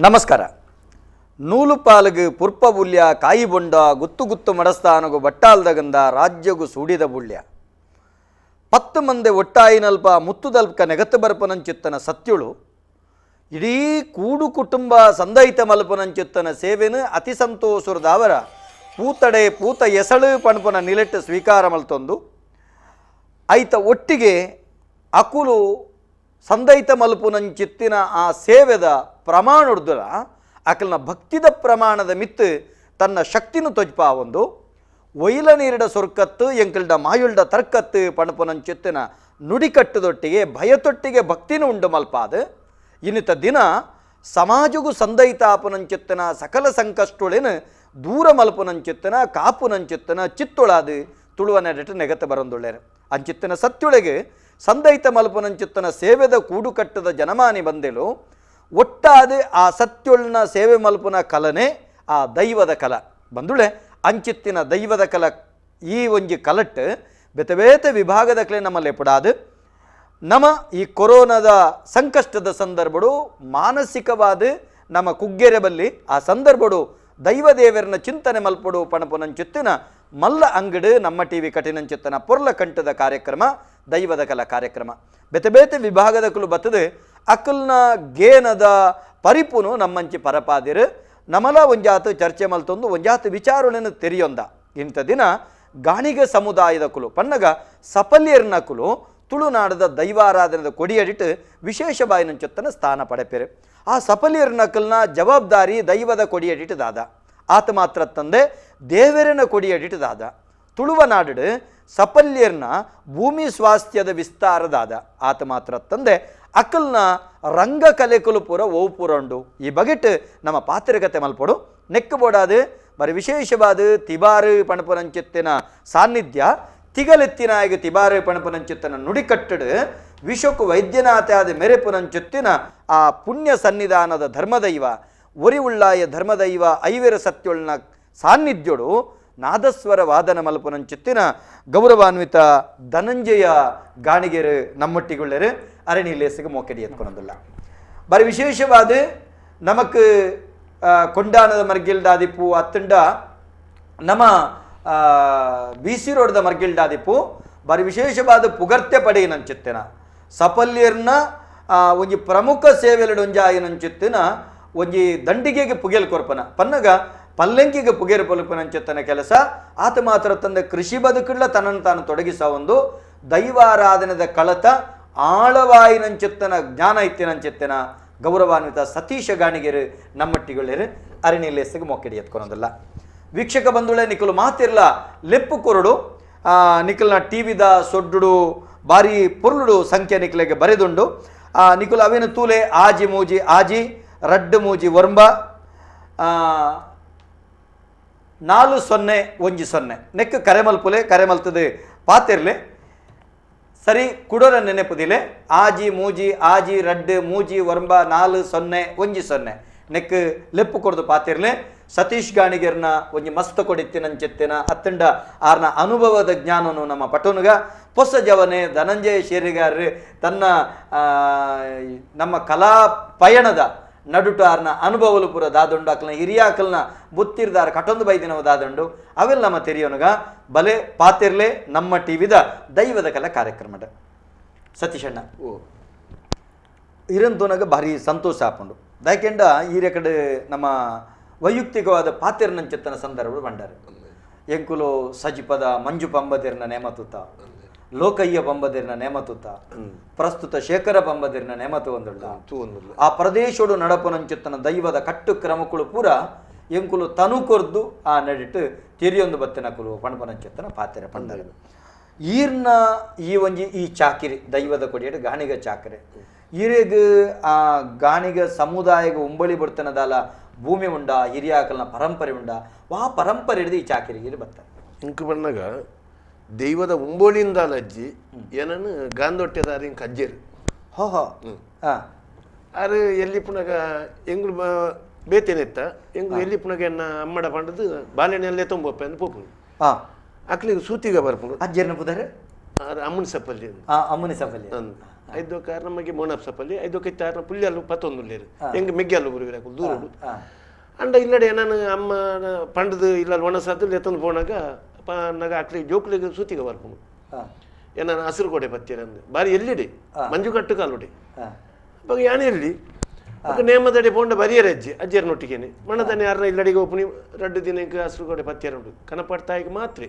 ನಮಸ್ಕಾರ. ನೂಲುಪಾಲಗು ಪುರ್ಪ ಬುಲ್ಯ ಕಾಯಿ ಬೊಂಡ ಗುತ್ತು ಗುತ್ತು ಮಡಸ್ಥಾನಗು ಬಟ್ಟಾಲ್ದಗಂದ ರಾಜ್ಯಗು ಸೂಡಿದ ಬುಳ್ಯ ಪತ್ತು ಮಂದೆ ಒಟ್ಟಾಯಿನಲ್ಪ ಮುತ್ತುದಲ್ಕ ನೆಗತ್ತು ಬರ್ಪನಂಚಿತ್ತನ ಸತ್ಯುಳು ಇಡೀ ಕೂಡು ಕುಟುಂಬ ಸಂದೈತ ಮಲ್ಪನಂಚಿತ್ತನ ಸೇವೆನು ಅತಿ ಸಂತೋಷದಾವರ ಪೂತಡೆ ಪೂತ ಎಸಳು ಪಣಪನ ನಿಲೆಟ್ಟು ಸ್ವೀಕಾರ ಮಲ್ತೊಂದು ಐತ ಒಟ್ಟಿಗೆ ಅಕುಲು ಸಂದೈತ ಮಲ್ಪುನಂಚಿತ್ತಿನ ಆ ಸೇವೆದ ಪ್ರಮಾಣುಡ್ದುರ ಅಕಲ್ನ ಭಕ್ತಿದ ಪ್ರಮಾಣದ ಮಿತ್ತು ತನ್ನ ಶಕ್ತಿನು ತೊಜ್ಪಾವೊಂದು ಒಯ್ಲ ನೀರಿಡ ಸೊರ್ಕತ್ತು ಎಂಕಲ್ಡ ಮಾಯುಳ್ಡ ತರ್ಕತ್ತು ಪಣಪುನಂಚಿತ್ತಿನ ನುಡಿಕಟ್ಟುದೊಟ್ಟಿಗೆ ಭಯತೊಟ್ಟಿಗೆ ಭಕ್ತಿನೂ ಉಂಡು ಮಲ್ಪಾದ ಇನ್ನಿತ ದಿನ ಸಮಾಜಗೂ ಸಂದೈತಾಪುನಂಚಿತ್ತನ ಸಕಲ ಸಂಕಷ್ಟುಳೇನು ದೂರ ಮಲ್ಪುನಂಚಿತ್ತನ ಕಾಪುನಂಚಿತ್ತನ ಚಿತ್ತೊಳಾದು ತುಳುವ ನೆಡಟ ನೆಗತ ಬರಂದುಳ್ಳೇರು ಅಂಚಿತ್ತನ ಸತ್ಯುಳೆಗೆ ಸಂದೈತ ಮಲ್ಪುನಂಚಿತ್ತನ ಸೇವೆದ ಕೂಡುಕಟ್ಟದ ಜನಮಾನಿ ಬಂದೆಲು ಒಟ್ಟಾದ ಆ ಸತ್ಯೊಳ್ನ ಸೇವೆ ಮಲ್ಪುನ ಕಲನೆ ಆ ದೈವದ ಕಲ ಬಂದುಳೆ ಅಂಚಿತ್ತಿನ ದೈವದ ಕಲ ಈ ಒಂಜಿ ಕಲಟ್ಟು ಬೇತೆ ಬೇತೆ ವಿಭಾಗದ ಕಲೆ ನಮ್ಮಲ್ಲಿ ಪಡಾದು ನಮ್ಮ ಈ ಕೊರೋನಾದ ಸಂಕಷ್ಟದ ಸಂದರ್ಭಡು ಮಾನಸಿಕವಾದ ನಮ್ಮ ಕುಗ್ಗೆರೆ ಬಲ್ಲಿ ಆ ಸಂದರ್ಭಡು ದೈವದೇವರನ್ನ ಚಿಂತನೆ ಮಲ್ಪಡು ಪಣಪುನಂಚಿತ್ತಿನ ಮಲ್ಲ ಅಂಗಡು ನಮ್ಮ ಟಿ ವಿ ಕಠಿಣಂಚಿತ್ತನ ಪೊರ್ಲ ಕಂಠದ ಕಾರ್ಯಕ್ರಮ ದೈವದ ಕಲಾ ಕಾರ್ಯಕ್ರಮ ಬೇತೆ ಬೇತೆ ವಿಭಾಗದ ಕುಲು ಬತ್ತದೆ ಅಕಲ್ನ ಗೇನದ ಪರಿಪುನು ನಮ್ಮಂಚಿ ಪರಪಾದಿರು ನಮಲ ಒಂಜಾತು ಚರ್ಚೆ ಮಲ್ತೊಂದು ಒಂಜಾತು ವಿಚಾರಣೆಯನ್ನು ತೆರೆಯೊಂದ ಇಂಥ ದಿನ ಗಾಣಿಗ ಸಮುದಾಯದ ಕುಲು ಪನ್ನಗ ಸಪಲ್ಯರ್ನ ಕುಲು ತುಳುನಾಡದ ದೈವಾರಾಧನದ ಕೊಡಿಯಡಿಟ್ಟು ವಿಶೇಷ ಬಾಯಿನಂಚೊತ್ತನ ಸ್ಥಾನ ಪಡೆಪೆರು. ಆ ಸಪಲ್ಯರ್ನ ಕಲ್ನ ಜವಾಬ್ದಾರಿ ದೈವದ ಕೊಡಿಯಡಿಟ್ಟು ದಾದ ಆತ ಮಾತ್ರ ತಂದೆ ದೇವರನ ಕೊಡಿಯಡಿಟ್ಟು ದಾದ ತುಳುವ ನಾಡು ಸಪಲ್ಯರ್ನ ಭೂಮಿ ಸ್ವಾಸ್ಥ್ಯದ ವಿಸ್ತಾರದಾದ ಆತ ಮಾತ್ರ ತಂದೆ ಅಕಲ್ನ ರಂಗ ಕಲೆಕುಲು ಪೂರ ಓಪುರ ಉಂಡು. ಈ ಬಗೆಟ್ ನಮ್ಮ ಪಾತ್ರಕತೆ ಮಲ್ಪಡು ನೆಕ್ಕು ಬೋಡಾದು ಬರಿ ವಿಶೇಷವಾದ ತಿಬಾರು ಪಣಪುನಂಚಿತ್ತಿನ ಸಾನ್ನಿಧ್ಯ ತಿಗಲೆತ್ತಿನಾಯಗ ತಿಬಾರು ಪಣಪುನಂಚಿತ್ತನ ನುಡಿಕಟ್ಟಡು ವಿಶ್ವಕ್ಕೂ ವೈದ್ಯನಾಥ ಆದ ಮೆರೆಪುನಂಚಿತ್ತಿನ ಆ ಪುಣ್ಯ ಸನ್ನಿಧಾನದ ಧರ್ಮದೈವ ಒರಿ ಉಳ್ಳಾಯ ಧರ್ಮದೈವ ಐವೆರ ಸತ್ಯೊಳ್ನ ಸಾನ್ನಿಧ್ಯೋಡು ನಾದಸ್ವರ ವಾದನ ಮಲ್ಪುನಂಚಿತ್ತಿನ ಗೌರವಾನ್ವಿತ ಧನಂಜಯ ಗಾಣಿಗೆರು ನಮ್ಮೊಟ್ಟಿಗುಳ್ಳರು ಅರಣಿ ಲೇಸಿಗೆ ಮೋಕೆಡಿ ಎತ್ಕೊಳೋದಿಲ್ಲ. ಬರಿ ವಿಶೇಷವಾದ ನಮಕ್ ಕೊಂಡಾನದ ಮರ್ಗಿಲ್ಡಾದಿಪ್ಪು ಅತ್ತಂಡ ನಮ್ಮ ಬಿ ಸಿ ರೋಡ್ದ ಮರ್ಗಿಲ್ಡಾದಿಪ್ಪು ಬರಿ ವಿಶೇಷವಾದ ಪುಗರ್ತೆ ಪಡೆಯಿನಂಚಿತ್ತಿನ ಸಪಲ್ಯರ್ನ ಒಂಜಿ ಪ್ರಮುಖ ಸೇವೆಲಡೊಂಜಾಯಿನಂಚಿತ್ತಿನ ಒಂಜಿ ದಂಡಿಗೆಗೆ ಪುಗೆಲ್ ಕೊರ್ಪನ ಪನ್ನಗ ಪಲ್ಲಂಕಿಗೆ ಪುಗೇರು ಪಲುಪನಂಚಿತ್ತನ ಕೆಲಸ ಆತ ಮಾತ್ರ ತಂದೆ ಕೃಷಿ ಬದುಕುಳ್ಳ ತನ್ನನ್ನು ತಾನು ತೊಡಗಿಸ ಒಂದು ದೈವಾರಾಧನದ ಕಳತ ಆಳವಾಯಿನಂಚಿತ್ತನ ಜ್ಞಾನ ಇತ್ತಿನಂಚಿತ್ತನ ಗೌರವಾನ್ವಿತ ಸತೀಶ ಗಾಣಿಗೆರು ನಮ್ಮಟ್ಟಿಗೊಳ್ಳೇರು ಅರಣಿ ಲೇಸಿಗೆ ಮೊಕ್ಕೆಡಿ ಎತ್ಕೊಳೋದಿಲ್ಲ. ವೀಕ್ಷಕ ಬಂಧುಳೆ ನಿಖಲು ಮಾತಿರ್ಲ ಲೆಪ್ಪು ಕೊರಡು ನಿಖಲ್ನ ಟಿ ವಿದ ಸೊಡ್ಡುಡು ಬಾರಿ ಪೊರ್ಲುಡು ಸಂಖ್ಯೆ ನಿಖಲೆಗೆ ಬರೆದುಂಡು. ನಿಖಲು ಅವೇನು ತೂಲೆ ಆಜಿ ಮೂಜಿ ಆಜಿ ರಡ್ಡು ಮೂಜಿ ಒರ್ಂಬ 4 0 1 0 ನೆಕ್ ಕರೆಮಲ್ಪುಲೆ ಕರೆಮಲ್ತದೆ ಪಾತಿರ್ಲೆ ಸರಿ ಕುಡೋರ ನೆನೆಪುದಿಲೆ ಆಜಿ ಮೂಜಿ ಆಜಿ ರಡ್ಡು ಮೂಜಿ ಒರ್ಂಬ 4 0 1 0 ನೆಕ್ ಲೆಪ್ಪು ಕೊಡ್ದು ಪಾತಿರ್ಲೆ. ಸತೀಶ್ ಗಾಣಿಗೆರ್ನ ಒಂಜಿ ಮಸ್ತ್ ಕೊಡಿತ್ತಿನಂಚೆತ್ತಿನ ಅತ್ತಂಡ ಆರ್ನ ಅನುಭವದ ಜ್ಞಾನನು ನಮ್ಮ ಪಟೋನುಗ ಪೊಸ ಜವನೆ ಧನಂಜಯ ಶೇರಿಗಾರ್ ತನ್ನ ನಮ್ಮ ಕಲಾ ಪಯಣದ ನಡುಟು ಆರ್ನ ಅನುಭವಲು ಪೂರ ದಾದುಂಡು ಅಕಲ್ನ ಹಿರಿಯಾಕಲ್ನ ಬುತ್ತಿರ್ದಾರ ಕಟೊಂದು ಬೈದಿನವ ದಾದುಂಡು ಅವೆಲ್ಲ ನಮ್ಮ ತೆರಿಯೋನುಗ ಬಲೆ ಪಾತಿರ್ಲೆ ನಮ್ಮ ಟಿ ವಿದ ದೈವದ ಕಲಾ ಕಾರ್ಯಕ್ರಮದ. ಸತೀಶಣ್ಣ ಇರಂತೋನಾಗ ಭಾರಿ ಸಂತೋಷ ಆಪುಂಡು ದಾಕೆಂಡ ಈ ಕಡೆ ನಮ್ಮ ವೈಯಕ್ತಿಕವಾದ ಪಾತಿರ್ನಂಚಿತ್ತನ ಸಂದರ್ಭ ಬಂಡಾರೆ ಎಂಕುಲು ಸಜಿಪದ ಮಂಜು ಪಂಬದಿರ್ನ ನೇಮತುತ್ತ ಲೋಕಯ್ಯ ಪಂಬದಿರ್ನ ನೇಮತುತ್ತ ಪ್ರಸ್ತುತ ಶೇಖರ ಪಂಬದಿರ್ನ ನೇಮತು ಒಂದುಳ್ಳ ಆ ಪ್ರದೇಶೋಡು ನಡಪನಂಚಿತ್ತನ ದೈವದ ಕಟ್ಟು ಕ್ರಮಕ್ಕಳು ಪೂರ ಎಂಕುಲು ತನು ಕೊರ್ದು ಆ ನಡಿಟ್ಟು ತೆರಿಯೊಂದು ಬತ್ತಿನಕುಲು ಪಣಪನಂಚಿತ್ತನ ಪಾತಿರ ಪಂಡಾರೆ. ಈರ್ನ ಈ ಒಂಜಿ ಈ ಚಾಕಿರಿ ದೈವದ ಕೊಡಿಯಡು ಗಾಣಿಗ ಚಾಕರಿ ಈರೆಗ್ ಆ ಗಾಣಿಗ ಸಮುದಾಯಗ ಉಂಬಳಿ ಬರ್ತನದಾಲ ಭೂಮಿ ಉಂಡ ಹಿರಿಯಾಕಲ್ನ ಪರಂಪರೆ ಉಂಡ ವಾ ಪರಂಪರೆ ಹಿಡಿದು ಈ ಚಾಕಿರಿಗೆ ಬರ್ತಾರೆ. ಇಂಕು ಬಂದಾಗ ದೈವದ ಉಂಬೋಳಿಂದಾಲ ಅಜ್ಜಿ ಏನನ್ನು ಗಾಂದೊಟ್ಟೆದಾರಿ ಇಂಕ ಅಜ್ಜೇರು ಹೋ ಹೋ ಆರು ಎಲ್ಲಿ ಪುನಗ ಎಂಗ್ಳು ಬೇತೇನೆತ್ತ ಎಂಗ್ಳು ಎಲ್ಲಿ ಪುನಗ ಎನ್ನ ಅಮ್ಮಡ ಪಂಡದು ಬಾಳೆಹಣ್ಣಲ್ಲೇ ತೊಂಬಪ್ಪ ಅಂದ್ ಪೋಪುಂಡು ಅಕ್ಲಿಗೆ ಸೂತಿಗ ಬರ್ಪುಂಡು. ಅಜ್ಜೇರ್ನ ಪುದಾರೆ ಅಮ್ಮನ ಸಪಲ್ಲಿ ಅಮ್ಮನ ಸಪಲ್ಲಿ ಐದು ಕಾರಣ ನಮಗೆ ಮೋಣಪ್ ಸಪಲ್ಲಿ ಐದು ಕೈತಾರನ ಪುಲ್ಯಲ್ಲು ಪತ್ತೊಂದುಲ್ಲೇರು ಹೆಂಗೆ ಮೆಗ್ಗಲ್ಲು ಬರುವಿರಾಕು ದೂರೋಡು ಅಂಡ ಇಲ್ಲಡೆ ನಾನು ಅಮ್ಮ ಪಂಡದು ಇಲ್ಲ ಒಣಸಾದು ಲೆತ್ತೊಂದು ಪೋನಾಗ ಪನ್ನಾಗ ಅಕ್ಲಿ ಜೋಕ್ಲಿಗೆ ಸೂತಿಗೆ ಬರ್ಪುನು ಏನಾನ ಹಸಿರು ಕೋಡೆ ಪತ್ತೀರಂದು ಬಾರಿ ಎಲ್ಲಿಡೆ ಮಂಜುಕಟ್ಟು ಕಾಲುಡೆ ಅವಾಗ ಯಾನೆ ಎಲ್ಲಿ ಅಕ್ಕ ನೇಮದಡೆ ಪೋಂಡ ಬರಿಯರ ಅಜ್ಜಿ ಅಜ್ಜಿಯರ ನೊಟ್ಟಿಗೆನೆ ಮಣದನೆ ಯಾರನ್ನ ಇಲ್ಲಡಿಗೆ ಒಪ್ಪುನಿ ರಡ್ಡು ದಿನಕ್ಕೆ ಹಸಿರು ಕೋಡೆ ಪತ್ತಿಯರ ಉಂಟು ಕನಪಡ್ತಾಯಿಗೆ ಮಾತ್ರ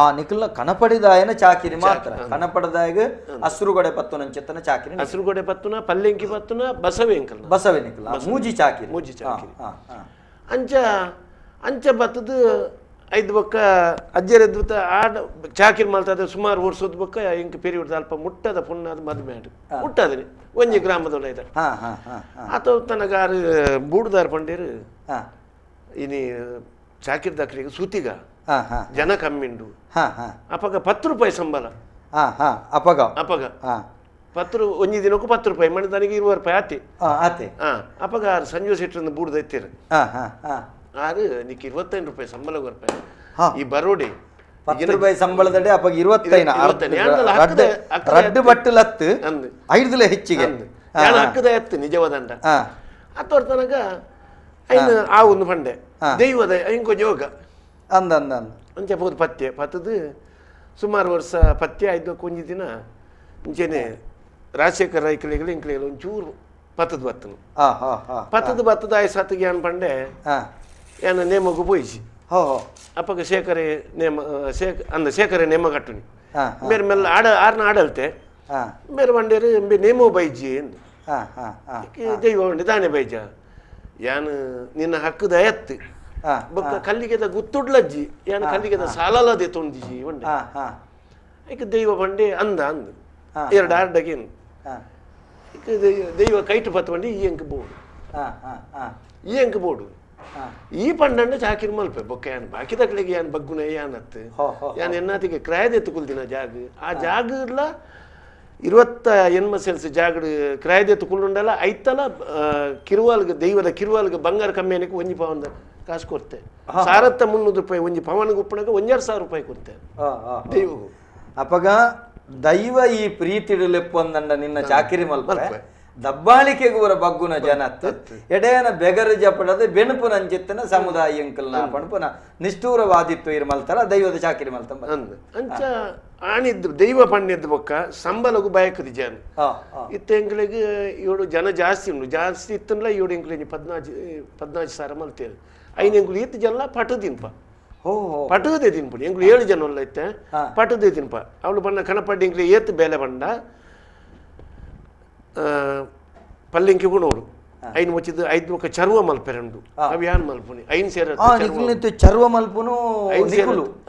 ಆ ನಿಖಲ್ನ ಕನಪಡಿದಾಯನ ಚಾಕಿರಿ ಮಾತ್ರ ಕನಪಡದಾಯಗ ಹಸಿರುಗಡೆ ಪತ್ತುನಂಚಿತ್ತನ ಚಾಕಿರಿ ಹಸಿರುಗಡೆ ಪತ್ತುನ ಪಲ್ಲೆಂಕಿ ಪತ್ತುನ ಬಸವೆ ಅಂಕಲ್ ಬಸವೆ ನಿಖಲ್ ಮೂಜಿ ಚಾಕಿರಿ ಮೂಜಿ ಚಾಕಿರಿ ಅಂಚ ಅಂಚ ಬತ್ತದು ಐದು ಬೊಕ್ಕ ಅಜ್ಜರ ಎದ್ದುತ್ತ ಆಡ ಚಾಕಿರಿ ಮಲ್ತದ ಸುಮಾರು ವರ್ಷದ ಬೊಕ್ಕ ಇಂಕ ಪೆರಿಯೊಡ್ದು ಅಲ್ಪ ಮುಟ್ಟದ ಪುಣ್ಣಾದ ಮದುವೆ ಆಡು ಮುಟ್ಟದನೆ ಒಂಜಿ ಗ್ರಾಮದೊಳ ಇದ ಆತ ತನಗಾರು ಬೂಡುದಾರ ಪಂಡೇರು ಇನಿ ಚಾಕಿರಿ ದಾಖಲೆಗೆ ಸೂತಿಗ ಜನ ಕಮ್ಮಿಂಡು ಅಪಗ 10 ರೂಪಾಯಿ ಸಂಬಳ ಅಪಗ ಅಪಗ 10 ಒಂಜಿ ದಿನಕ್ಕೂ 10 ರೂಪಾಯಿ ಮನೆ ತನಗೆ 20 ರೂಪಾಯಿ ಆತಿ ಆತೆ ಅಪಗ ಆರು ಸಂಜೆ ಸೆಟ್ರಿಂದ ಬೂಡ್ದ ಎತ್ತೀರ ಆರು ನಿಕ್ 25 ರೂಪಾಯಿ ಸಂಬಳ ರೂಪಾಯಿ ಈ ಬರೋಡೆ 10 ರೂಪಾಯಿ ಸಂಬಳದಡೆ ಅಪಗ 25 ರಡ್ಡು ಬಟ್ಟಲತ್ತು ಐದುಲೆ ಹೆಚ್ಚಿಗೆ ಹಕ್ಕದ ಎತ್ತು ನಿಜವಾದಂಡ ಅತ್ತವ್ರ ತನಕ ಐನು ಆ ಒಂದು ಪಂಡೆ ದೈವದ ಇಂಕೊಂಚ ಯೋಗ ಅಂದ ಅಂದ ಅಂದ ಅಂಚೆ ಪೋದು ಪತ್ಯ ಪತ್ತದು ಸುಮಾರು ವರ್ಷ ಪತ್ಯ ಐದು ಒಂಜಿ ದಿನ ಇಂಚೆನೆ ರಾಜಶೇಖರ ರೈಕಲಿಗಳು ಇಂಕ್ಲಿಗಳು ಒಂಚೂರು ಪತ್ತದು ಬತ್ತನು ಪತ್ತದು ಬತ್ತದ ಆಯ್ ಸತ್ತಿಗೆ ಏನ್ ಪಂಡೆ ಏನ ನೇಮಗು ಪೋಯಿಸಿ ಅಪ್ಪಗ ಶೇಖರೆ ನೇಮ ಶೇಖ ಅಂದ ಶೇಖರೆ ನೇಮ ಕಟ್ಟುನಿ ಬೇರೆ ಮೆಲ್ಲ ಆಡ ಆರ್ನ ಆಡಲ್ತೆ ಬೇರೆ ಬಂಡೇರು ಎಂಬೆ ನೇಮೋ ಬೈಜಿ ಎಂದು ದೈವ ಬಂಡೆ ದಾನೆ ಬೈಜ ಯಾನು ನಿನ್ನ ಹಕ್ಕದ ಎತ್ತು ಬೊಕ್ಕ ಕಲ್ಲಿಗೆದ ಗುತ್ತುಡ್ಲಜ್ಜಿ ಯಾನು ಕಲ್ಲಿಗೆದ ಸಾಲಲದೆ ತೊಂದಿಜಿ ಬಂಡೆ ಏಕೆ ದೈವ ಬಂಡೆ ಅಂದ ಅಂದ ಎರಡು ಆರ್ಡಗೇನು ದೈವ ಕೈಟು ಪತ್ತು ಬಂಡೆ ಈ ಅಂಕ ಬೋಡು ಈ ಅಂಕ ಬೋಡು ಈ ಪಂಡಣ್ಣ ಚಾಕಿರಿ ಮಲ್ಪೆ ಬೊಕ್ಕ ಯಾನ್ ಬಾಕಿ ತಕ್ಲಿಗೆ ಯಾನ್ ಬಗ್ಗುನ ಯಾನತ್ತು ಯಾನ್ ಎನ್ನಾತಿಗೆ ಕ್ರಾಯದೆತ್ತು ಕುಲ್ದಿನ ಜಾಗ ಆ ಜಾಗಲ 28 ಸೆಲ್ಸ್ ಜಾಗಡು ಕ್ರಾಯದೆತ್ತು ಕುಲ್ಲುಂಡಲ್ಲ ಐತಲ ಕಿರುವಾಲ್ಗೆ ದೈವದ ಕಿರುವಾಲ್ಗೆ ಬಂಗಾರ ಕಮ್ಮಿಯನಕ್ಕೆ ಒಂಜಿ ಪವನ್ ಕಾಸು ಕೊಡ್ತೆ 1300 ರೂಪಾಯಿ ಒಂಜಿ ಪವನ್ಗೆ ಉಪ್ಪಣಗ 1500 ರೂಪಾಯಿ ಕೊಡ್ತೆ ದೈವಗೂ ಅಪಗ ದೈವ ಈ ಪ್ರೀತಿಡಲೆಪ್ಪೊಂದಂಡ ನಿನ್ನ ಚಾಕಿರಿ ಮಲ್ಪೆ ದಬ್ಬಾಳಿಕೆಗೂರ ಬಗ್ಗುನ ಜನತ್ತು ಎಡೇನ ಬೆಗರು ಜಪಡದೆ ಬೆಣುಪುನ ಅಂಚಿತ್ತನ ಸಮುದಾಯ ಅಂಕಲ್ನ ಪಣಪುನ ನಿಷ್ಠೂರವಾದಿತ್ತು ಇರ್ ಮಲ್ತಾರ ದೈವದ ಚಾಕಿರಿ ಮಲ್ತ ಅಂಚ ಆಣಿದ್ದು ದೈವ ಪಣ್ಣಿದ್ದು ಬೊಕ್ಕ ಸಂಬಲಗು ಬಯಕದಿ ಜನ ಇತ್ತ ಎಂಕ್ಲೆಗ್ ಏಳು ಜನ ಜಾಸ್ತಿ ಉಂಡು ಜಾಸ್ತಿ ಇತ್ತನ್ಲ ಏಳು ಎಂಕ್ಲೆ 14 ಸಾವಿರ ಮಲ್ತೇರು ಐದು ಎಂಕ್ಲು ಇತ್ತು ಜನ ಪಟು ತಿನ್ಪ ಪಟುದೇ ತಿನ್ಪುಡಿ ಎಂಕ್ಲು 7 ಜನ ಉಲ್ಲ ಇತ್ತೆ ಪಟುದೇ ತಿನ್ಪ ಅವಳು ಬಣ್ಣ ಕಣಪಡ್ಡಿ ಎಂಕ್ಲೆ ಏತ್ ಬೇಲೆ ಬಂಡ ಪಲ್ಲಿಂಕಿ ಗುಣೋಡು ಐನು ಮುಚ್ಚಿದ್ದು ಐದು ಮುಖ ಚರ್ವ ಮಲ್ಪೆರಂಡು ಅವು ಯಾನ್ ಮಲ್ಪುನಿ ಐನ್ ಸೇರ ಚರ್ವ ಮಲ್ಪುನು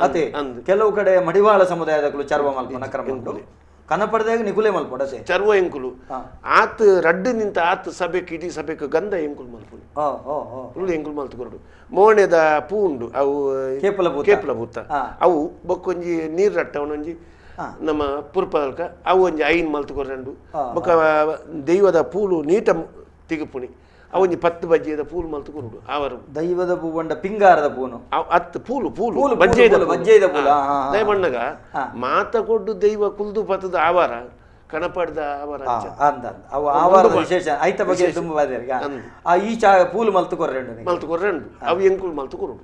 ಅದೇ ಕೆಲವು ಕಡೆ ಮಡಿವಾಳ ಸಮುದಾಯದಕ್ಕೂ ಚರ್ವ ಮಲ್ಪನ ಕ್ರಮ ಉಂಟು ಕನಪಡದಾಗ ನಿಕುಲೆ ಮಲ್ಪಡ ಚರ್ವ ಎಂಕುಲು ಆತ್ ರಡ್ಡು ನಿಂತ ಆತ್ ಸಭೆಕ್ ಇಡೀ ಸಭೆಕ್ ಗಂಧ ಎಂಕುಲು ಮಲ್ಪುನಿ ಉಳ್ಳು ಎಂಕುಲು ಮಲ್ತುಕೊರಡು ಮೋಣೆದ ಪೂ ಉಂಡು ಅವು ಕೇಪಲ ಭೂತ ಅವು ಬೊಕ್ಕೊಂಜಿ ನೀರು ರಟ್ಟವನೊಂಜಿ ನಮ್ಮ ಪುರ್ಪಲ್ಕ ಅವು ಒಂಜಿ ಐನ್ ಮಲ್ತುಕೊರಂಡು ಬೊಕ್ಕ ದೈವದ ಪೂಲು ನೀಟ ತಿಗುಪುಣಿ ಅವೊಂಜಿ 10 ಬಜ್ಜೆದ ಪೂಲು ಮಲ್ತುಕೊರುಡು ಅವರು ದೈವದ ಪೂ ಬಂಡ ಪಿಂಗಾರದ ಪೂನು ಅತ್ತು ಪೂಲು ಪೂಲು ಬಜ್ಜೆದ ಬಜ್ಜೆದ ಪೂಲು ದಯಬಣ್ಣಗ ಮಾತ ಕೊಡ್ಡು ದೈವ ಕುಲ್ದು ಪತ್ತದ ಆವಾರ ಕಣಪಡ್ದ ಆವಾರ ಅಂದ ಅವು ಆವಾರ ವಿಶೇಷ ಐತ ಬಗ್ಗೆ ತುಂಬ ಆ ಈ ಚಾ ಪೂಲು ಮಲ್ತುಕೊರ್ರೆಂಡು ಮಲ್ತುಕೊರ್ರೆಂಡು ಅವು ಎಂಕುಲು ಮಲ್ತುಕೊರುಡು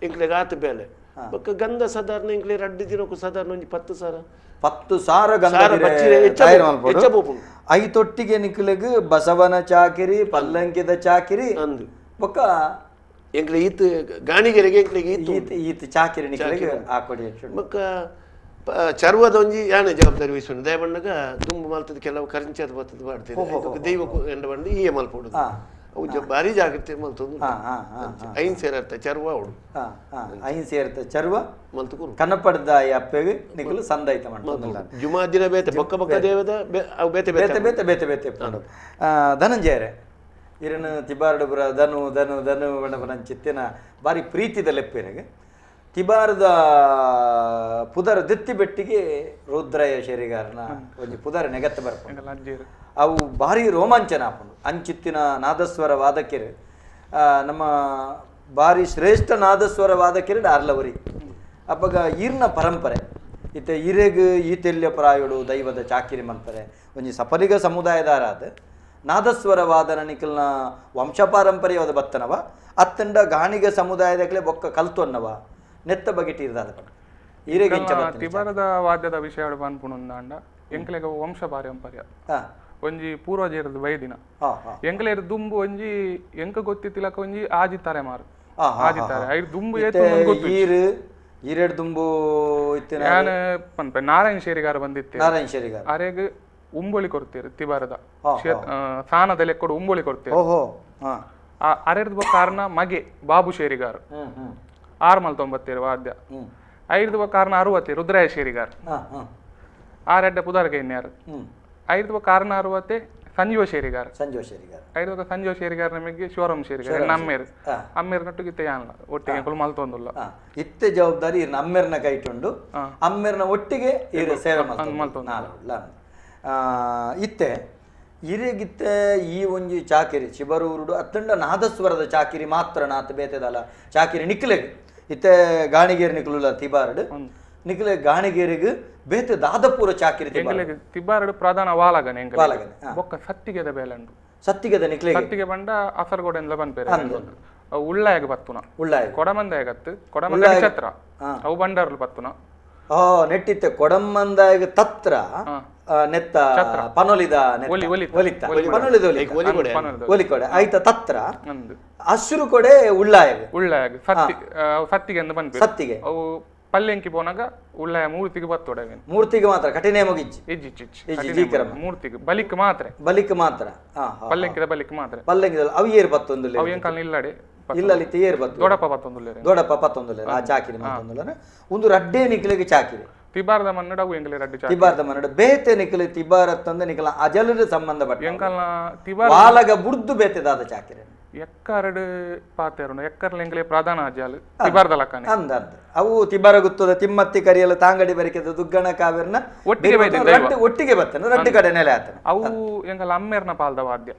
ಎಂಕ್ಲೆಗ್ ಆತ ಬೇಲೆ ಬೊಕ್ಕ ಗಂಧ ಸಾಧಾರಣ ಎಂಕ್ಲೆ ರಡ್ಡು ದಿನಕ್ಕೂ ಸಾಧಾರಣ ಒಂಜಿ 10 ಸಾವಿರ 10 ಸಾವಿರ ಗಂಧ ಐತೊಟ್ಟಿಗೆ ನಿಕ್ಲೆಗ್ ಬಸವನ ಚಾಕಿರಿ ಪಲ್ಲಂಕಿದ ಚಾಕಿರಿ ಅಂದು ಬೊಕ್ಕ ಎಂಕ್ಲೆ ಈತ ಗಾಣಿಗೆರೆಗೆ ಎಂಕ್ಲೆಗ್ ಈತ ಈತ ಚಾಕಿರಿ ನಿಕ್ಲೆಗ್ ಆಕೊಡಿ ಬೊಕ್ಕ ಚರ್ವದ ಒಂಜಿ ಯಾನೆ ಜವಾಬ್ದಾರಿ ವಹಿಸುವ ದಯಬಣ್ಣಗ ದುಂಬು ಮಲ್ತದ ಕೆಲವು ಕರಿಂಚದ ಬತ್ತದ ಬಾಡ್ತೇನೆ ದೈವ ಎಂಡ ಬಂದು ಈಯೆ ಮಲ್ಪೊಡು ಅವು ಭಾರಿ ಜಾಗ್ರತೆ ಮಲ್ತೊಂದು ಐನ್ ಸೇರರ್ತ ಚರ್ವ ಅವಡು ಐನ್ ಸೇರ್ತ ಚರ್ವ ಮಲ್ತುಕೊರು ಕನಪಡ್ದ ಅಪ್ಪೆಗೆ ನಿಕಲು ಸಂದಾಯ್ತ ಮಾಡ್ತಾರೆ ಜುಮಾ ದಿನ ಬೇತೆ ಬೊಕ್ಕ ಬೊಕ್ಕ ದೇವದ ಅವು ಬೇತೆ ಬೇತೆ ಬೇತೆ ಬೇತೆ ಬೇತೆ ಧನಂಜಯರೇ ಇರನು ತಿಬಾರಡುಪುರ ಧನು ಧನು ಧನು ಬಣ್ಣಪನ ಚಿತ್ತಿನ ಭಾರಿ ಪ್ರೀತಿದ ಲೆಪ್ಪಿರಗೆ ತಿಬಾರದ ಪುದರ ದೆತ್ತಿ ಬೆಟ್ಟಿಗೆ ರುದ್ರಯ ಶೆರಿಗಾರನ ಒಂಜಿ ಪುದರ ನೆಗತ್ತ ಬರ್ಪುಂಡು ಅವು ಭಾರಿ ರೋಮಾಂಚನ ಆಪುಂಡು ಅಂಚಿತ್ತಿನ ನಾದಸ್ವರ ವಾದಕಿರು ನಮ್ಮ ಭಾರಿ ಶ್ರೇಷ್ಠ ನಾದಸ್ವರ ವಾದಕಿರು ಆರ್ಲವರಿ ಅಪ್ಪಗ ಈರ್ನ ಪರಂಪರೆ ಇತ್ತೆ ಇರೆಗ್ ಈ ತೆಲ್ಯ ಪ್ರಾಯೋಡು ದೈವದ ಚಾಕಿರಿ ಮಲ್ಪರೆ ಒಂಜಿ ಸಫಲಿಗ ಸಮುದಾಯದಾರಾದ ನಾದಸ್ವರ ವಾದನ ನಿಕಲ್ನ ವಂಶ ಪಾರಂಪರ್ಯವಾದ ಬತ್ತನವ ಅತ್ತಂಡ ಗಾಣಿಗ ಸಮುದಾಯದಕ್ಲೆ ಬೊಕ್ಕ ಕಲ್ತೊನ್ನವ ನೆತ್ತ ಬಗೆಟ್ ಇರ್ದಾದ ಪಂಡ ಇರೆಗ್ ಇಂಚ ಬತ್ತನ ತಿಬಾರದ ವಾದ್ಯದ ವಿಷಯ ಪನ್ಪುನುಂದಾಂಡ ಎಂಕ್ಲೆಗ್ ವಂಶ ಪಾರಂಪರ್ಯ ಒಂಜಿ ಪೂರ್ವಜೇರದ ಬೈದಿನ ಎಂಕ್ಲೇರ್ ದುಂಬು ಒಂಜಿ ಎಂಕ ಗೊತ್ತಿತ್ತಿಲಕ ಒಂಜಿ ಆಜಿ ತಲೆಮಾರು ಆಜಿತಾರೆ ಐದು ದುಂಬು ಈರು ಈರೆಡ್ ದುಂಬು ಇತ್ತಿನ ಯಾನ್ ಪನ್ಪೆ ನಾರಾಯಣ ಶೇರಿಗಾರ ಬಂದಿತ್ತೆ. ನಾರಾಯಣ ಶೇರಿಗಾರ ಅರೆಗ್ ಉಂಬೊಳಿ ಕೊಡ್ತೀರು ತಿಬಾರದ ಸಾನದ ಲೆಕ್ಕೊಡು ಉಂಬೊಳಿ ಕೊಡ್ತೀರು. ಓಹೋ. ಅರೆರ್ದ ಬೊಕ್ಕ ಕಾರಣ ಮಗೆ ಬಾಬು ಶೇರಿಗಾರ ಆರು ಮಲ್ತೊಂಬತ್ತೇರು ವಾದ್ಯ. ಐರ್ದ ಬೊಕ್ಕ ಕಾರಣ ಅರುವತ್ತೆ ರುದ್ರಾಯ ಶೇರಿಗಾರ ಆರೆಡ್ಡ ಪುದಾರ್ಗೆ ಇನ್ಯಾರು. ಐರ್ದ ಬೊಕ್ಕ ಕಾರಣ ಅರುವತ್ತೆ ಸಂಜೀವ ಶೇರಿಗಾರ. ಸಂಜೀವ ಶೇರಿಗಾರ ಐದು ಸಂಜೀವ ಶೇರಿಗಾರ ನಮಗೆ ಶಿವರಾಮ್ ಶೇರಿಗಾರ ನಮ್ಮೇರು ಅಮ್ಮೇರು ನಟ್ಟುಗೆ ಇತ್ತೆ ಯಾನ್ಲ ಒಟ್ಟಿಗೆ ಎಂಕುಲು ಮಲ್ತೊಂದುಲ್ಲ. ಇತ್ತೆ ಜವಾಬ್ದಾರಿ ಇರ್ನ ಅಮ್ಮೇರ್ನ ಕೈಟುಂಡು ಅಮ್ಮೇರ್ನ ಒಟ್ಟಿಗೆ ಇರು ಸೇವೆ ಮಲ್ತೊಂದು. ಇತ್ತೆ ಇರೆಗಿತ್ತೆ ಈ ಒಂಜಿ ಚಾಕಿರಿ ಶಿಬರೂರುಡು ಅತ್ತಂಡ ನಾದಸ್ವರದ ಚಾಕಿರಿ ಮಾತ್ರ ನಾತ್ ಬೇತೆದಲ್ಲ ಚಾಕಿರಿ ನಿಕ್ಲೆಗ್ ಇತ್ತೆ ಗಾಣಿಗೇರಿ ನಿಕ್ಲುಲ್ಲ ತಿಬಾರಡು ನಿಕ್ಲೆ ಗಾಣಿಗೇರಿಗೆ ಬೇತೆ ದಾದಪುರ ಚಾಕಿರಿ ತಿಬಾರಡು ಪ್ರಧಾನ ವಾಲಗನೆ ವಾಲಗನೆ ಬೊಕ್ಕ ಸತ್ತಿಗೆದ ಬೇಲಂಡು ಸತ್ತಿಗೆದ ನಿಕ್ಲೆ ಸತ್ತಿಗೆ ಬಂಡ ಅಸರ್ಗೋಡೆಂದ್ಲ ಪನ್ಪೇರೆ ಉಳ್ಳಾಯಗ ಬತ್ತುನ ಉಳ್ಳಾಯ ಕೊಡಮಂದಾಯಗತ್ತು ಕೊಡಮಂದಾಯ ಛತ್ರ ಅವು ಬಂಡರ್ಲು ಬತ್ತುನ. ಓ ನೆಟ್ಟಿತ್ತೆ ಕೊಡಮಂದಾಯಗ ತತ್ರ ನೆತ್ತ ಪನೊಲಿದ ಪನೊಲಿದ ಒಲಿಕೊಡೆ ಆಯ್ತ ತತ್ರ ಹಸಿರು ಕೊಡೆ ಉಳ್ಳಾಯಗ ಉಳ್ಳಾಯಗ ಸತ್ತಿಗೆ ಅಂತ ಪನ್ಪೇರೆ ಸತ್ತಿಗೆ ಅವು ಪಲ್ಲೆಂಕಿ ಪೋನಾಗ ಉಳ್ಳಾಯ ಮೂರ್ತಿಗೆ ಬತ್ತೋಡ ಮೂರ್ತಿಗೆ ಮಾತ್ರ ಕಠಿಣ ಮುಗಿಜ್ಜಿ ಇಜ್ಜಿ ಮೂರ್ತಿಗೆ ಬಲಿಕ್ ಮಾತ್ರ ಬಲಿಕ್ ಮಾತ್ರ ಪಲ್ಲೆಂಕಿದ ಬಲಿಕ್ ಮಾತ್ರ ಪಲ್ಲೆಂಕಿದ ಅವು ಏರ್ ಬತ್ತೊಂದು ಅವು ಎಂಕಲ್ ಇಲ್ಲಡೆ ಇಲ್ಲಲ್ಲಿ ಏರ್ ಬತ್ತು ದೊಡಪ್ಪ ಬತ್ತೊಂದುಲ್ಲೆ ದೊಡಪ್ಪ ಪತ್ತೊಂದುಲ್ಲೆ ಆ ಚಾಕಿರಿ ಮತ್ತೊಂದುಲ್ಲ ಒಂದು ರಡ್ಡೆ ನಿಕ್ಲೆಗೆ ಚಾಕಿರಿ ತಿಬಾರದ ಮನ್ನಡ ಅವು ಎಂಕಲೆ ರಡ್ಡೆ ಚಾಕಿರಿ ತಿಬಾರದ ಮನ್ನಡ ಬೇತೆ ನಿಕ್ಲೆ ತಿಬಾರತ್ತಂದ ನಿಕಲ ಅಜಲದ ಸಂಬಂಧ ಪಟ್ಟ ಎಂಕಲ್ನ ತಿಬಾರ ವಾಲಗ ಬುಡ್ದು ಬೇತೆದಾದ ಚಾಕಿರಿ ಎಕ್ಕರಡು ಪಾತೆರುಂಡು ಎಕ್ಕರ್ಲ ಎಂಕಲೆ ಪ್ರಧಾನ ಅಜಾಲು ತಿಬಾರದ ಲಕ್ಕನೆ ಅಂದ ಅಂದ ಅವು ತಿಬಾರ ಗುತ್ತದ ತಿಮ್ಮತ್ತಿ ಕರಿಯಲು ತಾಂಗಡಿ ಬರಿಕೆದ ದುಗ್ಗಣ ಕಾವೇರ್ನ ಒಟ್ಟಿಗೆ ಒಟ್ಟಿಗೆ ಬತ್ತನ ರಡ್ಡು ಕಡೆ ನೆಲೆ ಆತನ ಅವು ಎಂಕಲ ಅಮ್ಮೇರ್ನ ಪಾಲ್ದ ವಾದ್ಯ.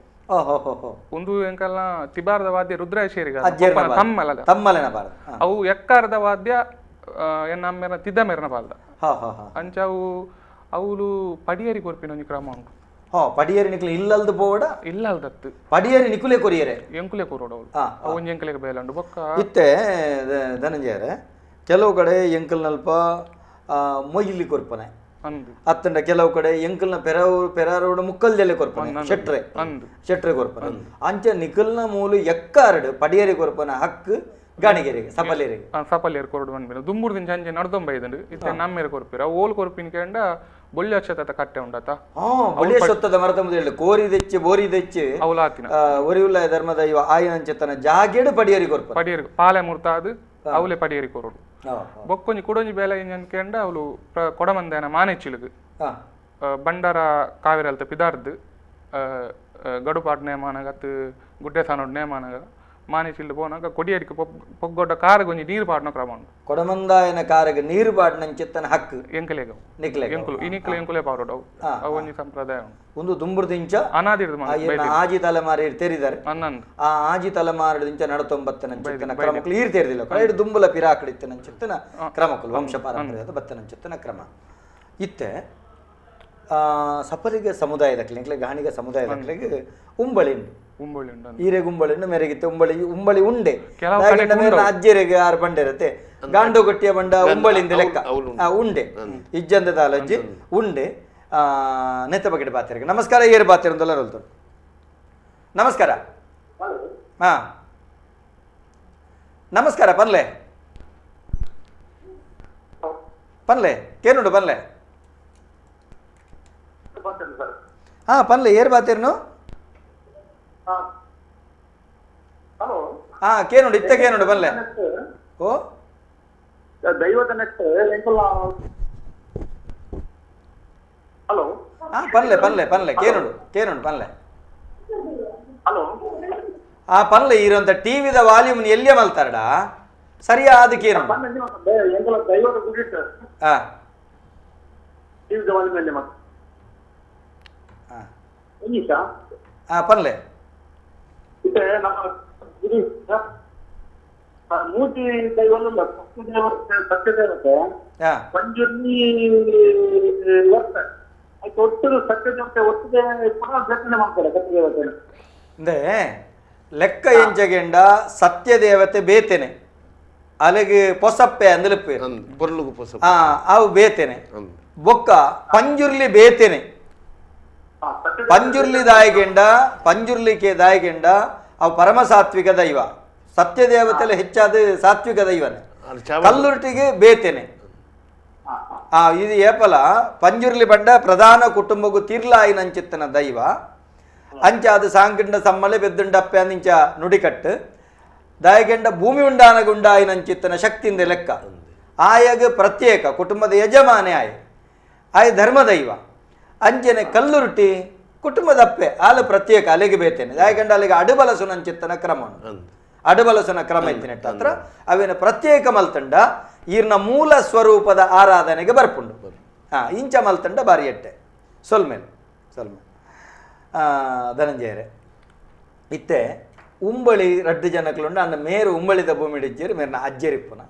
ಒಂದು ಎಂಕಲ್ನ ತಿಬಾರದ ವಾದ್ಯ ರುದ್ರಾಯ ಶೇರಿಗಾರ ತಮ್ಮಲದ ತಮ್ಮಲೆನ ಪಾಲ್ದ ಅವು ಎಕ್ಕಾರದ ವಾದ್ಯ ಎನ್ನ ಅಮ್ಮೇರ್ನ ತಿದ್ದಮೇರ್ನ ಪಾಲ್ದ ಅಂಚ ಅವು ಅವುಲು ಪಡಿಯರಿ ಕೊರ್ಪಿನ ಒಂಜಿ ಕ್ರಮ ಉಂಟು. ಪಡಿಯರಿ ನಿಕ್ಲೆ ಇಲ್ಲಲ್ದು ಪೋವಡ ಇಲ್ಲಲ್ದತ್ತು ಪಡಿಯರಿ ನಿಕುಲೆ ಕೊರಿಯರೆ ಎಂಕುಲೆ ಕೊರೋಡ ಅವಳು ಅವು ಒಂಜಿ ಎಂಕಲೆಗೆ ಬೇಲಂಡು ಬೊಕ್ಕ ಇತ್ತೆ ಧನಂಜಯರೇ ಕೆಲವು ಕಡೆ ಎಂಕಲ್ನಲ್ಪ ಮೊಯ್ಲಿ ಕೊರ್ಪನೆ ಅತ್ತಂಡ ಕೆಲವು ಕಡೆ ಎಂಕಲ್ನ ಪೆರಾರೋಡ ಮುಕ್ಕಲ್ದೆಲೆ ಕೊರ್ಪನೆ ಶೆಟ್ರೆ ಶೆಟ್ರೆ ಕೊರ್ಪನೆ ಅಂಚ ನಿಕಲ್ನ ಮೂಲು ಎಕ್ಕಾರಡು ಪಡಿಯರಿ ಕೊರ್ಪನ ಹಕ್ಕು ಗಾಣಿಗೆರಿಗೆ ಸಪಲೇರಿಗೆ ಸಪಲೇರು ಕೊರಡು ಬಂದ್ಬಿಡ ದುಂಬುರ್ದಿನ ಸಂಜೆ ನಡ್ದೊಂಬೈದಂಡು ಇತ್ತೆ ನಮ್ಮೇರು ಕೊರ್ಪಿರ ಓಲ್ ಕೊರ್ಪಿನ ಕೇಂಡ ಬೊಳ್ಳಿ ಅಕ್ಷತ ಕಟ್ಟೆ ಉಂಡತ ಬೊಳ್ಳಿ ಸೊತ್ತದ ಮರದ ಮುದಲು ಕೋರಿ ದೆಚ್ಚಿ ಬೋರಿ ದೆಚ್ಚಿ ಅವಲಾತಿನ ಒರಿಯುಲ್ಲ ಧರ್ಮದ ಇವ ಆಯನಂಚೆತನ ಜಾಗೆಡು ಪಡಿಯರಿ ಕೊರ್ಪ ಪಡಿಯರಿ ಪಾಲೆ ಮುರ್ತಾದು ಅವಲೆ ಪಡಿಯರಿ ಕೊರಡು ಬೊಕ್ಕೊಂಜಿ ಕುಡೊಂಜಿ ಬೇಲೆ ಕೇಂಡ ಅವಳು ಕೊಡಮಂದನ ಮಾನೆಚ್ಚಿಲುಗು ಬಂಡಾರ ಕಾವೇರಲ್ತ ಪಿದಾರ್ದು ಗಡುಪಾಡ್ ನೇಮಾನಗ ಅತ್ತು ಗುಡ್ಡೆ ಸಾನೋಡ್ ನೇಮಾನಗ ಮಾನೆಚಿಲ್ಲು ಪೋನಾಗ ಕೊಡಿಯಡಿಕೆ ಪೊಗ್ಗೊಡ್ಡ ಕಾರಿಗೆ ಒಂಜಿ ನೀರು ಪಾಡ್ನ ಕ್ರಮ ಉಂಟು. ಕೊಡಮಂದಾಯನ ಕಾರಿಗೆ ನೀರು ಪಾಡ್ನಂಚಿತ್ತನ ಹಕ್ಕು ಎಂಕಲೆಗ ನಿಕ್ಲೆ ಎಂಕುಲು ಈ ನಿಕ್ಲೆ ಎಂಕುಲೆ ಪಾರೋಡು ಅವು ಅವು ಒಂಜಿ ಸಂಪ್ರದಾಯ ಉಂಟು. ಒಂದು ದುಂಬುರ್ದಿಂಚ ಅನಾದಿರ್ದು ಆಜಿ ತಲೆಮಾರಿ ತೆರಿದ್ದಾರೆ ಅನ್ನಂದು ಆ ಆಜಿ ತಲೆಮಾರದಿಂಚ ನಡತೊಂಬತ್ತನಂಚಿತ್ತನ ಕ್ರಮಕ್ಕಳು ಈರ್ ತೆರಿದಿಲ್ಲ ಕಡೆ ದುಂಬುಲ ಪಿರಾಕಡಿತ್ತನಂಚಿತ್ತನ ಕ್ರಮಕ್ಕಳು ವಂಶ ಪಾರಂಪರ್ಯದ ಬತ್ತನಂಚಿತ್ತನ ಕ್ರಮ ಇತ್ತೆ ಸಪಲಿಗೆ ಸಮುದಾಯದ ನಿಕ್ಲೆ ಗಾಣಿಗ ಸಮುದಾಯದ ಉಂಬಳಿ ಉಂಬಳಿ ಈರೆ ಗುಂಬಳಿಂಡು ಮೆರಗಿತ್ತೆ ಉಂಬಳಿ ಉಂಬಳಿ ಉಂಡೆ ಅಜ್ಜೆರೆಗೆ ಆರು ಬಂಡೆ ಇರುತ್ತೆ ಗಾಂಡು ಗಟ್ಟಿಯ ಬಂಡ ಉಂಬಳಿಂದ ಲೆಕ್ಕ ಉಂಡೆ ಇಜ್ಜಂದ ತಾಲಜ್ಜಿ ಉಂಡೆ ನೆತ್ತ ಬಕೆಟ್ ಬಾತಿರಿಗೆ. ನಮಸ್ಕಾರ ಏರು ಬಾತಿರಂದಲ್ಲ ರೋಲ್ತು. ನಮಸ್ಕಾರ. ಹಾ ನಮಸ್ಕಾರ ಪನ್ಲೆ ಪನ್ಲೆ ಕೇನುಂಡು ಪನ್ಲೆ. ಹಾ ಪನ್ಲೆ ಏರು ಬಾತಿರ್ನು. ಹಾ ಕೇನುಂಡು ಇತ್ತ ಕೇನುಂಡು ಪನ್ಲೆ. ಓ ದೈವದ ನೆಟ್ ಹಲೋ. ಹಾ ಪನ್ಲೆ ಪನ್ಲೆ ಪನ್ಲೆ ಕೇನುಂಡು ಕೇನುಂಡು ಪನ್ಲೆ. ಹಲೋ. ಆ ಪನ್ಲೆ ಇರುವಂತ ಟಿವಿದ ವಾಲ್ಯೂಮ್ ಎಲ್ಲಿಯ ಮಲ್ತಾರಡ ಸರಿಯಾದ ಕೇನುಂಡು. ದೈವದ ಗುಡಿಟ್ ಹಾ ಟಿವಿದ ವಾಲ್ಯೂಮ್ ಎಲ್ಲಿ ಮಲ್ತ. ಹಾ ಇಂಗಿಶಾ. ಹಾ ಪನ್ಲೆ. ಇತ್ತೆ ನಮ್ಮ ಗುಡಿ ಮೂರ್ತಿ ದೈವಲ್ಲ ಸತ್ಯದೇವತೆ ಸತ್ಯದೇವತೆ ಪಂಜುರ್ಲಿ ವರ್ತ ಆಯ್ತು ಒಟ್ಟು ಸತ್ಯದೇವತೆ ಒಟ್ಟಿಗೆ ಪುನಃ ಪ್ರಯತ್ನ ಮಾಡ್ತಾರೆ ಸತ್ಯದೇವತೆ ಅಂದ್ರೆ ಲೆಕ್ಕ ಎಂಚಗೆಂಡ ಸತ್ಯದೇವತೆ ಬೇತೇನೆ ಅಲೆಗೆ ಪೊಸಪ್ಪೆ ಅಂದಲಪ್ಪೆ ಅವು ಬೇತೇನೆ ಬೊಕ್ಕ ಪಂಜುರ್ಲಿ ಬೇತೇನೆ ಪಂಜುರ್ಲಿ ದಾಯಗೆಂಡ ಪಂಜುರ್ಲಿಕೆ ದಾಯಗೆಂಡ ಅವು ಪರಮ ಸಾತ್ವಿಕ ದೈವ ಸತ್ಯದೇವತೆಲ್ಲ ಹೆಚ್ಚಾದ ಸಾತ್ವಿಕ ದೈವನೇ ಕಲ್ಲುರ್ಟಿಗೆ ಬೇತೇನೆ ಆ ಇದು ಏಪಲ ಪಂಜುರ್ಲಿ ಬಂಡ ಪ್ರಧಾನ ಕುಟುಂಬಗೂ ತಿರ್ಲಾಯಿನಂಚಿತ್ತನ ದೈವ ಅಂಚಾದ ಸಾಂಗಿಂಡ ಸಮ್ಮಲೆ ಬೆದ್ದುಂಡಪ್ಪೆ ಅಂದಿಂಚ ನುಡಿಕಟ್ಟು ದಾಯಗೆಂಡ ಭೂಮಿ ಉಂಡಾನ ಗುಂಡಾಯಿನಂಚಿತ್ತನ ಶಕ್ತಿಯಿಂದ ಲೆಕ್ಕ ಆಯಾಗ ಪ್ರತ್ಯೇಕ ಕುಟುಂಬದ ಯಜಮಾನೆ ಆಯ್ ಆಯ್ ಧರ್ಮದೈವ ಅಂಜನೆ ಕಲ್ಲುರುಟಿ ಕುಟುಂಬದಪ್ಪೆ ಆಲು ಪ್ರತ್ಯೇಕ ಅಲೆಗೆ ಬೇತೇನೆ ದಾಯಗಂಡ ಅಲ್ಲಿಗೆ ಅಡುಬಲಸುನಂಚಿತ್ತನ ಕ್ರಮ ಅಡುಬಲಸುನ ಕ್ರಮ ಇತ್ತಿನೆಟ್ಟ ಹತ್ರ ಅವೇನ ಪ್ರತ್ಯೇಕ ಮಲ್ತಂಡ ಈರ್ನ ಮೂಲ ಸ್ವರೂಪದ ಆರಾಧನೆಗೆ ಬರ್ಪುಂಡು ಹಾ ಇಂಚ ಮಲ್ತಂಡ ಬಾರಿ ಎಟ್ಟೆ ಸೊಲ್ಮೇಲೆ ಸೊಲ್ಮೇಲೆ ಧನಂಜಯರೇ ಇತ್ತೆ ಉಂಬಳಿ ರಡ್ಡು ಜನಕ್ಲುಂಡು ಅನ್ನ ಮೇರು ಉಂಬಳಿದ ಭೂಮಿಡಿಜ್ಜೇರು ಮೇರ್ನ ಅಜ್ಜರಿಪ್ಪುನ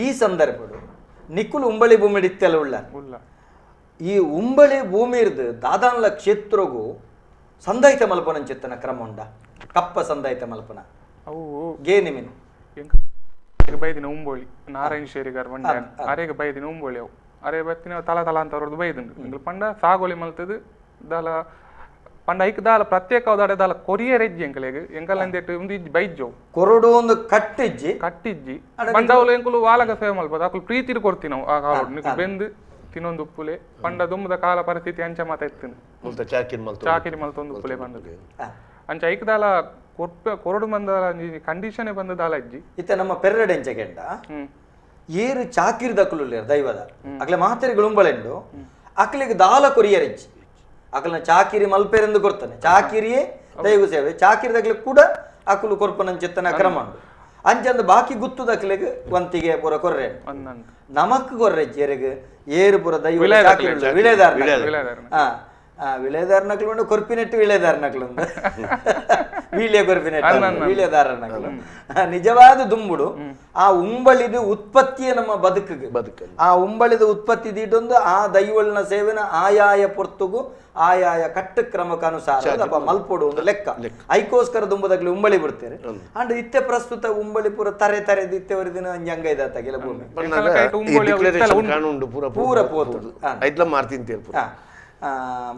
ಈ ಸಂದರ್ಭಡು ನಿಕ್ಕುಲು ಉಂಬಳಿ ಭೂಮಿಡಿತ್ತೆಲ್ಲ ಉಳ್ಳ ಈ ಉಂಬಳಿ ಭೂಮಿ ಇರ್ದು ದಾದಾನ್ಲ ಕ್ಷೇತ್ರಗೂ ಸಂದಾಯಿತ ಮಲ್ಪನಂಚಿತ್ತನ ಕ್ರಮ ಉಂಡ ಕಪ್ಪ ಸಂದಾಯಿತ ಮಲ್ಪನ ಅವು ಗೇನಿ ಮೀನು ಬೈದಿನ ಉಂಬೋಳಿ ನಾರಾಯಣ ಶೇರಿಗಾರ್ ಮಂಡ್ಯ ಅರೆಗೆ ಬೈದಿನ ಉಂಬೋಳಿ ಅವು ಅರೆ ಬತ್ತಿನ ತಲ ತಲ ಅಂತ ಅವ್ರದ್ದು ಬೈದುಂಡು ಪಂಡ ಸಾಗೋಳಿ ಮಲ್ತದು ದಾಲ ಪಂಡ ಐಕ್ ದಾಲ ಪ್ರತ್ಯೇಕ ದಾಲ ಕೊರಿಯರ್ ಎಜ್ಜಿ ಎಂಕಲೆಗ್ ಎಂಕಲ್ ಅಂದೇಟ್ ಒಂದು ಇಜ್ಜಿ ಬೈಜ್ಜೋ ಕೊರಡು ಒಂದು ಕಟ್ಟಿಜ್ಜಿ ಕಟ್ಟಿಜ್ಜಿ ಪಂಡವಲು ಎಂಕುಲು ವಾಲಗ ಸೇವೆ ಮಲ್ಪದ ಅಕುಲು ಪ್ರೀತಿಡ್ ಕೊಡ್ತಿ ನಾವು ಆ ಕಾಲೋಡು ನಿಕುಲು ಬೆಂದು ತಿನ್ನೊಂದು ಉಪ್ಪುಲೆ ಪಂಡ ದುಂಬದ ಕಾಲ ಪರಿಸ್ಥಿತಿ ಅಂಚ ಮಾತ ಎತ್ತಿನ ಚಾಕಿರಿ ಮಲ್ತೊಂದು ಉಪ್ಪುಲೆ ಬಂದದ್ದು ಅಂಚ ಐಕ್ ದಾಲ ಕೊರ್ಪ ಕೊರಡು ಬಂದ ಕಂಡೀಷನ್ ಬಂದ ದಾಲ ಅಜ್ಜಿ ಇತ್ತೆ ನಮ್ಮ ಪೆರ್ರಡೆ ಎಂಚಗೆಂಡ ಏರು ಚಾಕಿರಿ ದಕ್ಕಲು ದೈವದ ಅಕ್ಲೆ ಮಾತೆರಿಗಳು ಅಕ್ಲಿಗೆ ದಾಲ ಕೊರಿಯರ್ ಇಜ್ಜಿ ಅಕಲ್ನ ಚಾಕಿರಿ ಮಲ್ಪೆರೆಂದು ಕೊಡ್ತಾನೆ ಚಾಕಿರಿಯೇ ದೈವ ಸೇವೆ ಚಾಕಿರಿ ದಕ್ಲೆ ಕೂಡ ಅಕುಲು ಕೊರ್ಪನಂಚಿತ್ತನ ಕ್ರಮ ಉಂಡು ಅಂಚಂದು ಬಾಕಿ ಗುತ್ತು ದಕ್ಲೆಗ್ ವಂತಿಗೆ ಪೂರ ಕೊರ್ರೆ ನಮಕ್ ಕೊರ್ರೆ ಏರೆಗ್ ಏರು ಪೂರ ದೈವ ವಿಳೆದಾರ ವಿಳೆದಾರ ನಕಲು ಉಂಡು ಕೊರ್ಪಿನೆಟ್ಟು ವಿಳೆದಾರ ನಕಲು ವೀಳ್ಯ ಕೊರ್ಪಿನೆಟ್ಟು ವೀಳ್ಯದಾರ ನಕಲು ನಿಜವಾದ ದುಂಬುಡು ಆ ಉಂಬಳಿದ ಉತ್ಪತ್ತಿಯೇ ನಮ್ಮ ಬದುಕಿಗೆ ಬದುಕು ಆ ಉಂಬಳಿದ ಉತ್ಪತ್ತಿ ದೀಟೊಂದು ಆ ದೈವಳಿನ ಸೇವೆನ ಆಯಾಯ ಪೊರ್ತುಗು ಆಯಾಯ ಕಟ್ಟು ಕ್ರಮಕ್ಕನುಸಾರ ಮಲ್ಪೊಡು ಒಂದು ಲೆಕ್ಕ ಐಕೋಸ್ಕರ ದುಂಬುದಾಗ್ಲಿ ಉಂಬಳಿ ಬಿಡ್ತೇವೆ ಅಂಡ್ ಇತ್ತೆ ಪ್ರಸ್ತುತ ಉಂಬಳಿ ಪೂರ ತರೆ ತರೆ ಇತ್ತೆ ದಿನ ಅಂಗ ಇದಾತಾಗಿಲ್ಲ ಭೂಮಿ ಪೂರ ಪೋತು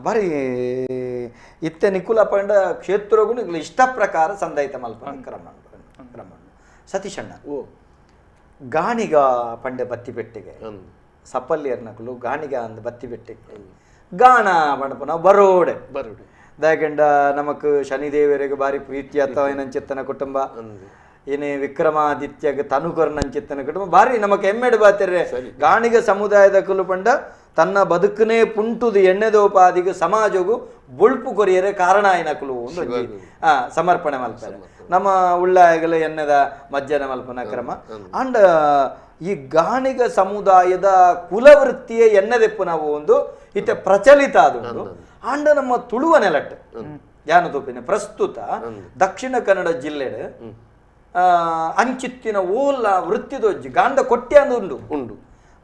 ಬಾರಿ ಇತ್ತೆ ನಿಕುಲ ಪಂಡ ಕ್ಷೇತ್ರಗೂ ನಿಕುಲ ಇಷ್ಟ ಪ್ರಕಾರ ಸಂದಾಯಿತ ಮಲ್ಪನ ಕ್ರಮ ಕ್ರಮ ಸತೀಶಣ್ಣ ಗಾಣಿಗ ಪಂಡೆ ಬತ್ತಿ ಪೆಟ್ಟಿಗೆ ಸಪಲ್ಯರ್ನಕುಲು ಗಾಣಿಗ ಅಂದ ಬತ್ತಿ ಪೆಟ್ಟಿಗೆ ಗಾಣ ಪಂಡಪ ನಾವು ಬರೋಡೆ ಬರೋಡೆ ದಾಕೆಂಡ ನಮಕ್ ಶನಿದೇವರಿಗೆ ಬಾರಿ ಪ್ರೀತಿ ಅಥವಾ ಏನಂಚಿತ್ತನ ಕುಟುಂಬ ಏನೇ ವಿಕ್ರಮಾದಿತ್ಯಗ ತನುಕರ್ನಂಚಿತ್ತನ ಕುಟುಂಬ ಬಾರಿ ನಮಕ್ ಹೆಮ್ಮೆಡು ಬಾತಿರ್ರೆ ಗಾಣಿಗ ಸಮುದಾಯದ ಕುಲು ಪಂಡ ತನ್ನ ಬದುಕನೇ ಪುಂಟುದು ಎಣ್ಣೆದೋಪಾದಿಗೆ ಸಮಾಜಗೂ ಬೊಳ್ಪು ಕೊರಿಯರೆ ಕಾರಣ ಆಯ್ನಕುಲು ಒಂದು ಸಮರ್ಪಣೆ ಮಲ್ಪರೆ ನಮ್ಮ ಉಳ್ಳಾಯಗಲ ಎಣ್ಣೆದ ಮಜ್ಜನ ಮಲ್ಪನ ಕ್ರಮ ಅಂಡ್ ಈ ಗಾಣಿಗ ಸಮುದಾಯದ ಕುಲವೃತ್ತಿಯ ಎಣ್ಣೆದೆಪ್ಪು ನಾವು ಒಂದು ಇತ್ತೆ ಪ್ರಚಲಿತ ಅದು ಅಂಡ ನಮ್ಮ ತುಳುವ ನೆಲಟ್ಟು ಯಾನು ತೋಪಿನ ಪ್ರಸ್ತುತ ದಕ್ಷಿಣ ಕನ್ನಡ ಜಿಲ್ಲೆಡ್ ಅಂಚಿತ್ತಿನ ಓಲ ವೃತ್ತಿದೊಜ್ಜಿ ಗಾಂಡ ಕೊಟ್ಟಿ ಅಂದು ಉಂಡು ಉಂಡು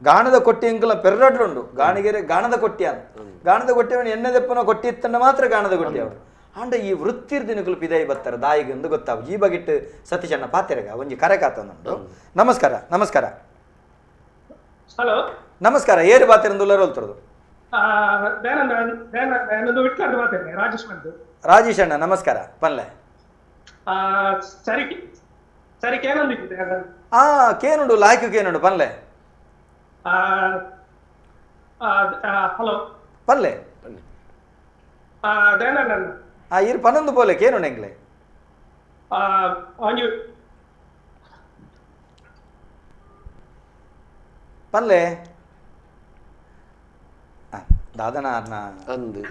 ಗಾಣದ ಕೊಟ್ಟಿ ಅಂಕಲ ಪೆರ್ರಡ್ಲುಂಡು ಗಾಣಿಗೆರೆ ಗಾಣದ ಕೊಟ್ಟಿ ಅಂತ ಗಾಣದ ಕೊಟ್ಟಿ ಅವನು ಎಣ್ಣೆದೆಪ್ಪನ ಕೊಟ್ಟಿ ಇತ್ತಂಡ ಮಾತ್ರ ಗಾಣದ ಕೊಟ್ಟಿ ಅವರು ಅಂಡ ಈ ವೃತ್ತಿರ್ದಿನಕುಲು ಪಿದೈ ಬತ್ತಾರೆ ದಾಯಿಗೆ ಎಂದು ಗೊತ್ತಾವು ಈ ಬಗೆಟ್ ಸತೀಶಣ್ಣ ಪಾತೆರಗ ಒಂಜಿ ಕರೆ ಕಾತನುಂಡು. ನಮಸ್ಕಾರ ನಮಸ್ಕಾರ. ಹಲೋ ನಮಸ್ಕಾರ. ಏರು ಬಾತೆರಂದುಲ್ಲರ ಹೋಲ್ತರದು? ರಾಜೇಶ್ ಅಣ್ಣ ನಮಸ್ಕಾರ. ಪನ್ಲೆ ಸರಿ ಸರಿ ಆ ಕೇನುಂಡು ಲಾಯ್ಕು ಕೇನುಂಡು ಪನ್ಲೆ. ಹಲೋ ಪನ್ಲೆ. ಆ ಇರು ಪನ್ನೊಂದು ಪೋಲೆ ಕೇನುಂಡು ಎಂಗ್ಲೆ? ಪನ್ಲೆ ದಾದನ ಅಂದು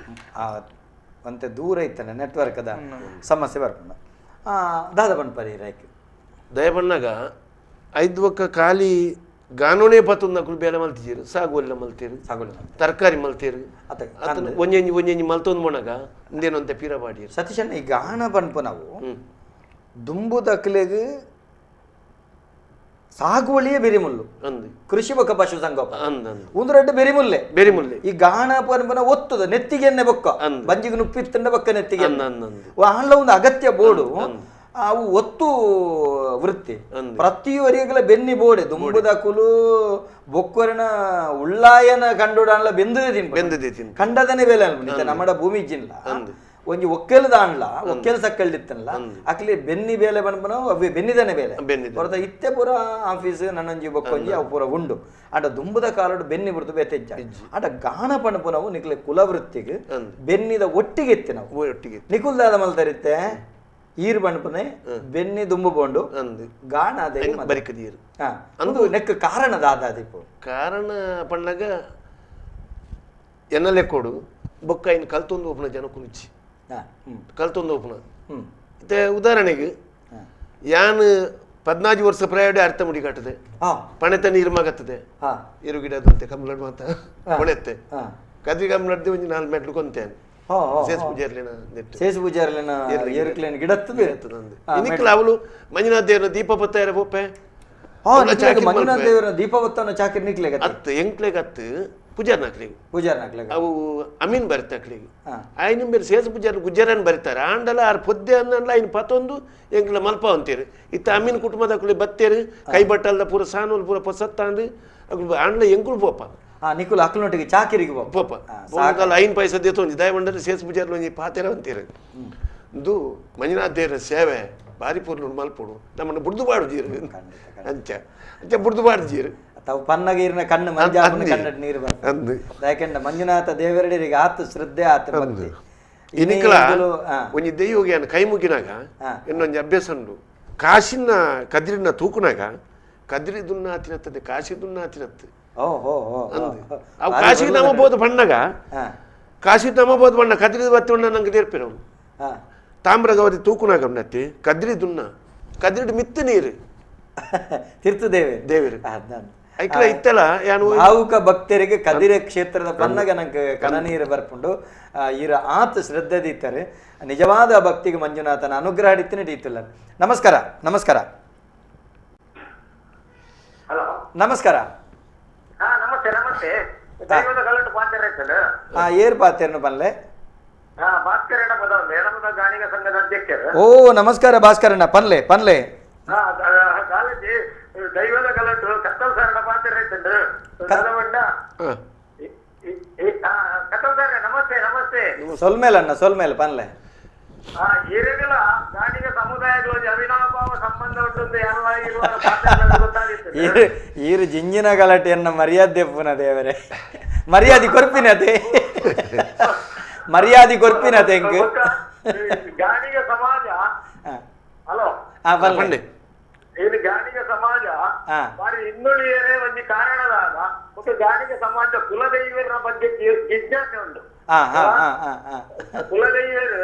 ಅಂತೆ ದೂರ ಇತ್ತಾನೆ ನೆಟ್ವರ್ಕ್ ಅದ ಸಮಸ್ಯೆ ಬರ್ಪುಂಡು. ದಾದ ಪನ್ಪರಿ ರೈಕ್ ದಯ ಬಣ್ಣಗ ಐದು ಒಕ್ಕ ಖಾಲಿ ಗಾನೋನೇ ಪತ್ತೊಂದು ಬೇಲೆ ಮಲ್ತಿರು ಸಾಗುವಲ್ಲ ಮಲ್ತೀರು ಸಾಗುವಲ್ಲ ತರಕಾರಿ ಮಲ್ತೀರು ಅತನ ಒಂಜೊಂಜಿ ಒಂಜೊಂಜಿ ಮಲ್ತೊಂದು ಮೋಣಗ ಇಂದೇನಂತೆ ಪೀರ ಬಾಡಿರು. ಸತೀಶಣ್ಣ ಈ ಗಾಣ ಪನ್ಪು ನಾವು ದುಂಬುದಕ್ಲೆಗ್ ಸಾಗುವಳಿಯೇ ಬೆರಿಮುಲ್ಲು ಕೃಷಿ ಬೊಕ್ಕ ಪಶು ಸಂಗೋಪನೆ ಒಂದು ರಡ್ಡು ಬೆರಿಮುಲ್ಲೆ ಬೆರಿಮುಲ್ಲೆ ಈ ಗಾಣ ಪನ್ಪನ ಒತ್ತುದ ನೆತ್ತಿಗೆನ್ನೆ ಬೊಕ್ಕ ಬಂಜಿಗೆ ನುಪ್ಪಿತ್ತಂಡ ಬೊಕ್ಕ ನೆತ್ತಿಗೆ ಆಂಡ್ಲ ಒಂದು ಅಗತ್ಯ ಬೋಡು ಅವು ಒತ್ತು ವೃತ್ತಿ ಪ್ರತಿಯೊರಿಗಲ ಬೆನ್ನಿ ಬೋಡೆ ದುಂಬುದ ಕುಲು ಬೊಕ್ಕೊರಿನ ಉಳ್ಳಾಯನ ಕಂಡುಡಾನ್ಲ ಬೆಂದು ತಿನ್ ಕಂಡದನೆ ಬೇಲೆ ಅನ್ಬಿಟ್ಟು ನಮ್ಮಡ ಭೂಮಿ ಜಿಲ್ಲ ಒಂಜಿ ಒಕ್ಕೆಲದ ಆಂಡ್ಲ ಒಕ್ಕೆಲ್ ಸಕ್ಕಲ್ದಿತ್ತಲ್ಲ ಅಕ್ಲಿ ಬೆನ್ನಿ ಬೇಲೆ ಬನ್ಪನ ಅವೇ ಬೆನ್ನಿದನೆ ಬೇಲೆ ಹೊರತ ಇತ್ತೆ ಪೂರ ಆಫೀಸ್ ನನ್ನೊಂಜಿ ಬೊಕ್ಕೊಂಜಿ ಅವು ಪೂರ ಉಂಡು ಆಟ ದುಂಬುದ ಕಾಲಡು ಬೆನ್ನಿ ಬುರ್ದು ಬೇತೆಜ್ಜ ಆಟ ಗಾಣ ಪಣಪುನವು ನಿಕ್ಲೆ ಕುಲವೃತ್ತಿಗೆ ಬೆನ್ನಿದ ಒಟ್ಟಿಗೆ ಇತ್ತೆ ನಾವು ಒಟ್ಟಿಗೆ ನಿಕುಲ್ದಾದ ಮಲ್ತರಿತ್ತೆ ಈರು ಬಣ್ಪನೆ ಬೆನ್ನಿ ದುಂಬು ಬೋಂಡು ಗಾಣ ಅದೇ ಬರಿಕದೀರು ಅಂದು ನೆಕ್ ಕಾರಣ ದಾದಾದಿಪ್ಪು ಕಾರಣ ಪಣ್ಣಗ ಎನ್ನಲೆ ಕೊಡು ಬೊಕ್ಕ ಇನ್ನು ಕಲ್ತೊಂದು ಒಪ್ಪನ ಜನ ಕುಣಿಚಿ ಕಲ್ತೊಂದು ಒಪ್ಪನ ಇತ್ತೆ ಉದಾಹರಣೆಗೆ ಯಾನ್ 14 ವರ್ಷ ಪ್ರಾಯಡೆ ಅರ್ಥ ಮುಡಿ ಕಟ್ಟದೆ ಪಣೆತ ನೀರು ಮಗತ್ತದೆ ಇರು ಗಿಡದಂತೆ ಕಮ್ಲಡ್ ಮಾತ ಕೊಳೆತ್ತೆ ಕದ್ರಿ ಕಮ್ಲಡ್ದೆ ಒಂಜಿ 4 ಮೆಟ್ಲು ಕೊಂತೇನೆ ಸೇಸ್ ಪೂಜಾರ್ಲಿನ ಸೇಸ್ ಪೂಜಾರ್ಲಿನ ಏರುಕ್ಲೇನ ಗಿಡತ್ತದೆ ಇನಿಕ್ಲ ಅವಳು ಮಂಜುನಾಥ ದೇವರ ದೀಪ ಪತ್ತಾಯರ ಪೋಪೆ ಮಂಜುನಾಥ ದೇವರ ದೀಪ ಪತ್ತನ ಚಾಕಿರ್ ನಿಕ್ಲೆಗ ಅತ್ತು ಎಂಕ್ಲೆಗ್ ಅತ್ತು ಪೂಜಾರ್ನಾಕ್ಲಿಗೆ ಪೂಜಾರ್ನಾಕ್ಲೆಗ್ ಅವು ಅಮೀನ್ ಬರಿತಾಕ್ಲಿಗೆ ಆಯ್ನ ಬೇರೆ ಸೇಸ್ ಪೂಜಾರ್ ಗುಜರಾನ್ ಬರಿತಾರೆ ಆಂಡಲ ಆರ್ ಪೊದ್ದೆ ಅನ್ನಲ್ಲ ಐನ್ ಪತ್ತೊಂದು ಎಂಕ್ಲ ಮಲ್ಪ ಅಂತೀರಿ ಇತ್ತ ಅಮೀನ್ ಕುಟುಂಬದ ಬತ್ತೇರು ಕೈ ಬಟ್ಟಲ್ದ ಪೂರ ಸಾನೂಲ್ ಪೂರ ಪೊಸತ್ತಾಂದು ಅಕ್ಲು ಆಂಡ್ಲ ಎಂಕುಲು ಪೋಪ ನಿಕುಲು ಅಕ್ಲನೊಟ್ಟಿಗೆ ಚಾಕಿರಿಗೆ ಪೋಪ ಪೋಪಲ್ಲ 5 ಪೈಸೆ ದೇತೊಂಜಿ ದಯಮಂಡಲ ಸೇಸ್ ಪೂಜಾರ್ಲು ಒಂಜಿ ಪಾತೆರ ಅಂತೀರಿ ಇಂದು ಮಂಜುನಾಥ ದೇವರ ಸೇವೆ ಬಾರಿ ಪೂರ್ಲು ಮಲ್ಪೊಡು ನಮ್ಮನ್ನು ಬುಡ್ದು ಬಾಡು ಜೀರು ಅಂಚ ಅಂಚ ಬುಡ್ದು ಬಾಡು ಜೀರು ತಾವು ಪನ್ನಗ ಇರಿನ ಕಣ್ಣು ಮಂಜಾಪನ ಕನ್ನಡ ನೀರು ಬರ್ತದೆ ಯಾಕೆಂಡ ಮಂಜುನಾಥ ದೇವರಡಿರಿಗೆ ಆತು ಶ್ರದ್ಧೆ ಆತು ಭಕ್ತಿ ಇನಿಕಲ ಒಂಜಿ ದೈವಗೆ ಕೈ ಮುಗಿನಾಗ ಇನ್ನೊಂಜಿ ಅಭ್ಯಾಸ ಉಂಡು ಕಾಶಿನ ಕದ್ರಿನ ತೂಕುನಾಗ ಕದ್ರಿ ದುನ್ನ ತಿನ್ನತ್ತದೆ ಕಾಶಿ ದುನ್ನ ತಿನ್ನತ್ತೆ ಅವು ಕಾಶಿಗೆ ನಮ್ಮ ಬೋದು ಬಣ್ಣಗ ಕಾಶಿ ನಮ್ಮ ಬೋದು ಬಣ್ಣ ಕದ್ರಿ ಬತ್ತಿ ಉಣ್ಣ ನಂಗೆ ನೇರ್ಪೇರು ಅವನು ತಾಮ್ರಗವರಿ ತೂಕುನಾಗ ಉಣ್ಣತ್ತಿ ಕದ್ರಿ ದುನ್ನ ಕದ್ರಿಡ್ ಮಿತ್ತು ನೀರು ತಿರ್ತು ದೇವೇರು ದೇವೇರು ಐಕ್ಲ ಇತ್ತಲ್ಲ ಯಾನು ಭಾವುಕ ಭಕ್ತರಿಗೆ ಕದಿರೆ ಕ್ಷೇತ್ರದ ಪನ್ನಗ ನಂಗೆ ಕಣನೀರು ಬರ್ಪುಂಡು ಈರ ಆತ ಶ್ರದ್ಧೆ ದೀತಾರೆ ನಿಜವಾದ ಭಕ್ತಿಗೆ ಮಂಜುನಾಥನ ಅನುಗ್ರಹ ಹಿಡಿತೀನಿ ಹಿಡಿತಿಲ್ಲ. ನಮಸ್ಕಾರ ನಮಸ್ಕಾರ ನಮಸ್ಕಾರ. ನಮಸ್ತೆ ನಮಸ್ತೆ. ಏರ್ ಪಾತೇರ್ನು ಪನ್ಲೆ ಸಂಘದ ಅಧ್ಯಕ್ಷರು. ಓ ನಮಸ್ಕಾರ ಭಾಸ್ಕರಣ್ಣ, ಪನ್ಲೆ ಪನ್ಲೆ. ದೈವದ ಗಲಟು ಕತ್ತಲ್ ಸಾರಡ ಪಾತ್ರ ಕತ್ತಲ್ ಸಾರ ನಮಸ್ತೆ ನಮಸ್ತೆ. ಸೊಲ್ಮೇಲೆ ಅಣ್ಣ ಸೊಲ್ಮೇಲೆ ಪನ್ಲೆ. ಹಿರಿಯಗಳ ಗಾಣಿಗ ಸಮುದಾಯಗಳು ಅವಿನಾಭಾವ ಸಂಬಂಧ ಉಂಟು ಗೊತ್ತಾಗಿತ್ತು. ಈರು ಜಿಂಜಿನ ಗಲಾಟೆಯನ್ನ ಮರ್ಯಾದೆ ಪುನ ದೇವರೇ ಮರ್ಯಾದೆ ಕೊರ್ಪಿನತೆ ಮರ್ಯಾದೆ ಕೊರ್ಪಿನತೆ ಹೆಂಗ್ ಗಾಣಿಗ ಸಮಾಜ. ಹಲೋ ಇದು ಗಾಣಿಗ ಸಮಾಜ ಬಾರಿ ಹಿನ್ನುಳಿಯರೇ ಒಂದು ಕಾರಣದಾದ ಮತ್ತು ಗಾಣಿಗ ಸಮಾಜ ಕುಲದೈವರ ಬಗ್ಗೆ ಜಿಜ್ಞಾಸೆ ಉಂಟು. ಕುಲದೈವರು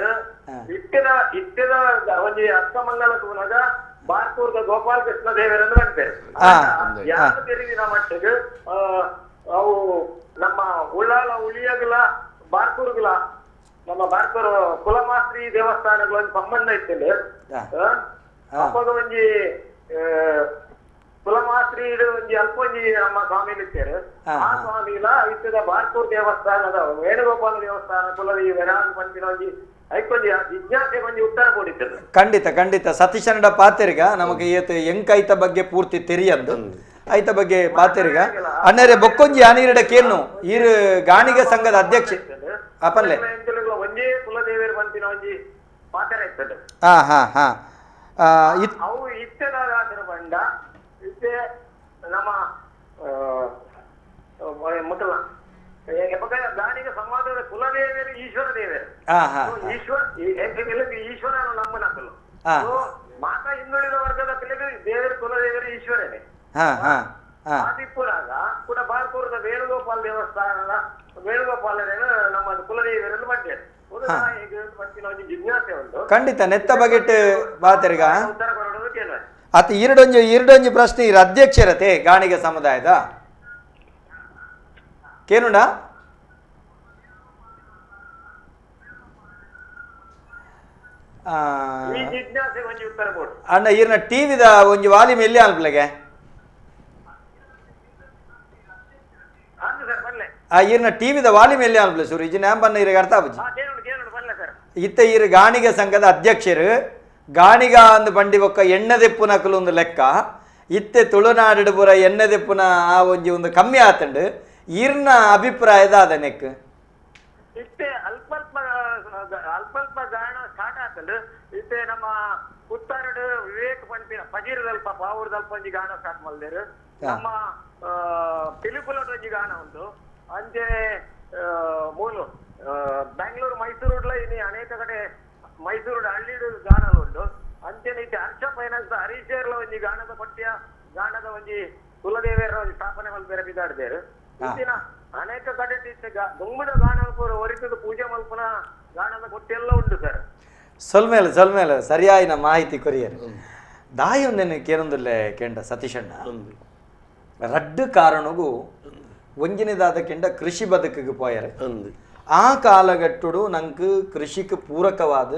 ಇಟ್ಟದ ಇಟ್ಟದ ಒಂದು ಅಷ್ಟಮಂಗಲ ತೂನಗ ಬಾರ್ಕೂರ್ದ ಗೋಪಾಲಕೃಷ್ಣ ದೇವರನ್ನು ಬರ್ತಾರೆ. ಯಾರು ತಿರುಗಿನ ಮಟ್ಟಿಗೆ ಅವು ನಮ್ಮ ಉಳ್ಳಾಲ ಉಳಿಯಗಲ ಬಾರ್ಕೂರ್ಗಲ ನಮ್ಮ ಬಾರ್ಕೂರು ಕುಲಮಾಸ್ತ್ರಿ ದೇವಸ್ಥಾನಗಳ ಒಂದು ಸಂಬಂಧ ಇತ್ತಲ್ಲ. ಅಪ್ಪಾಗ ಒಂಜಿ ಕುಲಮಾಸ್ತ್ರಿ ಒಂಜಿ ಅಲ್ಪ ಒಂಜಿ ನಮ್ಮ ಸ್ವಾಮಿ ಇರ್ತಾರೆ. ಆ ಸ್ವಾಮಿಲ ಇತ್ತದ ಬಾರ್ಕೂರ್ ದೇವಸ್ಥಾನದ ವೇಣುಗೋಪಾಲ ದೇವಸ್ಥಾನ ಕುಲದೈವ ಪಂಪಿನ ಒಂಜಿ ಐಕೊಂಜಿ ಜಿಜ್ಞಾಸೆ ಒಂಜಿ ಉತ್ತರ ಕೊಡಿತದೆ. ಖಂಡಿತ ಖಂಡಿತ ಸತೀಶನಡ ಪಾತೆರ್ಗ ನಮಗೆ ಏತ ಎಂಕೈತ ಬಗ್ಗೆ ಪೂರ್ತಿ ತೆರಿಯಂದು ಐತ ಬಗ್ಗೆ ಪಾತೆರ್ಗ ಅಣ್ಣರೇ ಬೊಕ್ಕೊಂಜಿ ಆನೀರಡ ಕೇನು ಈರು ಗಾಣಿಗ ಸಂಘದ ಅಧ್ಯಕ್ಷ ಅಪನ್ಲೆ ಒಂಜೇ ಕುಲದೇವರು ಪಂಪಿನ ಒಂಜಿ ಪಾತೆರ ಇರ್ತದೆ. ಹಾ ಹಾ ಹಾ ಅವು ಇತ್ತದಾದ್ರ ಬಂಡ ಇತ್ತೆ ನಮ್ಮ ಮಕ್ಕಳ ಗಾಣಿಗ ಸಮಾಜದ ಕುಲದೇವರು ಈಶ್ವರ ದೇವರು ಈಶ್ವರ ಈಶ್ವರನ ನಮ್ಮ ನಕಲು ಮಾತಾ ಹಿಂದುಳಿದ ವರ್ಗದ ಪಿಳ್ಳೆಗೆ ದೇವರು ಕುಲದೇವರು ಈಶ್ವರನೇ. ಆದಿಪ್ಪುರಾಗ ಕೂಡ ಬಾರ್ಕೂರದ ವೇಣುಗೋಪಾಲ ದೇವಸ್ಥಾನದ ವೇಣುಗೋಪಾಲರೇನು ನಮ್ಮ ಕುಲದೇವರನ್ನು ಬಂದಿದ್ದಾರೆ. ಜಿಜ್ಞಾಸೆ ಉಂಟು ಖಂಡಿತ ನೆತ್ತ ಬಗೆಟ್ ಬಾತೆರ್ಗ ಉತ್ತರ ಕೊಡೋದು ಕೇಳುವ. ಆತ ಈರಡೊಂಜಿ ಈರಡೊಂಜಿ ಪ್ರಶ್ನೆ ಇರ ಅಧ್ಯಕ್ಷರತೆ ಗಾಣಿಗ ಸಮುದಾಯದ ಕೇನುಂಡ ಅಣ್ಣ ಈರ್ನ ಟಿವಿದ ಒಂಜಿ ವಾಲ್ಯೂಮ್ ಎಲ್ಲಿ ಅನ್ಪ್ಲೆಗೆ ಈರ್ನ ಟಿವಿದ ವಾಲ್ಯೂಮ್ ಎಲ್ಲಿ ಅನ್ಪ್ಲೆ ಸೂರು ಇಜ್ಜಿ ನ್ಯಾಂ ಇರಿಗೆ ಅರ್ಥ ಆಪುಜಿ. ಇತ್ತ ಈರು ಗಾಣಿಗ ಸಂಘದ ಅಧ್ಯಕ್ಷರು ಗಾಣಿಗ ಅಂದು ಬಂಡಿ ಬೊಕ್ಕ ಎಣ್ಣೆದೆಪ್ಪುನಕುಲು ಒಂದು ಲೆಕ್ಕ. ಇತ್ತೆ ತುಳುನಾಡು ಪೂರ ಎಣ್ಣೆದೆಪ್ಪುನ ಆ ಒಂಜಿ ಒಂದು ಕಮ್ಮಿ ಆತಂಡು. ಈರ್ನ ಅಭಿಪ್ರಾಯದ ಅದ ನೆಕ್ ಇತ್ತೆ ಅಲ್ಪ ಅಲ್ಪ ಅಲ್ಪ ಅಲ್ಪ ಗಾಣ ಸ್ಟಾರ್ಟ್ ಆತಂಡು. ಇತ್ತೆ ನಮ್ಮ ಉತ್ತರಡು ವಿವೇಕ್ ಪಂಪಿನ ಪಜೀರದಲ್ಪ ಪಾವೂರದಲ್ಪ ಒಂಜಿ ಗಾಣ ಸ್ಟಾರ್ಟ್ ಮಲ್ದೇರು. ನಮ್ಮ ಪಿಲಿಪುಲಟ್ ಒಂಜಿ ಗಾಣ ಉಂಟು. ಅಂಚೆ ಮೂಲು ಬೆಂಗಳೂರು ಮೈಸೂರುಡ್ಲ ಇನಿ ಅನೇಕ ಕಡೆ ಮೈಸೂರು ಹಳ್ಳಿಡು ಗಾಣಲು ಉಂಟು. ಅಂಚೆನೆ ಇತ್ತೆ ಹರ್ಷ ಫೈನಾನ್ಸ್ ಹರೀಶೇರ್ಲ ಒಂಜಿ ಗಾಣದ ಪಠ್ಯ ಗಾಣದ ಒಂಜಿ ಕುಲದೇವಿಯರ ಒಂಜಿ ಸ್ಥಾಪನೆ ಮಲ್ಪೆರೆ ಬಿದಾಡ್ದೇರು. ಇತ್ತಿನ ಅನೇಕ ಕಡೆ ಇತ್ತೆ ದುಂಬುದ ಗಾಣ ಒರಿತದ ಪೂಜೆ ಮಲ್ಪುನ ಗಾಣದ ಕೊಟ್ಟೆಲ್ಲ ಉಂಟು ಸರ್. ಸೊಲ್ಮೇಲೆ ಸೊಲ್ಮೇಲೆ ಸರಿಯಾಯಿನ ಮಾಹಿತಿ ಕೊರಿಯರ್ ದಾಯೊಂದೇನು ಕೇನೊಂದುಲ್ಲೆ ಕೆಂಡ ಸತೀಶಣ್ಣ. ರಡ್ಡು ಕಾರಣಗೂ ಒಂಜಿನದಾದ ಕೆಂಡ ಕೃಷಿ ಬದುಕಿಗೆ ಪೋಯರೆ. ಆ ಕಾಲಗಟ್ಟುಡು ನಂಗೆ ಕೃಷಿಗೆ ಪೂರಕವಾದ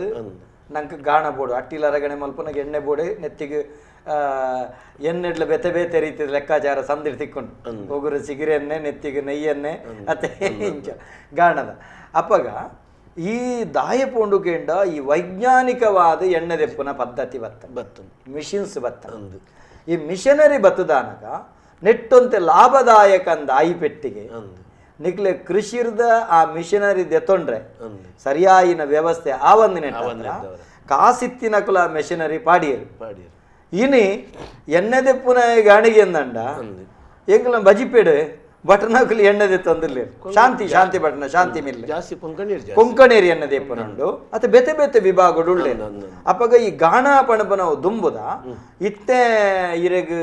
ನಂಗೆ ಗಾಣ ಬೋಡು ಅಟ್ಟಿಲ ಅರಗಣೆ ಮಲ್ಪನಗೆ ಎಣ್ಣೆ ಬೋಡೆ ನೆತ್ತಿಗೆ ಎಣ್ಣೆಡ್ಲ ಬೆತೆ ಬೇತೆ ರೀತಿಯ ಲೆಕ್ಕಾಚಾರ ಸಂದಿರ್ ತಿಕ್ಕೊಂಡು ಒಗುರು ಸಿಗಿರೆಣ್ಣೆ ನೆತ್ತಿಗೆ ನೆಯ್ಯೆಣ್ಣೆ ಅತ್ತೆ ಇಂಚ ಗಾಣದ ಅಪ್ಪಗ ಈ ದಾಯ ಪೋಂಡು ಕೇಂಡ ಈ ವೈಜ್ಞಾನಿಕವಾದ ಎಣ್ಣೆ ದೆಪ್ಪುನ ಪದ್ಧತಿ ಬತ್ತ ಬತ್ತು ಮಿಷಿನ್ಸ್ ಬತ್ತ. ಈ ಮಿಷನರಿ ಬತ್ತದಾನಗ ನೆಟ್ಟೊಂತೆ ಲಾಭದಾಯಕ ಅಂದ ಆಯಿ ಪೆಟ್ಟಿಗೆ ನಿಕ್ಲೆ ಕೃಷಿರ್ದ ಆ ಮಿಷನರಿ ದೆತ್ತೊಂಡ್ರೆ ಸರಿಯಾಯಿನ ವ್ಯವಸ್ಥೆ ಆ ಒಂದಿನ ಕಾಸಿತ್ತಿನ ಕುಲ ಮಿಷನರಿ ಪಾಡಿಯರು. ಇನಿ ಎಣ್ಣೆದೆಪ್ಪುನ ಗಾಣಿಗೆ ಎಂದಂಡ ಎಂಗ್ಲ ಬಜಿಪೇಡು ಬಟನಕುಲು ಎಣ್ಣೆದೆ ತಂದಿರ್ಲಿ ಶಾಂತಿ ಶಾಂತಿ ಬಟನ ಶಾಂತಿ ಮಿಲ್ ಜಾಸ್ತಿ ಕೊಂಕಣೇರಿ ಎಣ್ಣೆದೆಪ್ಪುನುಂಡು ಅತ್ತ ಬೇತೆ ಬೇತೆ ವಿಭಾಗಗಳು ಉಳ್ಳೆ. ಅಪ್ಪಗ ಈ ಗಾಣ ಪಣಪನವು ದುಂಬುದ ಇತ್ತೆ ಇರೆಗ್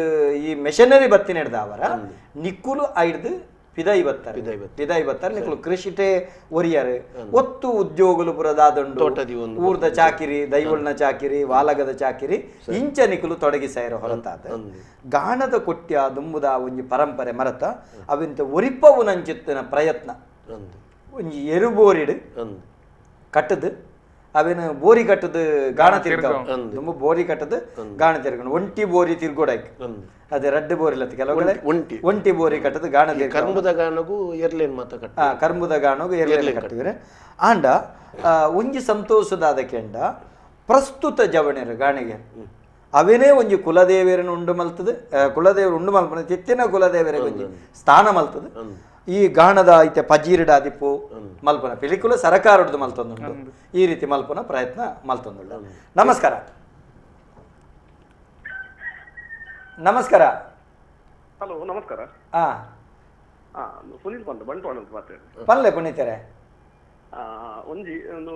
ಈ ಮಿಷನರಿ ಬತ್ತಿನ ಹಿಡ್ದ ಅವರ ನಿಕ್ಕುಲು ಐಡ್ದು ಪಿದೈ ಬತ್ತಾರೆ ಪಿದೈ ಬತ್ತಾರೆ ನಿಕ್ಕುಲು ಕೃಷಿಟೆ ಒರಿಯರು ಒತ್ತು ಉದ್ಯೋಗಲು ಪುರದಾದಂಡು ಊರ್ದ ಚಾಕಿರಿ ದೈವಳ್ನ ಚಾಕಿರಿ ವಾಲಗದ ಚಾಕಿರಿ ಇಂಚ ನಿಕ್ಕುಲು ತೊಡಗಿಸಾಯರ ಹೊರತಾದ ಗಾಣದ ಕೊಟ್ಯ ದುಂಬುದ ಒಂಜಿ ಪರಂಪರೆ ಮರತ ಅವಿಂತ ಒರಿಪವು ನಂಚಿತ್ತಿನ ಪ್ರಯತ್ನ ಒಂಜಿ ಎರುಬೋರಿಡು ಕಟ್ಟದು ಅವೇನು ಬೋರಿ ಕಟ್ಟದು ಗಾಣ ತಿರ್ಗ ತುಂಬ ಬೋರಿ ಕಟ್ಟದು ಗಾಣ ತಿರ್ಕೊಂಡು ಒಂಟಿ ಬೋರಿ ತಿರ್ಗೋಡಾಯ್ತು ಅದೇ ರಡ್ಡು ಬೋರಿ ಇಲ್ಲ ಕೆಲವು ಕಡೆ ಒಂಟಿ ಬೋರಿ ಕಟ್ಟದು ಗಾಣ ತಿರ್ಗ ಕರ್ಮದ ಗಾಣಗೂ ಎರ್ಲೇನ್ ಮಾತ ಕಟ್ಟ ಕರ್ಮದ ಗಾಣಗೂ ಎರ್ಲೇನ್ ಕಟ್ಟಿದ್ರೆ ಆಂಡ ಒಂಜಿ ಸಂತೋಷದಾದ ಕೆಂಡ ಪ್ರಸ್ತುತ ಜವಣೆರು ಗಾಣಿಗೆ ಅವೇನೇ ಒಂಜಿ ಕುಲದೇವರನ್ನು ಉಂಡು ಮಲ್ತದೆ ಕುಲದೇವರು ಉಂಡು ಮಲ್ಪನ ತಿತ್ತಿನ ಕುಲದೇವರಿಗೆ ಒಂಜಿ ಸ್ಥಾನ ಮಲ್ತದೆ ಈ ಗಾಣದ ಐತೆ ಪಜೀರಿಡಾದಿಪ್ಪು ಮಲ್ಪನ ಪಿಲಿಕುಲ ಸರಕಾರದ್ದು ಮಲ್ತೊಂದುಂಟು ಈ ರೀತಿ ಮಲ್ಪನ ಪ್ರಯತ್ನ ಮಲ್ತೊಂದುಳ್ಳ. ನಮಸ್ಕಾರ. ನಮಸ್ಕಾರ. ಹಲೋ ನಮಸ್ಕಾರ. ಹಾ ಸುನೀಲ್ ಬಂದು ಬಂಟ್ವಾಳ ಅಂತ ಮಾತಾಡಿ ಪಲ್ಲೆ ಪುನೀತರೆ. ಒಂಜಿ ಒಂದು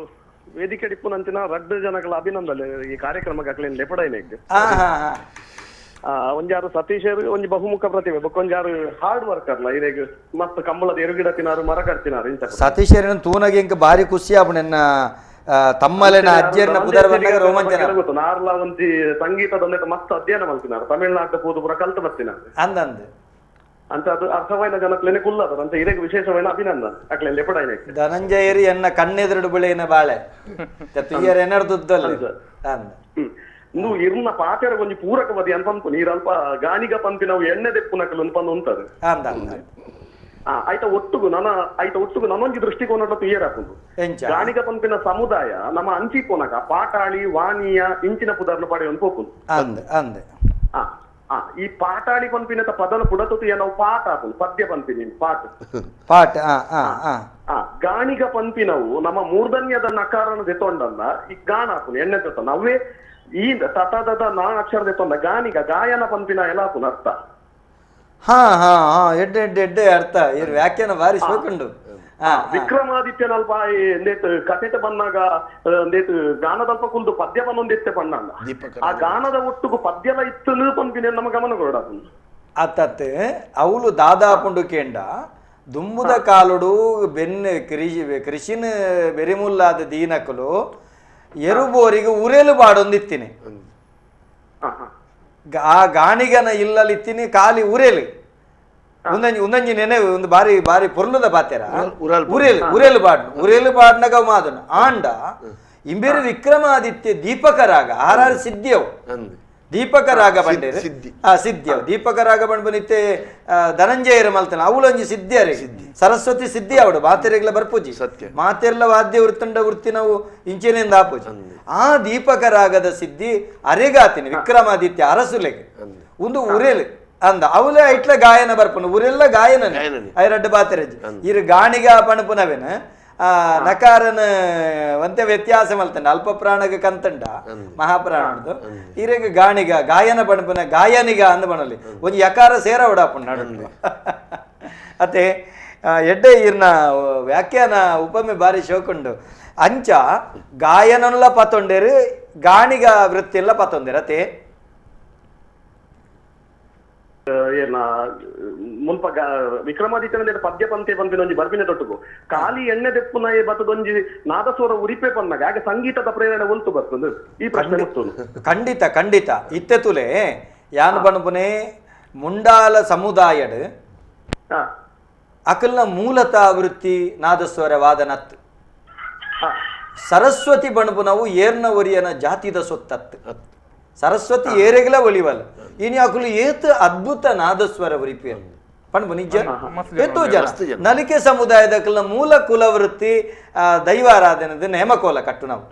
ವೇದಿಕೆ ಡಿಪ್ಪುನಂಚಿನ ರಡ್ಡು ಜನಗಳ ಅಭಿನಂದನೆ ಈ ಕಾರ್ಯಕ್ರಮಕ್ಕೆ ಅಕ್ಲೇನ್ ಲೆಪಡೈನೆ. ಒಂಜಾರು ಸತೀಶರು ಒಂಜಿ ಬಹುಮುಖ ಪ್ರತಿಭೆ ಬೊಕ್ಕೊಂಜಾರು ಹಾರ್ಡ್ ವರ್ಕರ್ಲ ಇರೆಗ್ ಮಸ್ತ್ ಕಂಬಳದ ಎರುಗಿಡ ತಿನಾರು ಮರ ಕಟ್ತಿನಾರು ಇಂತ ಸತೀಶರನ್ನ ತೂನಗೆ ಇಂಕ ಬಾರಿ ಖುಷಿ ಆಪುನೆನ್ನ ತಮ್ಮಲೆನ ಅಜ್ಜಿಯರ್ನ ಪುದರ್ ಬಂದಾಗ ರೋಮಾಂಚನ ಗೊತ್ತು. ನಾರ್ಲ ಒಂಜಿ ಸಂಗೀತದೊಂದೆ ಮಸ್ತ್ ಅಧ್ಯಯನ ಮಲ್ತಿನಾರು ತಮಿಳ್ನಾಡು ಪೋದು ಪೂರ ಕಲ್ತು ಬರ್ತಿನಾರು ಅಂದಂದು ಅಂತ ಅದು ಅರ್ಥವಾಯಿನ ಜನಕ್ಲೇನೆ ಕುಲ್ಲದ ಅಂತ ಇರೆಗ್ ವಿಶೇಷವಾದ ಅಭಿನಂದನೆ ಅಕ್ಲೇನ್ ಲೆಪಡೈನೆ. ಧನಂಜಯರಿ ಎನ್ನ ಕಣ್ಣೆದುರುಡು ಬೆಳೆಯಿನ ಬಾಳೆ ತುಯ್ಯರ್ ಎನರ್ದುದ್ದಲ್ಲ ಅಂದ ಇಂದು ಇರ್ನ ಪಾತೆರ ಒಂಜಿ ಪೂರಕ ಬದಿ ಅಂತ ಅನ್ಪು ನೀರಲ್ಪ ಗಾಣಿಗ ಪಂಪಿ ನಾವು ಎಣ್ಣೆ ದೆಪ್ಪುನಕಲು ಅಂತ ಉಂಟದು. ಆಯ್ತ ಒಟ್ಟುಗು ನನ್ನ ಆಯ್ತ ಒಟ್ಟುಗು ನನ್ನೊಂಜಿ ದೃಷ್ಟಿಕೋನ ತುಯ್ಯರ್ ಹಾಕುಂಡು ಗಾಣಿಗ ಪಂಪಿನ ಸಮುದಾಯ ನಮ್ಮ ಅಂಚಿ ಪೋನಕ ಪಾಟಾಳಿ ವಾಣಿಯ ಇಂಚಿನ ಪುದರ್ನ ಪಡೆಯೊಂದು ಪೋಪುಂಡು. ಈ ಪಾಟಾಳಿ ಪಂಪಿನ ಪದನ ಪುಡತು ನಾವು ಪಾಠ ಹಾಕುಂಡು ಪದ್ಯ ಪಂಪಿನಿ ಪಾಠ ಪಾಠ. ಗಾಣಿಗ ಪಂಪಿನವು ನಮ್ಮ ಮೂರ್ಧನ್ಯದ ನಕಾರನ ದೆತ್ತೊಂಡಲ್ಲ ಈ ಗಾಣ ಹಾಕುಂಡು ಎಣ್ಣೆ ದೆತ್ತೊಂಡ ಅವೇ ಈ ತಟದ ನಾ ಅಕ್ಷರದ ತೊಂದ ಗಾನಿಗ ಗಾಯನ ಪಂಪಿನ ಎಲ್ಲ ಅರ್ಥ. ಹಾ ಹಾ ಹಾ ಎಡ್ಡೆ ಎಡ್ಡೆ ಎಡ್ಡೆ ಅರ್ಥ ಇವ್ರ ವ್ಯಾಖ್ಯಾನ ಬಾರಿ ಶೋಕುಂಡು. ವಿಕ್ರಮಾದಿತ್ಯನಲ್ಪ ಕಥೆತ ಬಂದಾಗ ಗಾನದಲ್ಪ ಕುಲ್ದು ಪದ್ಯ ಬಂದೊಂದಿತ್ತೆ ಪಣ್ಣಲ್ಲ ಆ ಗಾನದ ಒಟ್ಟುಗು ಪದ್ಯಲ ಇತ್ತು ಪಂಪಿನ ನಮ್ಮ ಗಮನ ಕೊಡ ಅತ್ತತ್ತೆ ಅವಳು ದಾದಾ ಪುಂಡು ಕೇಂಡ ದುಂಬುದ ಕಾಲುಡು ಬೆನ್ನು ಕೃಷಿ ಕೃಷಿನ ಬೆರಿಮುಲ್ಲಾದ ದೀನಕಲು ಎರುಬೋರಿಗೆ ಉರೇಲು ಬಾಡೊಂದಿತ್ತೀನಿ ಆ ಗಾಣಿಗನ ಇಲ್ಲಲ್ಲಿ ಖಾಲಿ ಉರೇಲು ಒಂದೊಂಜಿ ಒಂದೊಂಜಿ ನೆನೆ ಒಂದು ಬಾರಿ ಬಾರಿ ಪೊರ್ಲುದ ಬಾತೆರ ಉರೇಲು ಉರೇಲು ಬಾಡ್ನು ಉರೇಲು ಬಾಡ್ನಗ ಮಾದನು ಆಂಡ ಇಂಬೇರು ವಿಕ್ರಮಾದಿತ್ಯ ದೀಪಕರಾಗ ಆರ್ ಆರ್ ಸಿದ್ಧಿಯವು Deepak ರಾಗ ಬಂಡೇರು ಸಿದ್ಧಿ. ಆ ಸಿದ್ಧಿ ಅವು ದೀಪಕ ರಾಗ ಬಂಡ್ಬನಿತ್ತೆ ಧನಂಜಯರ ಮಲ್ತನ ಅವಳೊಂಜಿ ಸಿದ್ಧಿ ಅರೆ ಸರಸ್ವತಿ ಸಿದ್ಧಿ ಅವಡು ಮಾತೆರೆಗ್ಲ ಬರ್ಪೂಜಿ ಸತ್ಯ. ಮಾತೆರ್ಲ ವಾದ್ಯ ವೃತ್ತಂಡ ವೃತ್ತಿ ನಾವು ಇಂಚಿನಿಂದ ಆಪೂಜಿ ಆ ದೀಪಕ ರಾಗದ ಸಿದ್ಧಿ ಅರೆಗಾತಿನಿ ವಿಕ್ರಮಾದಿತ್ಯ ಅರಸುಲೆಗೆ ಒಂದು ಉರೆಲ್ ಅಂದ ಅವಲೇ ಐಟ್ಲ ಗಾಯನ ಬರ್ಪುನ ಊರೆಲ್ಲ ಗಾಯನನೆ ಗಾಯನನೆ. ಐರಡ್ಡು ಬಾತೆರಜ್ಜಿ ಇರು ಗಾಣಿಗ ಪಣಪುನವೇನ ಆ ನಕಾರನ ಒಂತೆ ವ್ಯತ್ಯಾಸ ಮಲ್ತಂಡ ಅಲ್ಪ ಪ್ರಾಣಗ ಕಂತಂಡ ಮಹಾಪ್ರಾಣದ್ದು ಇರೆಗ್ ಗಾಣಿಗ ಗಾಯನ ಪಣಪುನ ಗಾಯನಿಗ ಅಂದ ಬಣಲಿ ಒಂಜಿ ಯಕಾರ ಸೇರ ಉಡಾಪುಂಡು ನಡು ಅತೆ ಎಡ್ಡೆ ಇರ್ನ ವ್ಯಾಖ್ಯಾನ ಉಪಮೆ ಬಾರಿ ಶೋಕುಂಡು ಅಂಚ ಗಾಯನಲ್ಲ ಪತೊಂಡೇರು ಗಾಣಿಗ ವೃತ್ತಿಲ್ಲ ಪತೊಂದೇರು ಅತೆ ಏನ ಮುಲ್ಪ ವಿಕ್ರಮಾದಿತ್ಯನ ಪದ್ಯ ಪಂತೆ ಪಂಪಿನೊಂಜಿ ಬರ್ಪಿನ ತೊಟ್ಟುಗು ಖಾಲಿ ಎಣ್ಣೆ ದೆಪ್ಪುನ ಬತ್ತದೊಂಜಿ ನಾದಸ್ವರ ಉರಿಪೆ ಪನ್ನಾಗ ಆಗ ಸಂಗೀತದ ಪ್ರೇರಣೆ ಒಲ್ತು ಬರ್ತದೆ ಈ ಪ್ರಶ್ನೆ ಮುಟ್ಟುನು. ಖಂಡಿತ ಖಂಡಿತ ಇತ್ತೆ ತುಲೆ ಯಾನ್ ಪಣಪುನೆ ಮುಂಡಾಲ ಸಮುದಾಯಡ್ ಅಕಲ್ನ ಮೂಲತಃ ವೃತ್ತಿ ನಾದಸ್ವರ ವಾದನತ್ ಸರಸ್ವತಿ ಬಣಪುನವು ಏರ್ನ ಒರಿಯನ ಜಾತಿದ ಸೊತ್ತತ್ತು ಸರಸ್ವತಿ ಏರೆಗ್ಲ ಒಲಿವಲ್ಲ ಇನಿ ಅಕುಲು ಏತ್ ಅದ್ಭುತ ನಾದಸ್ವರ ಉರಿಪಿಯರು ಪಣಪು ನಿಜ ಏತೋ ಜನ ನಲಿಕೆ ಸಮುದಾಯದ ಮೂಲ ಕುಲವೃತ್ತಿ ದೈವಾರಾಧನೆ ನೇಮಕೋಲ ಕಟ್ಟು ನಾವು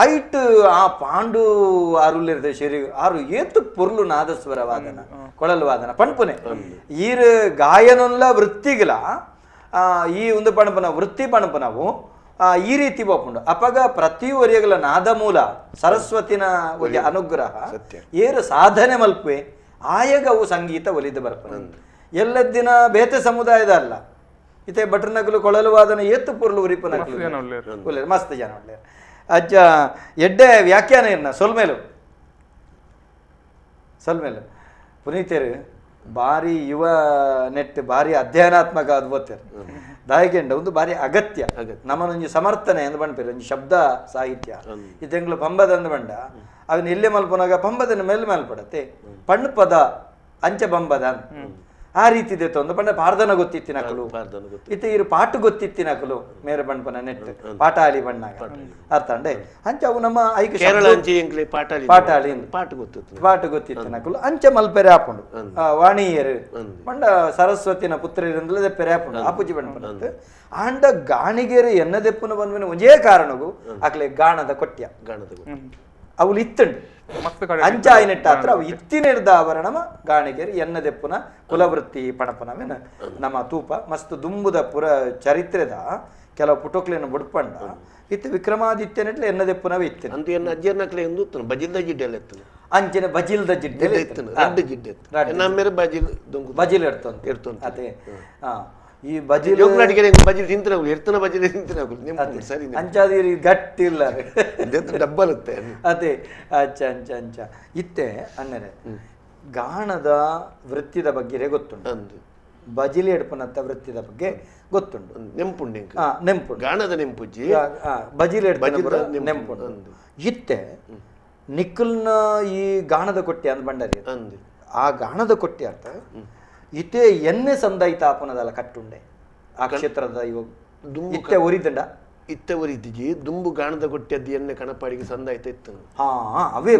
ಐಟ್ ಆ ಪಾಂಡು ಅರುಳಿರ್ದ ಶರಿ ಆರು ಏತು ಪೊರ್ಲು ನಾದಸ್ವರ ವಾದನ ಕೊಳಲು ವಾದನ ಪಣ್ಪುನೆ ಈರು ಗಾಯನಲ್ಲ ವೃತ್ತಿಗಳ ಈ ಒಂದು ಪಣಪನ ವೃತ್ತಿ ಪಣಪನವು ಈ ರೀತಿ ಬೋಪುಂಡು ಅಪಗ ಪ್ರತಿ ಒರಿಯಗಳ ನಾದ ಮೂಲ ಸರಸ್ವತಿನ ಒಂದು ಅನುಗ್ರಹ ಏರು ಸಾಧನೆ ಮಲ್ಪೆ ಆಯಗ ಅವು ಸಂಗೀತ ಒಲಿದು ಬರ್ಪನೆ ಎಲ್ಲದಿನ ಬೇತೆ ಸಮುದಾಯದ ಅಲ್ಲ ಇತ್ತೆ ಭಟ್ರನಕಲು ಕೊಳಲು ವಾದನ ಏತು ಪೊರ್ಲು ಉರಿಪನಕಲು ಮಸ್ತ್ ಜನ ಒಳ್ಳೆ ಅಜ್ಜ ಎಡ್ಡೆ ವ್ಯಾಖ್ಯಾನ ಇರ್ನ ಸೊಲ್ಮೇಲು ಸೊಲ್ಮೇಲು ಪುನೀತರು ಭಾರಿ ಯುವ ನೆಟ್ ಭಾರಿ ಅಧ್ಯಯನಾತ್ಮಕ ಅದ್ಭುತರು ದಾಯಕೆಂಡ ಒಂದು ಭಾರಿ ಅಗತ್ಯ ನಮ್ಮನೊಂಜಿ ಸಮರ್ಥನೆ ಅಂದ್ ಬಂಡ್ಪೇರು ಒಂಜಿ ಶಬ್ದ ಸಾಹಿತ್ಯ ಇತ್ತೆಂಗ್ಲು ಪಂಬದ ಅಂದ್ ಬಂಡ ಅವನ ಎಲ್ಲೆ ಮಲ್ಪನಾಗ ಪಂಬದನ ಮೇಲೆ ಮಲ್ಪಡತ್ತೆ ಪಣ್ಣು ಪದ ಅಂಚೆ ಬಂಬದ ಆ ರೀತಿ ಇದೆ ತೊಂದು ಪಂಡ ಪಾರ್ದನ ಗೊತ್ತಿತ್ತಿನಕಲು ಇತ್ತೆ ಇರು ಪಾಟು ಗೊತ್ತಿತ್ತಿನಕಲು ಮೇರೆ ಬಂಡ್ಪನ ನೆಟ್ ಪಾಟಾಲಿ ಬಣ್ಣಾಗ ಅರ್ಥ ಅಂಡೆ ಅಂಚೆ ಅವು ನಮ್ಮ ಐಕ ಕೇರಳ ಅಂಚೆ ಎಂಕ್ಲೆ ಪಾಟಾಲಿ ಪಾಟಾಲಿ ಪಾಟು ಗೊತ್ತಿತ್ತು ಪಾಟು ಗೊತ್ತಿತ್ತಿನಕಲು ಅಂಚೆ ಮಲ್ಪೆರೆ ಆಪುಂಡು ವಾಣಿಯರು ಪಂಡ ಸರಸ್ವತಿನ ಪುತ್ರರಿಂದಲೇ ದೆಪ್ಪೆರೆ ಆಪುಂಡು ಆಪುಜಿ ಬಂಡ್ಪನ ಆಂಡ ಗಾಣಿಗೆರು ಎನ್ನದೆಪ್ಪುನ ಬಂದ್ಮೇಲೆ ಒಂಜೇ ಕಾರಣಗೂ ಆಕ್ಲೆ ಗಾಣದ ಕೊಟ್ಯ ಗಾಣದ ಅವಳು ಇತ್ತುಂಡು ಅಂಚಾಯಿನೆಟ್ಟ ಹತ್ರ ಅವು ಇತ್ತಿನೆಡ್ದ ಆವರಣಮ ಗಾಣಿಗೆರು ಎನ್ನದೆಪ್ಪುನ ಕುಲವೃತ್ತಿ ಪಣಪನವೇನ ನಮ್ಮ ತೂಪ ಮಸ್ತ್ ದುಂಬುದ ಪುರ ಚರಿತ್ರೆದ ಕೆಲವು ಪುಟೋಕ್ಲೇನು ಬುಡ್ಪಂಡ ಇತ್ತು ವಿಕ್ರಮಾದಿತ್ಯನೆಟ್ಲೆ ಎನ್ನದೆಪ್ಪುನವೇ ಇತ್ತಿನ ಅಂತ ಎನ್ನ ಅಜ್ಜನಕ್ಲೆ ಎಂದು ಬಜಿಲ್ದ ಜಿಡ್ಡೆಲ್ಲ ಎತ್ತನು ಅಂಚಿನ ಬಜಿಲ್ದ ಜಿಡ್ಡೆ ಇತ್ತು ರಡ್ಡು ಜಿಡ್ಡೆ ಇತ್ತು ನಮ್ಮ ಬಜಿಲ್ ದೊಂಗು ಬಜಿಲ್ ಎಡ್ತೊಂದು ಎಡ್ತೊಂದು ಅದೇ ಈ ಬಜಿಲ್ ಜೋಗ್ನಾಟಿಗೆ ಬಜಿಲ್ ತಿಂತನಾಗುಲು ಎರ್ತನ ಬಜಿಲ್ ತಿಂತನಾಗುಲು ಸರಿ ಅಂಚಾದಿರಿ ಗಟ್ಟಿ ಇಲ್ಲ ಡಬ್ಬಲುತ್ತೆ ಅದೇ ಅಚ್ಚ ಅಂಚ ಅಂಚ ಇತ್ತೆ ಅಣ್ಣರೆ ಗಾಣದ ವೃತ್ತಿದ ಬಗ್ಗೆ ಗೊತ್ತುಂಟು ಬಜಿಲಿ ಎಡ್ಪನಂತ ವೃತ್ತಿದ ಬಗ್ಗೆ ಗೊತ್ತುಂಟು ನೆಂಪುಂಡು ನೆಂಪು ಗಾಣದ ನೆಂಪುಜ್ಜಿ ಬಜಿಲ್ ಎಡ್ಪನ ನೆಂಪುಂಡು ಇತ್ತೆ ನಿಕ್ಕಲ್ನ ಈ ಗಾಣದ ಕೊಟ್ಟಿ ಅಂದ್ ಬಂಡರಿ ಆ ಗಾಣದ ಕೊಟ್ಟಿ ಅರ್ಥ ಇತ್ತೆ ಎನ್ನೆ ಸಂದಾಯಿತಾಪನದಲ್ಲ ಕಟ್ಟುಂಡೆ ಆ ಕ್ಷೇತ್ರದ ಇವಾಗ ಇತ್ತೆ ಒರಿದಂಡ ಇತ್ತೆ ಒರಿದಿಜಿ ದುಂಬು ಗಾಣದ ಕೊಟ್ಟಿ ಎಣ್ಣೆ ಕಣಪಾಡಿಗೆ ಸಂದಾಯ್ತ ಇತ್ತು ಅವೇ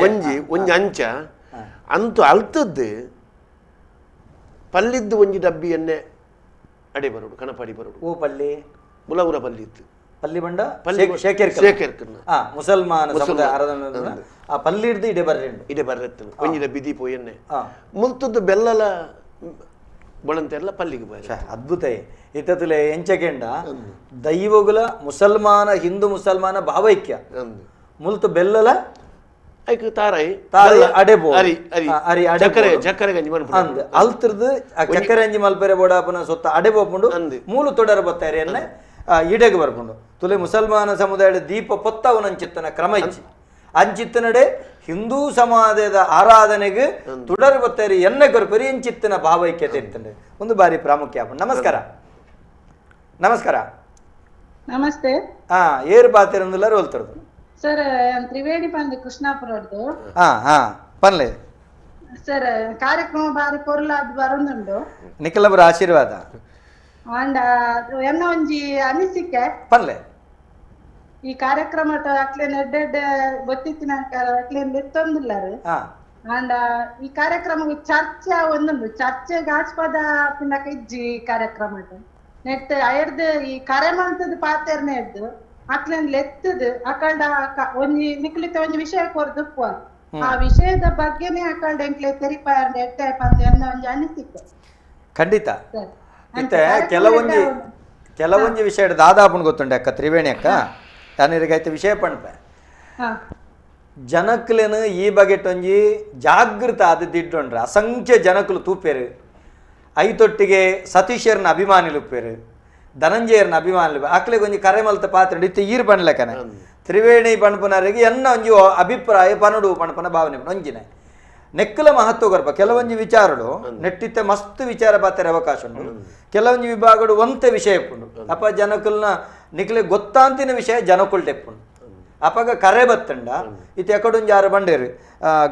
ಒಂಜಿ ಒಂಜಿ ಅಂಚ ಅಂತೂ ಅಲ್ತದ್ದು ಪಲ್ಲಿದ್ದು ಒಂಜಿ ಡಬ್ಬಿ ಎಣ್ಣೆ ಅಡೆ ಬರೋಡು ಕಣಪಾಡಿ ಬರೋಡು ಓ ಪಲ್ಲಿ ಮುಲವುರ ಪಲ್ಲಿ ಇತ್ತು ಪಲ್ಲಿ ಬಂಡ ಪಲ್ಲಿ ಶೇಖರ್ ಮುಸಲ್ಮಾನ ಆ ಪಲ್ಲಿ ಹಿಡ್ದು ಇಡೆ ಬರ್ರಿ ಇಡೆ ಬರ್ರೆತ್ತು ಒಂಜಿ ಡಬ್ಬಿ ದೀಪ ಎಣ್ಣೆ ಮುಲ್ತದ್ದು ಬೆಲ್ಲಲ ಬಳಂತೆಲ್ಲ ಪಲ್ಲಿಗೆ ಬರ ಅದ್ಭುತ ಇತ್ತಲೆ ಎಂಚಕೆಂಡ ದೈವಗುಲ ಮುಸಲ್ಮಾನ ಹಿಂದೂ ಮುಸಲ್ಮಾನ ಭಾವೈಕ್ಯ ಮುಲ್ತು ಬೆಲ್ಲಲ ಐಕ್ ತಾರಾಯಿ ತಾರಾಯಿ ಅಡೆಬೋ ಅರಿ ಅರಿ ಅರಿ ಅಡೆ ಚಕ್ಕರೆ ಚಕ್ಕರೆ ಗಂಜಿ ಮನ್ಪುಂಡು ಅಂದ್ ಅಲ್ತ್ರದು ಆ ಚಕ್ಕರೆ ಗಂಜಿ ಮಲ್ಪೆರೆ ಬೋಡಾಪನ ಸೊತ್ತ ಅಡೆಬೋಪುಂಡು ಮೂಲು ತೊಡರ ಬತ್ತಾರೆ ಎನ್ನೆ ಈಡೆಗೆ ಬರ್ಪುಂಡು ತುಲೆ ಮುಸಲ್ಮಾನ ಸಮುದಾಯದ ದೀಪ ಪೊತ್ತವನಂಚಿತ್ತನ ಕ್ರಮ ಇಚ್ಚಿ ಅಂಚಿತ್ತನಡೆ ಹಿಂದೂ ಸಮಾಜದ ಆರಾಧನೆಗೆ ತುಡರ್ ಬತ್ತೇರಿ ಎನ್ನೆ ಕೊರಪರಿ ಎಂಚಿತ್ತನ ಭಾವೈಕ್ಯತೆ ಇರ್ತಂಡೆ ಒಂದು ಬಾರಿ ಪ್ರಾಮುಖ್ಯ. ನಮಸ್ಕಾರ. ನಮಸ್ಕಾರ. ನಮಸ್ತೆ. ಹಾ ಏರು ಪಾತಿರಂದುಲ್ಲಾರು ಹೋಲ್ತರದು ಸರ್ ತ್ರಿವೇಣಿ ಪಂದ್ ಕೃಷ್ಣಾಪುರ. ಹಾ ಹಾ ಪನ್ಲೆ ಸರ್ ಕಾರ್ಯಕ್ರಮ ಬಾರಿ ಪೊರ್ಲಾದ್ ಬರೋದುಂಡು ನಿಖಲಬರ ಆಶೀರ್ವಾದ ಅಂಡ ಎನ್ನ ಒಂಜಿ ಅನಿಸಿಕೆ ಪನ್ಲೆ. ಈ ಕಾರ್ಯಕ್ರಮ ಅಕ್ಲೇನ್ ಎಡ್ಡೆ ಗೊತ್ತಿತ್ತಿನ ಅಕ್ಲೇನ್ ಎತ್ತೊಂದಿಲ್ಲಾರು. ಅಂಡ ಈ ಕಾರ್ಯಕ್ರಮ ಚರ್ಚೆ ಒಂದುಂಡು, ಚರ್ಚೆಗೆ ಆಸ್ಪದ ಪಿನಕ ಇಜ್ಜಿ ಈ ಕಾರ್ಯಕ್ರಮ ನೆಟ್ ಅಯರ್ದು ಈ ಕರೆ ಮಂತದ ಪಾತೆರ್ನೆ ಎದ್ದು ಅಕ್ಲೇನ್ ಲೆತ್ತದು ಅಕಲ್ಡ ಒಂಜಿ ನಿಕ್ಲಿತ ಒಂಜಿ ವಿಷಯ ಕೊರ್ದು ಆ ವಿಷಯದ ಬಗ್ಗೆನೇ ಅಕಲ್ಡ ಎಂಕ್ಲೆ ತೆರಿಪಾಯ ಎಡ್ಡೆ ಪಂದ್ ಎನ್ನ ಒಂಜಿ ಅನಿಸಿಕೆ. ಖಂಡಿತ ಇತ್ತೆ ಕೆಲವೊಂಜಿ ಕೆಲವೊಂಜಿ ವಿಷಯ ದಾದಾಪುನ್ ಗೊತ್ತುಂಡೆ ಅಕ್ಕ ತ್ರಿವೇಣಿ ಅಕ್ಕ ತಾನಿರಿಗೈತೆ ವಿಷಯ ಪಣ್ಪೆ ಜನಕ್ಲೇನು ಈ ಬಗೆಟೊಂಜಿ ಜಾಗೃತ ಆದದ್ದಿಡ್ಡೊಂಡ್ರೆ ಅಸಂಖ್ಯ ಜನಕುಲು ತೂಪೇರು ಐತೊಟ್ಟಿಗೆ ಸತೀಶರ್ನ ಅಭಿಮಾನಿಲುಪ್ಪೇರು ಧನಂಜಯರ್ನ ಅಭಿಮಾನಿಲು ಆಕ್ಲೆಗ್ ಒಂಜಿ ಕರೆ ಮಲ್ತ ಪಾತ್ರ ಇತ್ತೆ ಈರ್ ಪಣ್ಲೆಕನೆ ತ್ರಿವೇಣಿ ಪಣ್ಪುನರಿಗೆ ಎನ್ನ ಒಂಜಿ ಅಭಿಪ್ರಾಯ ಪನುಡು ಪಣ್ಪನ ಭಾವನೆ ಒಂಜಿನೆ ನೆಕ್ಕಲ ಮಹತ್ವ ಗರ್ಭ ಕೆಲವೊಂಜಿ ವಿಚಾರಡು ನೆಟ್ಟಿತ್ತೆ ಮಸ್ತ್ ವಿಚಾರ ಪಾತ್ರ ಅವಕಾಶ ಉಂಟು. ಕೆಲವೊಂಜಿ ವಿಭಾಗಡು ಒಂತೆ ವಿಷಯ ಉಂಟು ಅಪ್ಪ ಜನಕುಲ್ನ ನಿಕ್ಲೆ ಗೊತ್ತಾಂತಿನ ವಿಷಯ ಜನಕುಲ್ ಟೆಪ್ಪುಂಡು ಅಪಗ ಕರೆ ಬತ್ತಂಡ ಇತ್ತೆ ಎಕಡೊಂಜಿ ಯಾರು ಬಂಡೇರು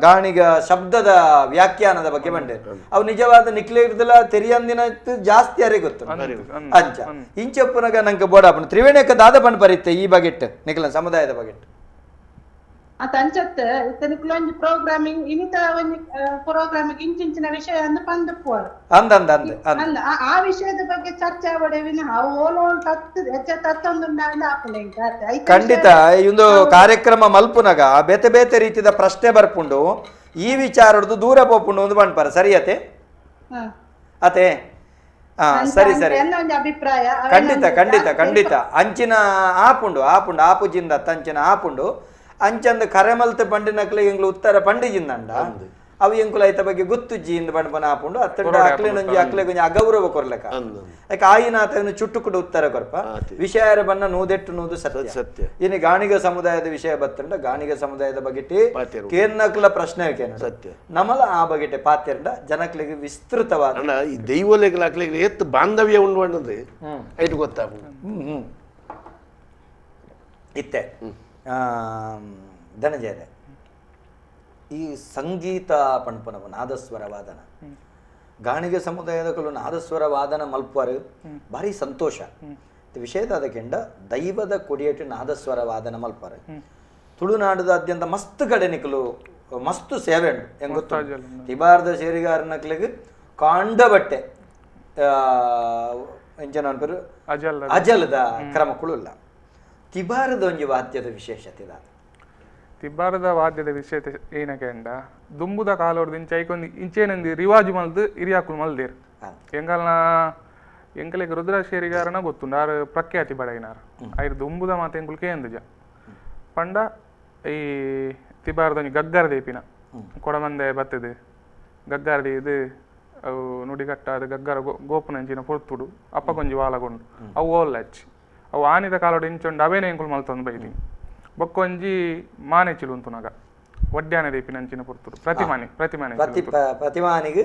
ಗಾಣಿಗ ಶಬ್ದದ ವ್ಯಾಖ್ಯಾನದ ಬಗ್ಗೆ ಬಂಡೇರು ಅವು ನಿಜವಾದ ನಿಕ್ಲೆ ಇರ್ದಲ ತೆರಿಯಂದಿನ ಜಾಸ್ತಿ ಯಾರಿಗೆ ಗೊತ್ತು ಅಂಚ ಇಂಚಪ್ಪುನಗ ನಂಗೆ ಬೋಡಾಪುಂಡು. ತ್ರಿವೇಣಿಯಕ್ಕ ದಾದ ಪಂಡ್ ಪರಿತ್ತೆ ಈ ಬಗೆಟ್ ನಿಕ್ಲ ಸಮುದಾಯದ ಬಗೆಟ್ ಅತ ಅಂಚತ್ ಇತ್ತೆ ನಿಕ್ಲೊಂಜಿ ಪ್ರೋಗ್ರಾಮಿಂಗ್ ಇನ್ನಿತ ಒಂಜಿ ಪ್ರೋಗ್ರಾಮಿಂಗ್ ಇಂಚಿಂಚಿನ ವಿಷಯ ಅಂದ್ ಪಂದ್ ಪೋರ್ ಅಂದ ಅಂದ ಅಂದ ಅಂದ ಆ ವಿಷಯದ ಬಗ್ಗೆ ಚರ್ಚೆ ಆವಡೆ ವಿನಃ ಓಲ್ ಓಲ್ ತತ್ ಹೆಚ್ಚ ತತ್ತೊಂದುಂಡ ಆಪುಂಡು. ಖಂಡಿತ ಈ ಒಂದು ಕಾರ್ಯಕ್ರಮ ಮಲ್ಪುನಗ ಬೇತೆ ಬೇತೆ ರೀತಿಯ ಪ್ರಶ್ನೆ ಬರ್ಪುಂಡು ಈ ವಿಚಾರದ್ದು ದೂರ ಪೋಪುಂಡು ಒಂದು ಪನ್ಪರ ಸರಿ ಅತೆ ಅತೆ ಸರಿ ಸರಿ ಅಭಿಪ್ರಾಯ ಖಂಡಿತ ಖಂಡಿತ ಖಂಡಿತ ಅಂಚಿನ ಆಪುಂಡು ಆಪುಂಡು ಆಪುಜಿಂದ ಅಂಚಿನ ಆಪುಂಡು ಅಂಚಂದ ಕರೆಮಲ್ತ ಪಂಡಿನಕ್ಲೆ ಎಂಗ್ಲು ಉತ್ತರ ಪಂಡಿಜಿಂದಂಡ ಅವು ಎಂಕುಲ ಐತ ಬಗ್ಗೆ ಗೊತ್ತುಜ್ಜಿ ಇಂದ ಪಂಡ್ಪನ ಆಪುಂಡು ಅತ್ತಂಡ ಅಕ್ಲೆನೊಂಜಿ ಅಕ್ಲೆಗೊಂಜಿ ಅಗೌರವ ಕೊರ್ಲೆಕ ಯಾಕೆ ಆಯಿನಾತನ ಚುಟ್ಟು ಕೂಡ ಉತ್ತರ ಕೊರ್ಪ ವಿಷಯ ಬಣ್ಣ ನೂದೆಟ್ಟು ನೂದು ಸತ್ಯ ಸತ್ಯ. ಇನ್ನು ಗಾಣಿಗ ಸಮುದಾಯದ ವಿಷಯ ಬತ್ತಂಡ ಗಾಣಿಗ ಸಮುದಾಯದ ಬಗೆಟಿ ಕೇರ್ನಕ್ಲ ಪ್ರಶ್ನೆ ಸತ್ಯ ನಮಲ ಆ ಬಗೆಟೆ ಪಾತೆರ್ಂಡ ಜನಕ್ಲೆಗೆ ವಿಸ್ತೃತವಾದ ಈ ದೈವಲೆಗಳ ಅಕ್ಲೆಗೆ ಎತ್ತು ಬಾಂಧವ್ಯ ಉಂಡು ಅನ್ನೋದು ಐಟು ಗೊತ್ತಾಪುಂಡು. ಹ್ಮ್ ಇತ್ತೆ ಧನಂಜಯ ಈ ಸಂಗೀತ ಪಣ್ಪನವು ನಾದಸ್ವರ ವಾದನ ಗಾಣಿಗ ಸಮುದಾಯದ ಕಲು ನಾದಸ್ವರ ವಾದನ ಮಲ್ಪರು ಭಾರಿ ಸಂತೋಷ ವಿಷಯದ ಕೆಂಡ ದೈವದ ಕೊಡಿಯೇಟು ನಾದಸ್ವರ ವಾದನ ಮಲ್ಪರು ತುಳುನಾಡದಾದ್ಯಂತ ಮಸ್ತ್ ಕಡೆ ನಿಕಲು ಮಸ್ತ್ ಸೇವೆ ಉಂಟು ಹೆಂಗ್ ಗೊತ್ತು ತಿಬಾರದ ಶೇರಿಗಾರನಕ್ಲಿಗೆ ಕಾಂಡ ಬಟ್ಟೆ ಎಂಚನ ಅನ್ಪರು ಅಜಲದ ಕ್ರಮಕ್ಕಳು ಇಲ್ಲ. ತಿಬಾರದ ಒಂಜಿ ವಾದ್ಯದ ವಿಶೇಷತೆ ದಾದ? ತಿಬಾರದ ವಾದ್ಯದ ವಿಶೇಷತೆ ಏನಕ್ಕೆ ಅಂಡ ದುಂಬುದ ಕಾಲೋರ್ದು ಇಂಚ ಐಕೊಂದು ಇಂಚೇನಂದು ರಿವಾಜು ಮಲ್ದು ಇರಿಯಾಕುಲು ಮಲ್ದೇರು ಎಂಗಲ್ನ ಎಂಕಲೆಗ್ ರುದ್ರಶೇರಿಗಾರನ ಗೊತ್ತುಂಡು ಆರು ಪ್ರಖ್ಯಾತಿ ಬಡಗಿನಾರು ಐರ್ ದುಂಬುದ ಮಾತು ಎಂಕುಲು ಕೇಂದುಜ ಪಂಡ ಈ ತಿಬಾರದ ಒಂಜಿ ಗಗ್ಗರ ದೇಪಿನ ಕೊಡಮಂದೆ ಬತ್ತದು ಗಗ್ಗರ ಇದು ಅವು ನುಡಿಗಟ್ಟ ಅದು ಗಗ್ಗರ ಗೋಪುನಂಚಿನ ಪೊರ್ತುಡು ಅಪ್ಪಕೊಂಜಿ ವಾಲಗೊಂಡು ಅವು ಓಲ್ಲಚ್ಚಿ ಅವು ಆನಿದ ಕಾಲೋಡು ಇಂಚೊಂಡು ಅವೇನೆ ಎಂಕುಲು ಮಲ್ತೊಂದು ಬೈದಿ ಬೊಕ್ಕೊಂಜಿ ಮಾನೆ ಚಿಲುಂತುನಗ ಒಡ್ಯಾನ ದೇಪಿನಂಚಿನ ಪೊರ್ತುಡು ಪ್ರತಿಮಾನಿ ಪ್ರತಿಮಾನಿ ಪ್ರತಿಮಾನಿಗೆ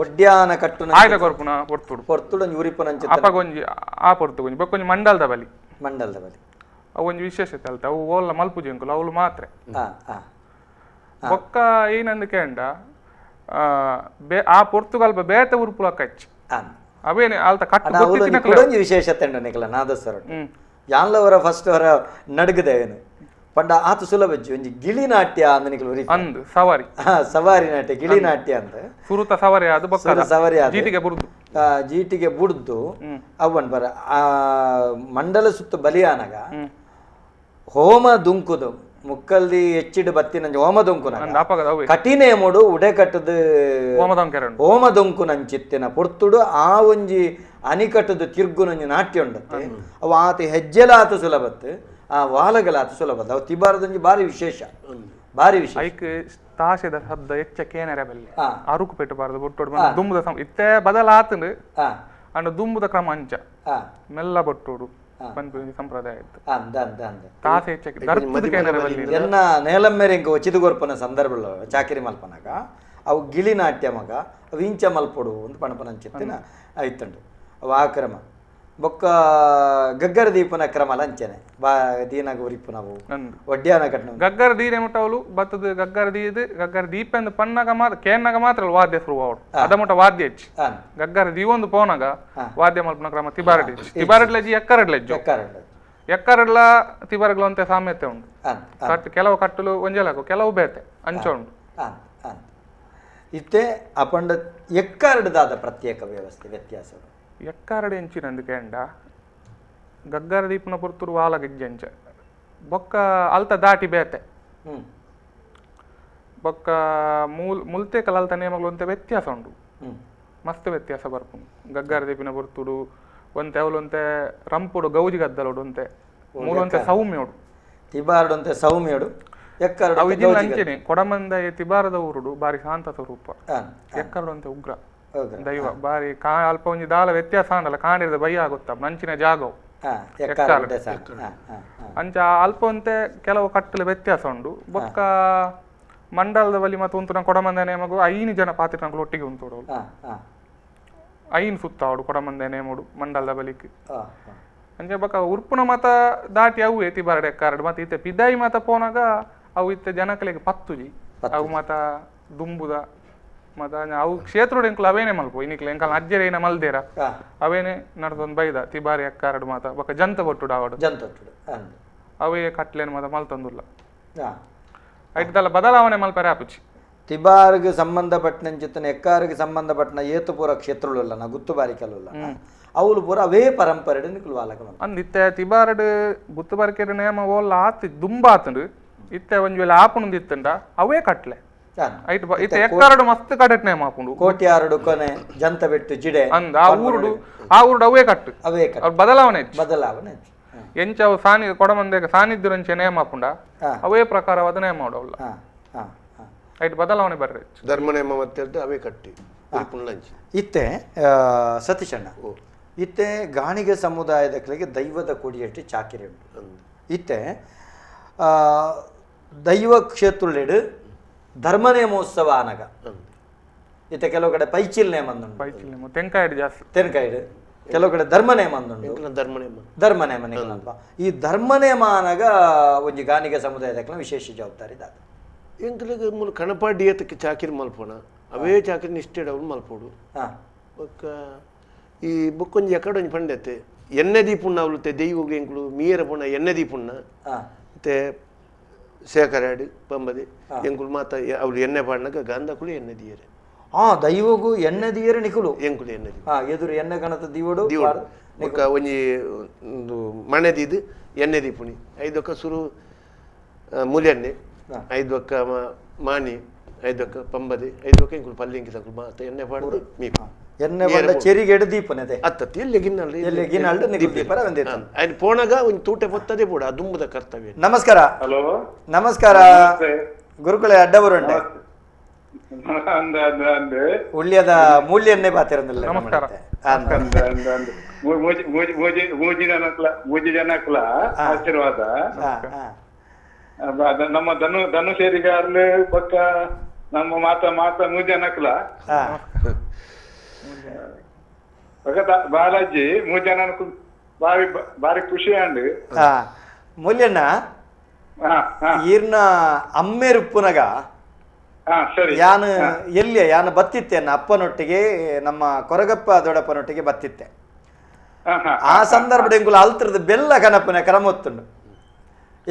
ಒಡ್ಯಾನ ಕಟ್ಟುನ ಆಯ್ದ ಕೊರ್ಪುನ ಪೊರ್ತುಡು ಪೊರ್ತುಡು ಒಂಜಿ ಉರಿಪುನಂಚಿ ಅಪ್ಪಗೊಂಜಿ ಆ ಪೊರ್ತುಗೊಂಜಿ ಬೊಕ್ಕೊಂಜಿ ಮಂಡಲದ ಬಲಿ ಮಂಡಲದ ಬಲಿ ಅವು ಒಂಜಿ ವಿಶೇಷತೆ ಅಲ್ತ ಅವು ಓಲ್ಲ ಮಲ್ಪುಜಿ ಎಂಕುಲು ಅವಳು ಮಾತ್ರ ಬೊಕ್ಕ ಏನಂದು ಕೇಂಡ ಆ ಪೊರ್ತುಗಲ್ಪ ಬೇತೆ ಉರುಪುಲ ಕಚ್ಚಿ ಅವೇನೆ ಅಲ್ತ ಕಟ್ಟು ವಿಶೇಷತೆ ಉಂಟು ನಿಕಲ ನಾದಸ್ವರ ಯಾನ್ಲವರ ಫಸ್ಟ್ ಅವರ ನಡುಗದೆ ಏನು ಪಂಡ ಆತು ಸುಲಭಜ್ಜಿ ಒಂಜಿ ಗಿಳಿ ನಾಟ್ಯ ಅಂದ್ ನಿಕಲು ಅಂದ್ ಸವಾರಿ ಸವಾರಿ ನಾಟ್ಯ ಗಿಳಿ ನಾಟ್ಯ ಅಂತ ಸುರುತ ಸವಾರಿ ಅದು ಬೊಕ್ಕ ಸವಾರಿ ಅದು ಜೀಟಿಗೆ ಬುಡ್ದು ಜೀಟಿಗೆ ಬುಡ್ದು ಅವನ್ ಬರ ಆ ಮಂಡಲ ಸುತ್ತ ಬಲಿಯಾನಗ ಹೋಮ ದುಂಕುದು ಮುಕ್ಕಲ್ದಿ ಹೆಚ್ಚಿಡು ಬತ್ತಿನಂಜಿ ಹೋಮ ದೊಂಕುನ ಕಠಿಣ ಮೂಡು ಉಡೆ ಕಟ್ಟದು ಹೋಮ ದೊಂಕುನಂಚಿತ್ತಿನ ಪೊರ್ತುಡು ಆ ಒಂಜಿ ಅನಿಕಟ್ಟದು ತಿರ್ಗುನಂಜಿ ನಾಟ್ಯ ಉಂಡತ್ತೆ ಅವು ಆತ ಹೆಜ್ಜೆಲ ಆತ ಸುಲಭತ್ತು ಆ ವಾಲಗಳ ಆತ ಸುಲಭ ಅವು ತಿಬಾರದೊಂಜಿ ಭಾರಿ ವಿಶೇಷ ಭಾರಿ ವಿಶೇಷ ಐಕ್ ತಾಸೆದ ಶಬ್ದ ಹೆಚ್ಚ ಕೇನರೆ ಬಲ್ಲೆ ಅರುಕು ಪೆಟ್ಟಬಾರದು ಬೊಟ್ಟೋಡು ದುಂಬುದ ಇತ್ತೆ ಬದಲಾತಂಡು ಅಂಡ ದುಂಬುದ ಕ್ರಮ ಅಂಚ ಮೆಲ್ಲ ಬೊಟ್ಟೋಡು ಸಂಪ್ರದಾಯ ಎನ್ನ ನೇಲಮ್ಮೇರೆ ಇಂಕ ಒಚಿದುಗೊರ್ಪನ ಸಂದರ್ಭ ಚಾಕಿರಿ ಮಲ್ಪನಾಗ ಅವು ಗಿಳಿ ನಾಟ್ಯ ಮಗ ಅವು ಇಂಚ ಮಲ್ಪೊಡು ಒಂದು ಪಣಪನಂಚಿತ್ತಿನ ಐತುಂಡು ಅವು ಆ ಕ್ರಮ ಬೊಕ್ಕ ಗಗ್ಗರ ದೀಪನ ಕ್ರಮ ಲಂಚನೆ ಬಾ ದೀನಾಗ ಉರಿಪುನವು ಒಡ್ಯಾನ ಕಟ್ನ ಗಗ್ಗರ ದೀನೆ ಮುಟ್ಟವಳು ಬತ್ತದ ಗಗ್ಗರ ದೀದು ಗಗ್ಗರ ದೀಪ ಅಂದ್ ಪಣ್ಣಗ ಮಾತ್ರ ಕೇನ್ನಾಗ ಮಾತ್ರ ವಾದ್ಯ ಶುರು ಅವಳು ಅದ ಮುಟ್ಟ ವಾದ್ಯ ಹೆಚ್ಚು ಗಗ್ಗರ ದೀವೊಂದು ಪೋನಾಗ ವಾದ್ಯ ಮಲ್ಪನ ಕ್ರಮ ತಿಬಾರಡ್ ತಿಬಾರಡ್ಲಜ್ಜಿ ಎಕ್ಕರಡ್ಲಜ್ಜು ಎಕ್ಕರಡ್ಲ ತಿಬಾರಗ್ಲ ಒಂತೆ ಸಾಮ್ಯತೆ ಉಂಡು. ಕಟ್ಟು ಕೆಲವು ಕಟ್ಟಲು ಒಂಜೆಲಾಗು ಕೆಲವು ಬೇತೆ ಅಂಚ ಉಂಡು. ಇತ್ತೆ ಅಪಂಡ ಎಕ್ಕರಡ್ದಾದ ಪ್ರತ್ಯೇಕ ವ್ಯವಸ್ಥೆ ವ್ಯತ್ಯಾಸ ಎಕ್ಕಾರಡು ಎಂಚಿನಂದು ಕೇಂಡ ಗಗ್ಗರ ದೀಪನ ಪೊರ್ತುರು ವಾಲ ಗಿಜ್ಜಂಚ ಬೊಕ್ಕ ಅಲ್ತ ದಾಟಿ ಬೇತೆ ಬೊಕ್ಕ ಮೂಲ್ ಮುಲ್ತೇಕಲ ಅಲ್ತ ನೇಮಗಳು ಒಂತೆ ವ್ಯತ್ಯಾಸ ಉಂಡು, ಮಸ್ತ್ ವ್ಯತ್ಯಾಸ ಬರ್ಪುಂಡು. ಗಗ್ಗರ ದೀಪಿನ ಪೊರ್ತುಡು ಒಂತೆ ಅವಲೊಂತೆ ರಂಪುಡು ಗೌಜಿ ಗದ್ದಲೋಡು ಒಂತೆ ಮೂಲೊಂತೆ ಸೌಮ್ಯೋಡು ತಿಬಾರಡೊಂತೆ ಸೌಮ್ಯೋಡು ಎಕ್ಕರಡು ಅವು ಇಜಿನ ಅಂಚೆನೆ ಕೊಡಮಂದ ತಿಬಾರದ ಊರುಡು ಬಾರಿ ಶಾಂತ ಸ್ವರೂಪ, ಎಕ್ಕರಡೊಂತೆ ಉಗ್ರ ದೈವ ಬಾರಿ ಕಾ ಅಲ್ಪ ಒಂಜಿ ದಾಲ ವ್ಯತ್ಯಾಸ ಆಂಡಲ ಕಾಣಿರದ ಭಯ ಆಗುತ್ತ ನಂಚಿನ ಜಾಗವು ಅಂಚ ಅಲ್ಪ ಒಂತೆ ಕೆಲವು ಕಟ್ಟಲು ವ್ಯತ್ಯಾಸ ಉಂಡು. ಬೊಕ್ಕ ಮಂಡಲದ ಬಲಿ ಮತ್ತು ಉಂತು ಕೊಡಮಂದ ನೇಮಗು 5 ಜನ ಪಾತಿನಗಳು ಒಟ್ಟಿಗೆ ಉಂಟು, 5 ಸುತ್ತಾವಡು ಕೊಡಮಂದ ನೇಮೋಡು ಮಂಡಲದ ಬಲಿಕ್. ಅಂಚೆ ಬೊಕ್ಕ ಉರ್ಪುನ ಮತ ದಾಟಿ ಅವು ಏತಿ ಬಾರಡೆ ಎಕ್ಕಾರಡು ಮತ್ತೆ ಇತ್ತೆ ಪಿದಾಯಿ ಮತ ಪೋನಾಗ ಅವು ಇತ್ತೆ ಜನಕಲಿಗೆ ಪತ್ತುಜಿ ಅವು ಮತ ದುಂಬುದ ಮತ ಅವು ಕ್ಷೇತ್ರೋಡು ಎಂಕುಲು ಅವೇನೆ ಮಲ್ಪು ಇನ್ನಿಕ್ಲೆ ಎಂಕಲ್ ಅಜ್ಜೆರೆ ಏನ ಮಲ್ದೇರ ಅವೇನೆ ನಡ್ದೊಂದು ಬೈದ ತಿಬಾರಿ ಎಕ್ಕಾರಡು ಮಾತ ಬೊಕ್ಕ ಜಂತ ಬೊಟ್ಟುಡು ಆವಡು ಅವೇ ಕಟ್ಲೇನು ಮಾತ ಮಲ್ತಂದುಲ್ಲ ಐತದಲ್ಲ ಬದಲಾವಣೆ ಮಲ್ಪರೆ ಆಪುಜಿ. ತಿಬಾರ್ಗೆ ಸಂಬಂಧಪಟ್ಟನಂಚಿತ್ತನ ಎಕ್ಕಾರಿಗೆ ಸಂಬಂಧಪಟ್ಟನ ಏತು ಪೂರ ಕ್ಷೇತ್ರಗಳು ನಾ ಗುತ್ತು ಬಾರಿಕಲ್ಲ ಅವಳು ಪೂರ ಅವೇ ಪರಂಪರೆ ನಿಕುಲು ವಾಲಕ ಅಂದ್ ಇತ್ತೆ ತಿಬಾರಡು ಗುತ್ತು ಬಾರಿಕೆ ನೇಮ ಓಲ್ಲ ಆತು ದುಂಬ ಆತಂಡು ಇತ್ತೆ ಒಂಜಿ ವೇಳೆ ಆಪುಣಂದು ಇತ್ತಂಡ ಅವೇ ಕಟ್ಲೆ ಐಟ್ ಇತ್ತೆ ಎಕ್ಕಾರಡು ಮಸ್ತ್ ಕಡೆಟ್ ನೇಮ ಆಪುಂಡು ಕೋಟ್ಯಾರಡು ಕೊನೆ ಜಂತ ಬೆಟ್ಟು ಜಿಡೆ ಅಂದ್ ಆ ಊರುಡು ಅವೇ ಕಟ್ಟು ಅವೇ ಕಟ್ಟು ಬದಲಾವಣೆ ಬದಲಾವಣೆ ಎಂಚ ಅವು ಸಾನಿ ಕೊಡಮಂದೆ ಸಾನ್ನಿಧ್ಯ ನೇಮ ಆಪುಂಡ ಅವೇ ಪ್ರಕಾರವಾದ ನೇಮ ಅವಲ್ಲ ಐಟ್ ಬದಲಾವಣೆ ಬರ್ರೆ ಧರ್ಮ ನೇಮ ಮತ್ತೆ ಅವೇ ಕಟ್ಟಿ ಇತ್ತೆ ಸತೀಶಣ್ಣ ಇತ್ತೆ ಗಾಣಿಗ ಸಮುದಾಯದ ದೈವದ ಕೊಡಿಯಟ್ಟು ಚಾಕಿರಿ ಉಂಟು. ಇತ್ತೆ ದೈವ ಕ್ಷೇತ್ರಲೆಡು ಧರ್ಮ ನೇಮೋತ್ಸವ ಆನಗ ಇತ್ತೆ ಕೆಲವು ಕಡೆ ಪೈಚಿಲ್ ನೇಮ ಪೈಚಿಲ್ ತೆಂಕಾಯಿಡು ಜಾಸ್ತಿ ತೆಂಕಾಯಿಡು ಕೆಲವು ಕಡೆ ಧರ್ಮ ನೇಮ ಅಂದುಂಡು ಧರ್ಮ ನೇಮ ನಿಕಲಲ್ಪ ಈ ಧರ್ಮ ನೇಮ ಆನಗ ಒಂಜಿ ಗಾಣಿಗ ಸಮುದಾಯದ ವಿಶೇಷ ಜವಾಬ್ದಾರಿ ದಾದ ಎಂಕ್ಲೆಗ್ ಮೂಲು ಕಣಪಾಡಿ ಏತಕ್ಕೆ ಚಾಕಿರಿ ಮಲ್ಪೋಣ ಅವೇ ಚಾಕಿರಿ ನಿಷ್ಠೆಡ್ ಅವಳು ಮಲ್ಪೋಡು. ಬೊಕ್ಕ ಈ ಬೊಕ್ಕೊಂಜಿ ಎಕಡೊಂಜಿ ಪಂಡೆತ್ತೆ ಎಣ್ಣೆ ದೀಪುಣ್ಣ ಅವಳುತ್ತೆ ದೈವಗ್ ಎಂಕುಲು ಮೀರ ಪುಣ್ಣ ಎಣ್ಣೆ ದೀಪುಣ್ಣ ಮತ್ತೆ ಶೇಖರಾಡು ಪಂಬದಿ ಎಂಕುಲು ಮಾತ ಅವಳು ಎಣ್ಣೆ ಪಾಡ್ನಗ ಗಂಧಕುಲು ಎಣ್ಣೆ ದೀಯರೆ ದೈವಗು ಎಣ್ಣೆ ದೀಯರೆ ನಿಕುಲು ಎಂಕುಲು ಎಣ್ಣೆ ದೀ ಎದುರು ಎಣ್ಣೆ ಕಣತ ದೀವಡು ದೀವಡು ಬೊಕ್ಕ ಒಂಜಿ ಒಂದು ಮಣೆ ದೀದು ಎಣ್ಣೆ ದೀಪುಣಿ ಐದೊಕ್ಕ ಸುರು ಮುಲೆಣ್ಣೆ ಐದೊಕ್ಕ ಮಾಣಿ ಐದೊಕ್ಕ ಪಂಬದಿ ಐದೊಕ್ಕ ಎಂಕುಲು ಪಲ್ಲಿಂಕಿ ತಕುಲು ಮಾತ ಎಣ್ಣೆ ಪಾಡುದು ಮೀಪ ಎಣ್ಣೆ ಬಂದ ಚೆರಿಗೆಡು ದೀಪನದೆ ಅತ್ತತ್ತಿ ಎಲ್ಲಿ ಗಿನ್ನಲ್ಲು ಎಲ್ಲಿ ಗಿನ್ನಲ್ಲು ನಿಕುಲು ದೀಪರ ಒಂದಿತ್ತು ಆಯ್ತು ಪೋಣಗ ಒಂದು ತೂಟೆ ಪೊತ್ತದೆ ಬೋಡ ದುಂಬುದ ಕರ್ತವ್ಯ. ನಮಸ್ಕಾರ. ಹಲೋ ನಮಸ್ಕಾರ ಗುರುಕುಲೆ ಅಡ್ಡ ಬರುಂಡೆ ಉಳ್ಳಿಯದ ಮೂಲ್ಯನ್ನೇ ಪಾತಿರಂದಿಲ್ಲ. ನಮಸ್ಕಾರ. ಮೂಜಿ ಜನಕ್ಲ ಆಶೀರ್ವಾದ ನಮ್ಮ ಧನು ಧನುಷೇರಿಗಾರ್ಲು ಬೊಕ್ಕ ನಮ್ಮ ಮಾತ ಮಾತ ಮೂಜನಕ್ಲ ಬಾಲಾಜಿ ಮೂಜನ ಬಾರಿ ಬಾರಿ ಖುಷಿ ಅಂಡ್ ಮೂಲ್ಯಣ್ಣ ಈರ್ನ ಅಮ್ಮೇರುಪ್ಪುನಗ ಯಾನು ಎಲ್ಲಿಯ ಯಾನು ಬತ್ತಿತ್ತೆ ಅಪ್ಪನೊಟ್ಟಿಗೆ ನಮ್ಮ ಕೊರಗಪ್ಪ ದೊಡ್ಡಪ್ಪನೊಟ್ಟಿಗೆ ಬತ್ತಿತ್ತೆ. ಆ ಸಂದರ್ಭ ಎಂಕುಲು ಅಲ್ತ್ರದ ಬೆಲ್ಲ ಕನಪನೆ ಕ್ರಮೊತ್ತುಂಡು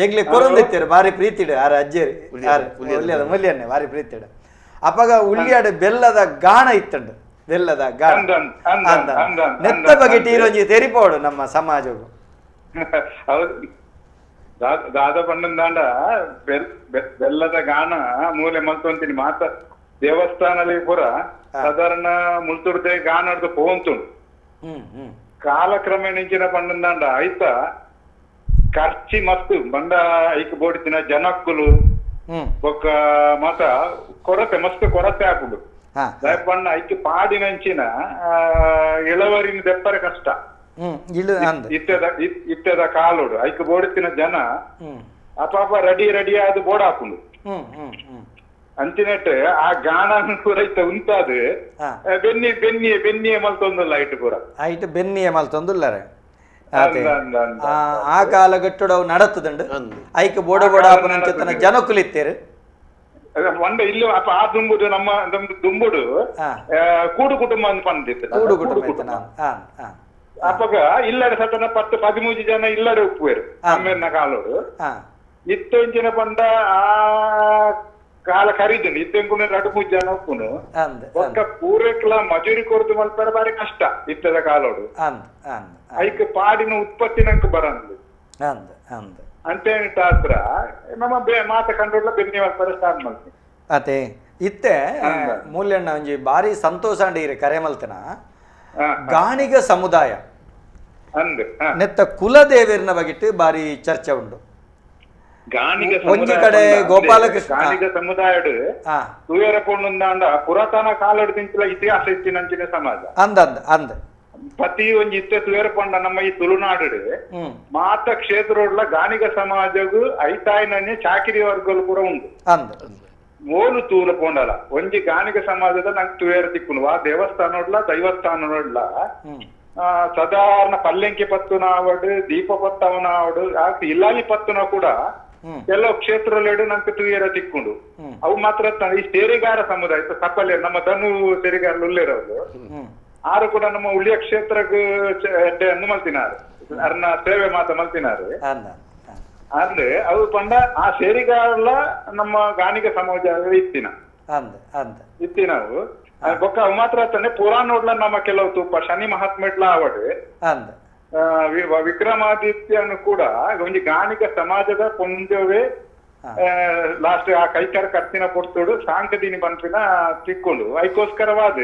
ಎಂಗ್ಲೆ ಕೊರೊಂದಿತ್ತೇರು ಬಾರಿ ಪ್ರೀತಿಡು ಆರ ಅಜ್ಜೇರಿ ಉಳ್ಳಿಯದ ಮೂಲ್ಯನ್ನೇ ಬಾರಿ ಪ್ರೀತಿಡು. ಅಪಗ ಉಳ್ಳಿಯಾಡ ಬೆಲ್ಲದ ಗಾಣ ಇತ್ತಂಡು ಬೆಲ್ಲದ ಗಾಣ ನೆತ್ತ ಬಗ್ಗೆ ಟೀರೊಂಜಿ ತೆರಿಪೋಡು ನಮ್ಮ ಸಮಾಜವು. ದಾದ ಪಂಡಂದಾಂಡ ಬೆಲ್ಲದ ಗಾಣ ಮೂಲೆ ಮಲ್ತೊಂತೀನಿ ಮಾತ ದೇವಸ್ಥಾನದಲ್ಲಿ ಪೂರ ಸಾಧಾರಣ ಮುಲ್ತುರ್ದೆ ಗಾಣಡ್ದು ಪೋಂತುಂಡು. ಕಾಲಕ್ರಮೇಣ ಇಂಚಿನ ಪಂಡಂದಾಂಡ ಆಯ್ತ ಖರ್ಚಿ ಮಸ್ತ್ ಬಂಡ ಐಕ್ ಬೋಡಿತಿನ ಜನಕ್ಕುಲು ಬೊಕ್ಕ ಮಾತ ಕೊರತೆ ಮಸ್ತ್ ಕೊರತೆ ಆಪುಂಡು. ಬಣ್ಣ ಐಕ್ ಪಾಡಿನಂಚಿನ ಇಳವರಿನ ದೆಪ್ಪರೆ ಕಷ್ಟ ಇತ್ತೆದ ಕಾಲೋಡು ಐಕ್ ಬೋಡಿತಿನ ಜನ ಅಪಾಪ ರೆಡಿ ರೆಡಿ ಆದ್ ಬೋಡ ಹಾಕುಂಡು ಅಂಚಿನೆಟ್ ಆ ಗಾಣ ಪೂರ ಇತ್ತ ಉಂತಾದ್ ಬೆನ್ನಿ ಬೆನ್ನಿ ಬೆನ್ನಿಯ ಮಲ್ತೊಂದುಲ್ಲ ಐಟ್ ಪೂರ ಐಟ್ ಬೆನ್ನಿಯ ಮಲ್ತೊಂದುಲ್ಲರೆ ಆ ಕಾಲಗಟ್ಟುಡು ಅವು ನಡತದುಂಡು ಐಕ್ ಬೋಡ ಬೋಡ ಆಪುನಂಚಿತ್ತಿನ ಜನಕುಲು ಇತ್ತೇರು ಒಂದ ಇಲ್ಲಿ ಅಪ್ಪ ಆ ದುಂಬುಡು ನಮ್ಮ ದುಂಬುಡು ಕೂಡು ಕುಟುಂಬ ಅಂತ ಪಂದಿತ್ತು. ಕೂಡು ಕುಟುಂಬ. ಅಪಗ ಇಲ್ಲಡೆ ಸತನ 10 13 ಜನ ಇಲ್ಲಡೆ ಉಪ್ಪುವೇರು ಅಮ್ಮೆರ್ನ ಕಾಲೋಡು. ಇತ್ತೆಂಚಿನ ಪಂಡ ಆ ಕಾಲ ಕರೀದನು ಇತ್ತೆಂಕುನ 2-3 ಜನ ಉಪ್ಪುನು. ಒಕ್ಕ ಪೂರೈಕ್ಲ ಮಜೂರಿ ಕೊರತು ಮಲ್ಪರ ಬಾರಿ ಕಷ್ಟ ಇತ್ತದ ಕಾಲೋಡು. ಐಕ್ ಪಾಡಿನ ಉತ್ಪತ್ತಿ ನಂಗೆ ಬರಂದು ಅಂತೇನಿಟ್ಟ ಹತ್ರ ನಮ್ಮ ಮಾತ ಕಂಡ್ರೋಡ್ಲ ಬೆನ್ನಿ ಮಲ್ಪರ ಸ್ಟಾರ್ಟ್ ಮಲ್ತೀನಿ. ಅದೇ ಇತ್ತೆ ಮೂಲ್ಯಣ್ಣ ಒಂಜಿ ಬಾರಿ ಸಂತೋಷ ಅಂಡಿ ಕರೆ ಮಲ್ತನ ಗಾಣಿಗ ಸಮುದಾಯ ನೆತ್ತ ಕುಲದೇವರ್ನ ಬಗಿಟ್ಟು ಬಾರಿ ಚರ್ಚೆ ಉಂಡು. ಒಂಜಿ ಕಡೆ ಗೋಪಾಲಕೃಷ್ಣ ಗಾಣಿಗ ಸಮುದಾಯಡು ತೂಯರ ಪೊಣ್ಣುಂದಾಂಡ ಪುರಾತನ ಕಾಲಡು ತಿಂಚಿಲ ಇತಿಹಾಸ ಇತ್ತಿನಂಚಿನ ಸಮಾಜ ಅಂದ ಅಂದ ಅಂದ ಪ್ರತಿ ಒಂಜಿ ಇತ್ತೆ ತೂಯರ ಪೊಂಡ ನಮ್ಮ ಈ ತುಳುನಾಡು ಮಾತ ಕ್ಷೇತ್ರೋಡ್ಲ ಗಾಣಿಗ ಸಮಾಜಗೂ ಐತಾಯಿನೇ ಚಾಕಿರಿ ವರ್ಗಲು ಪೂರ ಉಂಡು. ಮೋಲು ತೂಲ ಪೋಂಡಲ ಒಂಜಿ ಗಾಣಿಗ ಸಮಾಜದ ನಂಗೆ ತುಯರ ತಿಕ್ಕುನು ಆ ದೇವಸ್ಥಾನೋಡ್ಲ ದೈವಸ್ಥಾನೋಡ್ಲ ಸಾಧಾರಣ ಪಲ್ಲೆಂಕಿ ಪತ್ತುನ ಆವಡು ದೀಪ ಪತ್ತವನ ಆವಡು ಇಲ್ಲಾಲಿ ಪತ್ತುನ ಕೂಡ ಕೆಲವು ಕ್ಷೇತ್ರಲೆಡು ನಂಗೆ ತುಯರ ತಿಕ್ಕೊಂಡು. ಅವು ಮಾತ್ರ ಈ ಸೇರಿಗಾರ ಸಮುದಾಯ ಸಪಲ್ಯ ನಮ್ಮ ಧನು ಸೇರಿಗಾರರು ಉಳ್ಳೇರವರು ಆರು ಕೂಡ ನಮ್ಮ ಉಳಿಯ ಕ್ಷೇತ್ರಕ್ಕೆ ಮಲ್ತಿನಾರು ಅರ್ನ ಸೇವೆ ಮಾತ ಮಲ್ತಿನಾರು. ಅಂದ್ರೆ ಅವು ಪಂಡ ಆ ಸೇರಿಗಾರಲ ನಮ್ಮ ಗಾಣಿಗ ಸಮಾಜ ಇತ್ತಿನ ಇತ್ತಿನವು ಬೊಕ್ಕ ಅವು ಮಾತ್ರ ತಾನೆ ಪುರಾಣೋಡ್ಲ ನಮ್ಮ ಕೆಲವು ತೂಪ ಶನಿ ಮಹಾತ್ಮೆಡ್ಲ ಆವಡು ವಿಕ್ರಮಾದಿತ್ಯನು ಕೂಡ ಒಂಜಿ ಗಾಣಿಗ ಸಮಾಜದ ಪೊಂಜವೇ ಲಾಸ್ಟ್ ಆ ಕೈಕರ ಕತ್ತಿನ ಪೊರ್ತುಡು ಸಾಂಕದಿನಿ ಪನ್ಪಿನ ತಿಕ್ಕೊಂಡು ಐಕೋಸ್ಕರವಾದ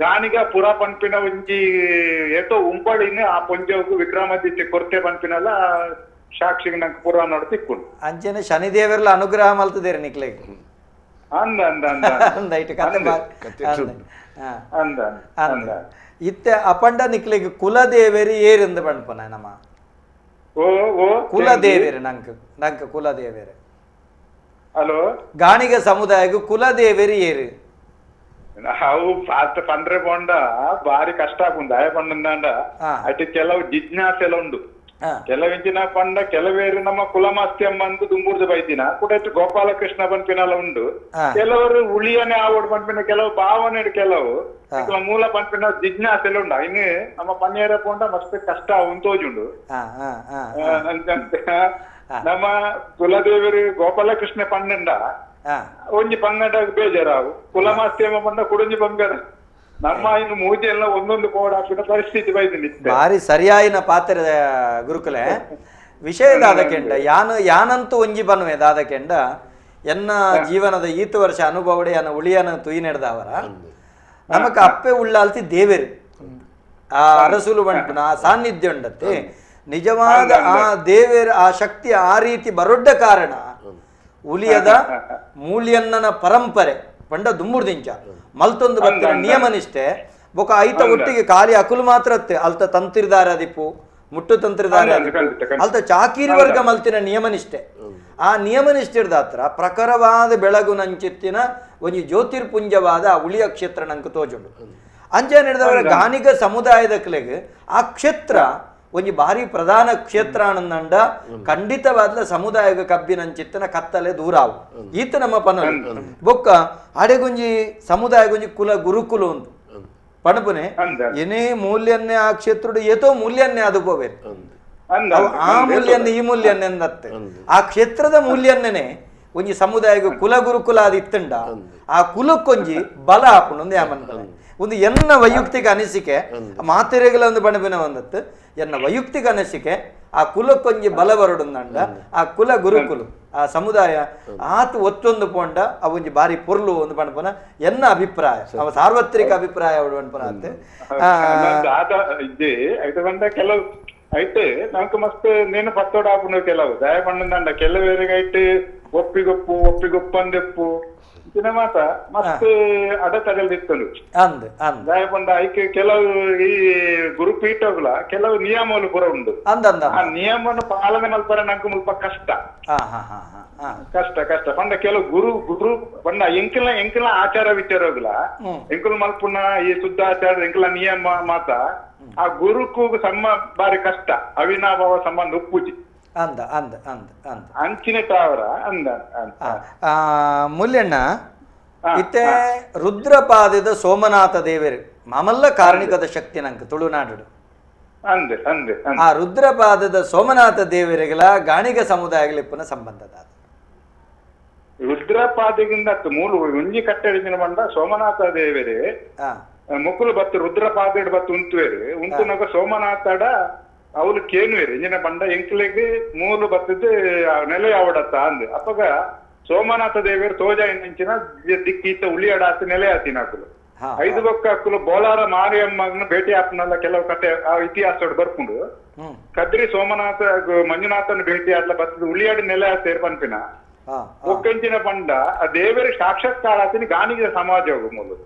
ಗಾಣಿಗ ಪುರ ಪನ್ಪಿನ ಒಂಜಿ ಏತೋ ಉಂಬಳಿನ ಆ ಪೊಂಜವಗು ವಿಕ್ರಮಾದಿತ್ಯ ಕೊರ್ತೆ ಪನ್ಪಿನಲ್ಲ ಸಾಕ್ಷಿಗೆ ನಂಗೆ ಪುರಾಣ ತಿಕ್ಕೊಂಡು. ಅಂಚನೆ ಶನಿದೇವರ್ಲ ಅನುಗ್ರಹ ಮಲ್ತದೇರಿ ನಿಕ್ಲೆ ಅಂದ ಅಂದ ಅಂದ ಅಂದ ಇಟ್ಟು ಕತೆ ಅಂದ ಅಂದ ಇತ್ತೆ ಅಪಂಡ ನಿಕ್ಲೆಗ್ ಕುಲದೇವೇರಿ ಏರಿಂದ ಪಣ್ಪನ ನಮ್ಮ ಓ ಓ ಕುಲದೇವೇರಿ ನಂಗೆ ನಂಗೆ ಕುಲದೇವೇರಿ ಹಲೋ ಗಾಣಿಗ ಸಮುದಾಯಕ್ಕೆ ಕುಲದೇವೇರಿ ಏರು ಅವು ಪಂಡ್ರೆ ಪೋಂಡ ಬಾರಿ ಕಷ್ಟ ಆಪುಂಡು ಆಯ ಪಂಡಂದಾಂಡ ಅಟ್ ಕೆಲವು ಜಿಜ್ಞಾಸೆ ಎಲ್ಲ ಉಂಡು. ಕೆಲವಿಂಚಿನ ಪಂಡ ಕೆಲವೇರು ನಮ್ಮ ಕುಲಮಾಸ್ತಿ ಅಂದು ದುಂಬೂರ್ದು ಬೈದಿನ ಕೂಡ ಗೋಪಾಲಕೃಷ್ಣ ಪನ್ಪಿನಲ್ಲ ಉಂಡು. ಕೆಲವರು ಉಳಿಯನೆ ಆವಡ್ ಪನ್ಪಿನ ಕೆಲವು ಭಾವನೆ ಕೆಲವು ಮೂಲ ಪನ್ಪಿನ ಜಿಜ್ಞಾಸೆಲ್ಲ ಉಂಡು. ಇನ್ನು ನಮ್ಮ ಪನ್ನಿಯರ ಪೋಂಡ ಮಸ್ತ್ ಕಷ್ಟ ಉಂತೋಜುಂಡು. ನಮ್ಮ ಕುಲದೇವರು ಗೋಪಾಲಕೃಷ್ಣ ಪಂಡಂಡ ಒಂಜಿ ಪಂಗಡ ಬೇಜಾರಾವು ಕುಲಮಾಸ್ತಿ ಅಮ್ಮ ಪಂಡ ಕುಡೊಂಜಿ ಪಂಗಡ ನಮ್ಮ ಇನ್ನು ಮೂಜೆ ಎಲ್ಲ ಒಂದೊಂದು ಕೋಡ್ ಹಾಕಿದ ಪರಿಸ್ಥಿತಿ ಬೈದಿನಿ. ಭಾರಿ ಸರಿಯಾಯಿನ ಪಾತ್ರ ಗುರುಕುಲೆ ವಿಷಯ ದಾದಕೆಂಡ ಯಾನು ಯಾನಂತೂ ಒಂಜಿ ಬನ್ನುವೆ ದಾದಕೆಂಡ ಎನ್ನ ಜೀವನದ ಈತು ವರ್ಷ ಅನುಭವಡೆ ಯಾನ ಉಳಿಯನ ತುಯಿ ನಡೆದವರ ನಮಕ್ ಅಪ್ಪೆ ಉಳ್ಳಾಲ್ತಿ ದೇವರು ಆ ಅರಸುಲು ಬಂಟುನ ಆ ಸಾನ್ನಿಧ್ಯ ಉಂಡತ್ತೆ ನಿಜವಾದ ಆ ದೇವರ ಆ ಶಕ್ತಿ ಆ ರೀತಿ ಬರೊಡ್ಡ ಕಾರಣ ಉಳಿಯದ ಮೂಲ್ಯನ್ನನ ಪರಂಪರೆ ಪಂಡ ದುಮ್ಮುರ್ದಿಂಚ ಮಲ್ತೊಂದು ಬತ್ತಿನ ನಿಯಮ ನಿಷ್ಠೆ ಬೊಕ ಐತ ಒಟ್ಟಿಗೆ ಖಾಲಿ ಅಕುಲು ಮಾತ್ರ ಅಲ್ತ ತಂತ್ರಿದಾರ ದಿಪ್ಪು ಮುಟ್ಟು ತಂತ್ರಿದಾರ ಅಲ್ತ ಚಾಕೀರಿ ವರ್ಗ ಮಲ್ತಿನ ನಿಯಮ ನಿಷ್ಠೆ ಆ ನಿಯಮ ನಿಷ್ಠೆರ್ದಾತ್ರ ಪ್ರಖರವಾದ ಬೆಳಗು ನಂಚಿತ್ತಿನ ಒಂಜಿ ಜ್ಯೋತಿರ್ಪುಂಜವಾದ ಆ ಉಳಿಯ ಕ್ಷೇತ್ರ ನಂಗೆ ತೋಜುಂಡು. ಅಂಚೆ ನಡೆದವರ ಗಾನಿಗ ಸಮುದಾಯದ ಕಲೆಗೆ ಆ ಕ್ಷೇತ್ರ ಒಂಜಿ ಭಾರಿ ಪ್ರಧಾನ ಕ್ಷೇತ್ರ ಆನಂದ ಖಂಡಿತವಾದ ಸಮುದಾಯದ ಕಬ್ಬಿನಂಚಿತ್ತನ ಕತ್ತಲೆ ದೂರಾವು ಈತ ನಮ್ಮ ಪನ ಬೊಕ್ಕ ಅಡೆಗುಂಜಿ ಸಮುದಾಯಗುಂಜಿ ಕುಲ ಗುರುಕುಲು ಉಂಟು ಪಣಪುನೆ ಏನೇ ಮೂಲ್ಯನ್ನೇ ಆ ಕ್ಷೇತ್ರದ ಏತೋ ಮೂಲ್ಯನ್ನೇ ಅದು ಪೋವೇರು ಆ ಮೂಲ್ಯನ್ನೇ ಈ ಮೂಲ್ಯನ್ನೇ ಅಂದತ್ತೆ ಆ ಕ್ಷೇತ್ರದ ಮೂಲ್ಯನ್ನೇ ಒಂಜಿ ಸಮುದಾಯಕ್ಕೆ ಕುಲ ಗುರುಕುಲ ಅದು ಇತ್ತಂಡ ಆ ಕುಲಕ್ಕೊಂಜಿ ಬಲ ಹಾಕೊಂಡು ಒಂದು ಯಾಮನ್ ಒಂದು ಎನ್ನ ವೈಯಕ್ತಿಕ ಅನಿಸಿಕೆ ಮಾತೆರೆಗಳ ಒಂದು ಬಣಬಿನ ಒಂದತ್ತು ಎನ್ನ ವೈಯಕ್ತಿಕ ಅನಿಸಿಕೆ ಆ ಕುಲಕ್ಕೊಂಜಿ ಬಲ ಬರಡುಂದಂಡ ಆ ಕುಲ ಗುರುಕುಲು ಆ ಸಮುದಾಯ ಆತ ಒತ್ತೊಂದು ಪೋಂಡ ಅವೊಂಜಿ ಬಾರಿ ಪೊರ್ಲು ಒಂದು ಬಣಪನ ಎನ್ನ ಅಭಿಪ್ರಾಯ ಅವ ಸಾರ್ವತ್ರಿಕ ಅಭಿಪ್ರಾಯ ಅವಳು ಬಣಪನ ಕೆಲವು ಐತೆ ನಂಗೆ ಮಸ್ತ್ ನೇನು ಪತ್ತೋಡ ಆಪುಂಡು ಕೆಲವು ದಯ ಪಂಡಂದಂಡ ಕೆಲವೇರಿಗೆ ಐಟ್ ಒಪ್ಪಿಗೊಪ್ಪು ಒಪ್ಪಿಗೊಪ್ಪಂದೆಪ್ಪು ಇತ್ತಿನ ಮಾತ ಮಸ್ತ್ ಅಡೆತಡೆಲ್ ಇತ್ತಲು ದಯ ಪಂಡ ಐಕೆ ಕೆಲವು ಈ ಗುರುಪೀಠಗಳ ಕೆಲವು ನಿಯಮಗಳು ಪೂರ ಉಂಡು. ಆ ನಿಯಮವನ್ನು ಪಾಲನೆ ಮಲ್ಪರ ನಂಗೆ ಮುಲ್ಪ ಕಷ್ಟ ಕಷ್ಟ ಕಷ್ಟ ಪಂಡ ಕೆಲವು ಗುರು ಗುರು ಪಂಡ ಎಂಕಲ ಎಂಕಲ ಆಚಾರ ವಿಚಾರಗಳ ಎಂಕುಲು ಮಲ್ಪುನ ಈ ಶುದ್ಧ ಆಚಾರ ಎಂಕಲ ನಿಯಮ ಮಾತ ಆ ಗುರುಕು ಸಮ ಬಾರಿ ಕಷ್ಟ ಅವಿನಾಭಾವ ಸಂಬಂಧ ಉಪ್ಪುಜಿ ಅಂದ ಅಂದ ಅಂದ ಅಂದ ಅಂಚಿನ ತಾವರ ಅಂದ ಮುಲ್ಯಣ್ಣ ಇತ್ತೆ ರುದ್ರಪಾದದ ಸೋಮನಾಥ ದೇವರು ಮಾಮಲ್ಲ ಕಾರಣಿಕದ ಶಕ್ತಿ ನಂಗೆ ತುಳುನಾಡು ಅಂದೆ ಅಂದೆ. ಆ ರುದ್ರಪಾದದ ಸೋಮನಾಥ ದೇವರಿಗಳ ಗಾಣಿಗ ಸಮುದಾಯಗಳಿಪ್ಪನ ಸಂಬಂಧದ ರುದ್ರಪಾದಗಿಂದ ಮೂಲ ಒಂಜಿ ಕಟ್ಟಡಿನ ಬಂಡ ಸೋಮನಾಥ ದೇವರೇ ಮುಕುಲು ಬತ್ತು ರುದ್ರಪಾದ ಬತ್ತು ಉಂತುವೇರು ಉಂತುನಗ ಸೋಮನಾಥಡ ಅವಳು ಕೇನುವೇರು ಇಂಜಿನ ಬಂಡ ಎಂಕ್ಲೆಗ್ ಮೂಲು ಬತ್ತದ್ದು ನೆಲೆ ಯಾವಡತ್ತ ಅಂದ್ ಅಪ್ಪಗ ಸೋಮನಾಥ ದೇವರು ತೋಜ ಇಂಚಿನ ದಿಕ್ಕೀತ ಉಳಿಯಡಾತ ನೆಲೆ ಆತಿನ ಅಕುಲು ಐದು ಬೊಕ್ಕ ಅಕ್ಕುಲು ಬೋಲಾರ ಮಾರಿಯಮ್ಮನ ಭೇಟಿ ಆಪ್ನಲ್ಲ ಕೆಲವು ಕತೆ ಆ ಇತಿಹಾಸ ಬರ್ಕೊಂಡು ಕದ್ರಿ ಸೋಮನಾಥ ಮಂಜುನಾಥನ ಭೇಟಿ ಆದ್ಲ ಬತ್ತದ ಉಳಿಯಾಡ ನೆಲೆ ಸೇರ್ ಪನ್ಪಿನ ಒಕ್ಕಂಚಿನ ಪಂಡ ಆ ದೇವರ ಸಾಕ್ಷಾತ್ಕಾರ ಆತಿನ ಗಾಣಿಗ ಸಮಾಜ ಮೂಲು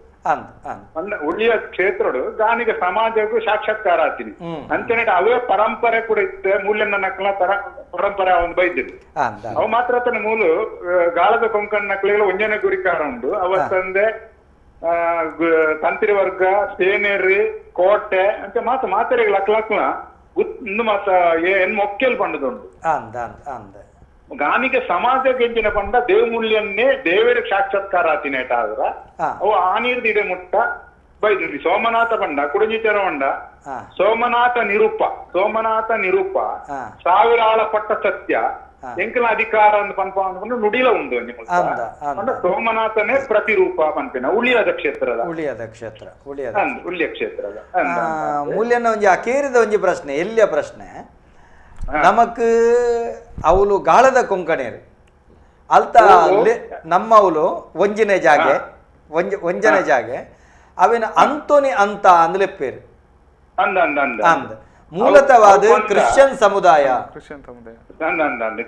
ಉಳಿಯ ಕ್ಷೇತ್ರಡು ಗಾಣಿಗ ಸಮಾಜಕ್ಕೂ ಸಾಕ್ಷಾತ್ಕಾರ ಆತೀನಿ ಅಂಚನೆ ಅವೇ ಪರಂಪರೆ ಕೂಡ ಇತ್ತೆ ಮೂಲ್ಯನ ನಕಲ ಪರಂಪರೆ ಅವನು ಬೈದಿದ್ದು ಅವು ಮಾತ್ರ ತನ್ನ ಮೂಲು ಗಾಳದ ಕೊಂಕಣ ನಕಲಿಗಳು ಒಂಜನೆ ಗುರಿಕಾರ ಉಂಡು ಅವತ್ತಂದೆ ತಂತ್ರಿ ವರ್ಗ ಸೇನೇರಿ ಕೋಟೆ ಅಂತ ಮಾತು ಮಾತೆರೆಗಳ ಅಕ್ಲಕ್ಲ ಗುತ್ತು ಮಾತ ಎನ್ ಮೊಕ್ಕೆಲ್ ಪಂಡದುಂಡು. ಗಾನಿಗೆ ಸಮಾಜ ಗೆಂಜಿನ ಪಂಡ ದೇವಮೂಲ್ಯನ್ನೇ ದೇವರ ಸಾಕ್ಷಾತ್ಕಾರ ಆತಿನೇಟ ಆದ್ರ ಅವು ಆ ನೀರ್ದಿಡೆ ಮುಟ್ಟ ಬೈದು ಸೋಮನಾಥ ಪಂಡ ಕುಡಂಜಿಚರ ಪಂಡ ಸೋಮನಾಥ ನಿರೂಪ ಸೋಮನಾಥ ನಿರೂಪ ಸಾವಿರಾಳ ಪಟ್ಟ ಸತ್ಯ ಎಂಕಲ ಅಧಿಕಾರ ಅಂತ ಪನ್ಪ ಅಂದ್ಕೊಂಡು ನುಡಿಲ ಉಂಡು ಪಂಡ ಸೋಮನಾಥನೇ ಪ್ರತಿರೂಪ ಪನ್ಪಿನ ಉಳಿಯದ ಕ್ಷೇತ್ರದ ಉಳಿಯದ ಕ್ಷೇತ್ರ ಉಳಿಯದ ಉಳಿಯ ಕ್ಷೇತ್ರದ ಮೂಲ್ಯನ ಒಂಜಿ ಅಕೇರಿದ ಒಂಜಿ ಪ್ರಶ್ನೆ ಎಲ್ಲಿಯ ಪ್ರಶ್ನೆ ನಮಕ್ ಅವಳು ಗಾಳದ ಕೊಂಕಣೇರು ಅಲ್ತ ನಮ್ಮವಳು ಒಂಜಿನ ಜಾಗೆ ಒಂಜನೆ ಜಾಗೆ ಅವಿನ ಅಂತೋನಿ ಅಂತ ಅಂದ್ಲೆಪ್ಪೇರು ಅಂದ ಮೂಲತವಾದ ಕ್ರಿಶ್ಚಿಯನ್ ಸಮುದಾಯ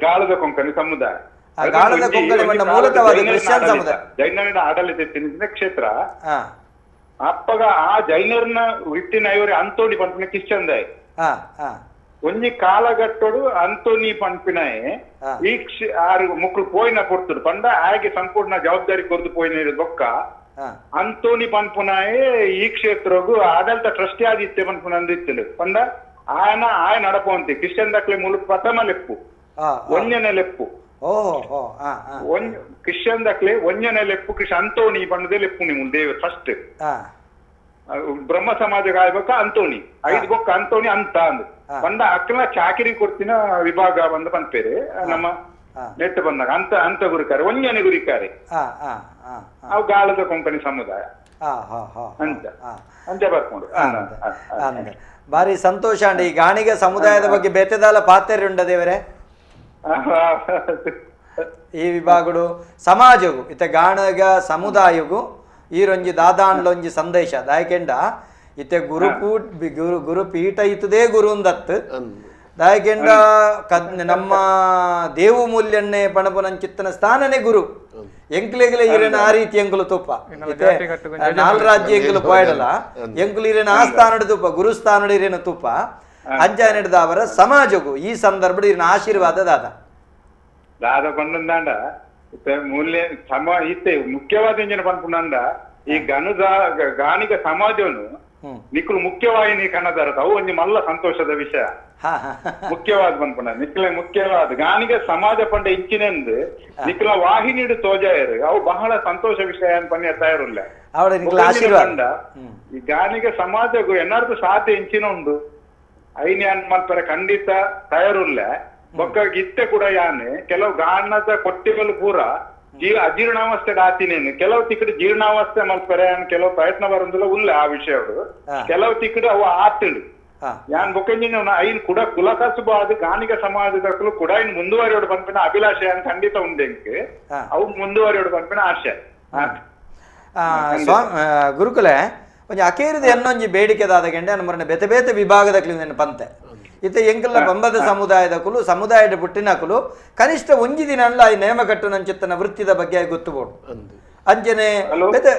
ಗಾಳದ ಕೊಂಕಣಿ ಸಮುದಾಯ ಗಾಳದ ಕೊಂಕಣಿ ಬಣ್ಣ ಮೂಲತವಾದ ಕ್ರಿಶ್ಚಿಯನ್ ಸಮುದಾಯ ಜೈನರ ಆಡಳಿತ ಕ್ಷೇತ್ರ ಅಪ್ಪಗ ಆ ಜೈನರ್ನ ಇಟ್ಟಿನ ಇವರು ಅಂತೋನಿ ಪಂಪಿನ ಕ್ರಿಶ್ಚಿಯನ್ ದಾಯ ಒಂಜಿ ಕಾಲಘಟ್ಟೋಡು ಅಂತೋನಿ ಪಂಪಿನಾಯೆ ಈ ಆರು ಮುಕ್ಳು ಪೋಯಿನ ಕೊಡ್ತುಡು ಪಂಡ ಆಗೆ ಸಂಪೂರ್ಣ ಜವಾಬ್ದಾರಿ ಕೊರ್ದು ಪೋಯಿನ ಬೊಕ್ಕ ಅಂತೋನಿ ಪನ್ಪುನಾಯೆ ಈ ಕ್ಷೇತ್ರಗು ಆಡಳಿತ ಟ್ರಸ್ಟಿ ಆದಿತ್ತೆ ಪನ್ಪುನ ಅಂದಿತ್ತಲು ಪಂಡ ಆಯನ ಆಯ ನಡಪುವಂತೆ ಕ್ರಿಶ್ಚಿಯನ್ ದಾಖಲೆ ಮೂಲ ಪ್ರಥಮ ಲೆಪ್ಪು ಒಂಜನೆ ಲೆಪ್ಪು ಕ್ರಿಶ್ಚಿಯನ್ ದಾಖಲೆ ಒಂಜನೆ ಲೆಪ್ಪು ಕ್ರಿಶ್ ಅಂತೋನಿ ಪಂಡದೇ ಲೆಪ್ಪು ನಿಮ್ಮ ದೇವ ಫಸ್ಟ್ ಬ್ರಹ್ಮ ಸಮಾಜ ಆಯ್ಬೇಕ ಅಂತೋನಿ ಐದು ಬೊಕ್ಕ ಅಂತೋನಿ ಅಂತ ಅಂದ್ ಪಂಡ ಅಕ್ಕನ ಚಾಕಿರಿ ಕೊಡ್ತಿನ ವಿಭಾಗ ಬಂದ ಪನ್ಪೇರೆ ನಮ್ಮ ನೆಟ್ ಬಂದಾಗ ಅಂತ ಅಂತ ಗುರಿಕಾರೆ ಒಂಜನೆ ಗುರಿಕಾರೆ ಅವು ಗಾಳದ ಕೊಂಕಣಿ ಸಮುದಾಯ ಅಂತ ಅಂತ ಬರ್ಕೊಂಡು ಬಾರಿ ಸಂತೋಷ ಅಂಡ ಈ ಗಾಣಿಗ ಸಮುದಾಯದ ಬಗ್ಗೆ ಬೇತೆದಾಲ ಪಾತೆರಿ ಉಂಡ ದೇವರೇ ಈ ವಿಭಾಗಡು ಸಮಾಜಗು ಇತ್ತ ಗಾಣಗ ಸಮುದಾಯಗು ಈರೊಂಜಿ ದಾದಾಂಡ್ಲೊಂಜಿ ಸಂದೇಶ ದಾಯಕೆಂಡ ಇತ್ತೆ ಗುರುಪೂಟ್ ಗುರು ಗುರುಪೀಠ ಇತ್ತದೇ ಗುರುಂದತ್ತು ದಾಯಕೆಂಡ ನಮ್ಮ ದೇವು ಮೂಲ್ಯನ್ನೇ ಪಣಪುನಂಚಿತ್ತನ ಸ್ಥಾನನೇ ಗುರು ಎಂಕ್ಲೆಗ್ಲೆ ಈರೇನ ಆ ರೀತಿ ಎಂಕುಲು ತುಪ್ಪ ನಾಲ್ ರಾಜ್ಯ ಎಂಕುಲು ಪೋಯಡಲ ಎಂಕುಲು ಈರೇನ ಆ ಸ್ಥಾನಡು ತುಪ್ಪ ಗುರು ಸ್ಥಾನಡು ಈರೇನ ತುಪ್ಪ ಅಂಜ ನಡೆದ ಅವರ ಸಮಾಜಗು ಈ ಸಂದರ್ಭ ಈರಿನ ಆಶೀರ್ವಾದ ದಾದ ದಾದ ಪಂಡಂದಾಂಡ ಮೂಲ್ಯ ಸಮ ಇತ್ತೆ ಮುಖ್ಯವಾದ ಇಂಜಿನ ಪನ್ಪುನಂದ ಈ ಗನುದ ಗಾಣಿಗ ಸಮಾಜವನ್ನು ನಿಕ್ಕಲು ಮುಖ್ಯವಾಹಿನಿ ಕನ್ನದಾರತ ಅವು ಒಂಜಿ ಮಲ್ಲ ಸಂತೋಷದ ವಿಷಯ ಮುಖ್ಯವಾದ ಪನ್ಪುನ ನಿಕ್ಕಲ ಮುಖ್ಯವಾದ ಗಾಣಿಗ ಸಮಾಜ ಪಂಡ ಇಂಚಿನೆಂದು ನಿಕ್ಕಲ ವಾಹಿನಿಡು ತೋಜಾಯರು ಅವು ಬಹಳ ಸಂತೋಷ ವಿಷಯ ಅಂತ ಪನ್ಯ ತಯಾರುಲ್ಲ ಪಂಡ ಈ ಗಾಣಿಗ ಸಮಾಜಗೂ ಏನಾದ್ರು ಸಾಧ್ಯ ಇಂಚಿನ ಉಂಡು ಐನೇ ಅನ್ಮಲ್ಪರ ಖಂಡಿತ ತಯಾರುಲ್ಲ ಬೊಕ್ಕ ಇತ್ತೆ ಕೂಡ ಯಾನೆ ಕೆಲವು ಗಾಣದ ಕೊಟ್ಟಿಗಳು ಪೂರ ಜೀವ ಅಜೀರ್ಣಾವಸ್ಥೆ ಆತಿನೇನು ಕೆಲವು ತಿಕ್ಕಡು ಜೀರ್ಣಾವಸ್ಥೆ ಮಲ್ಪರೆ ಕೆಲವು ಪ್ರಯತ್ನ ಬರಂದಿಲ್ಲ ಉಲ್ಲ ಆ ವಿಷಯಗಳು ಕೆಲವು ತಿಕ್ಕಡು ಅವು ಆತಳು ಯಾನ್ ಬೊಕ್ಕಂಜಿನ ಐನ್ ಕೂಡ ಕುಲಕಸುಬ ಅದು ಗಾಣಿಗ ಸಮಾಜದ ಕೂಡ ಇನ್ ಮುಂದುವರಿಯೋಡು ಪನ್ಪಿನ ಅಭಿಲಾಷೆ ಅನ್ ಖಂಡಿತ ಉಂಡೆಂಕ್ ಅವು ಮುಂದುವರಿಯೋಡು ಪನ್ಪಿನ ಆಶೆ. ಗುರುಕುಲೆ ಒಂಜಿ ಅಕೇರಿದ ಎನ್ನೊಂಜಿ ಬೇಡಿಕೆದಾದ ಗೆಂಡೆ ನಮ್ಮರನ್ನ ಬೇತೆ ಬೇತೆ ವಿಭಾಗದ ಪಂತೆ ಇತ್ತೆ ಎಂಕಲ್ಲ ಬಂಬದ ಸಮುದಾಯದ ಕುಲು ಸಮುದಾಯದ ಪುಟ್ಟಿನಕುಲು ಕನಿಷ್ಠ ಒಂಜಿ ದಿನ ಅಲ್ಲ ಈ ನೇಮ ಕಟ್ಟುನಂಚಿತ್ತನ ವೃತ್ತಿದ ಬಗ್ಗೆ ಗೊತ್ತುಬೋಡು ಅಂಜನೆ ಬೇತೆ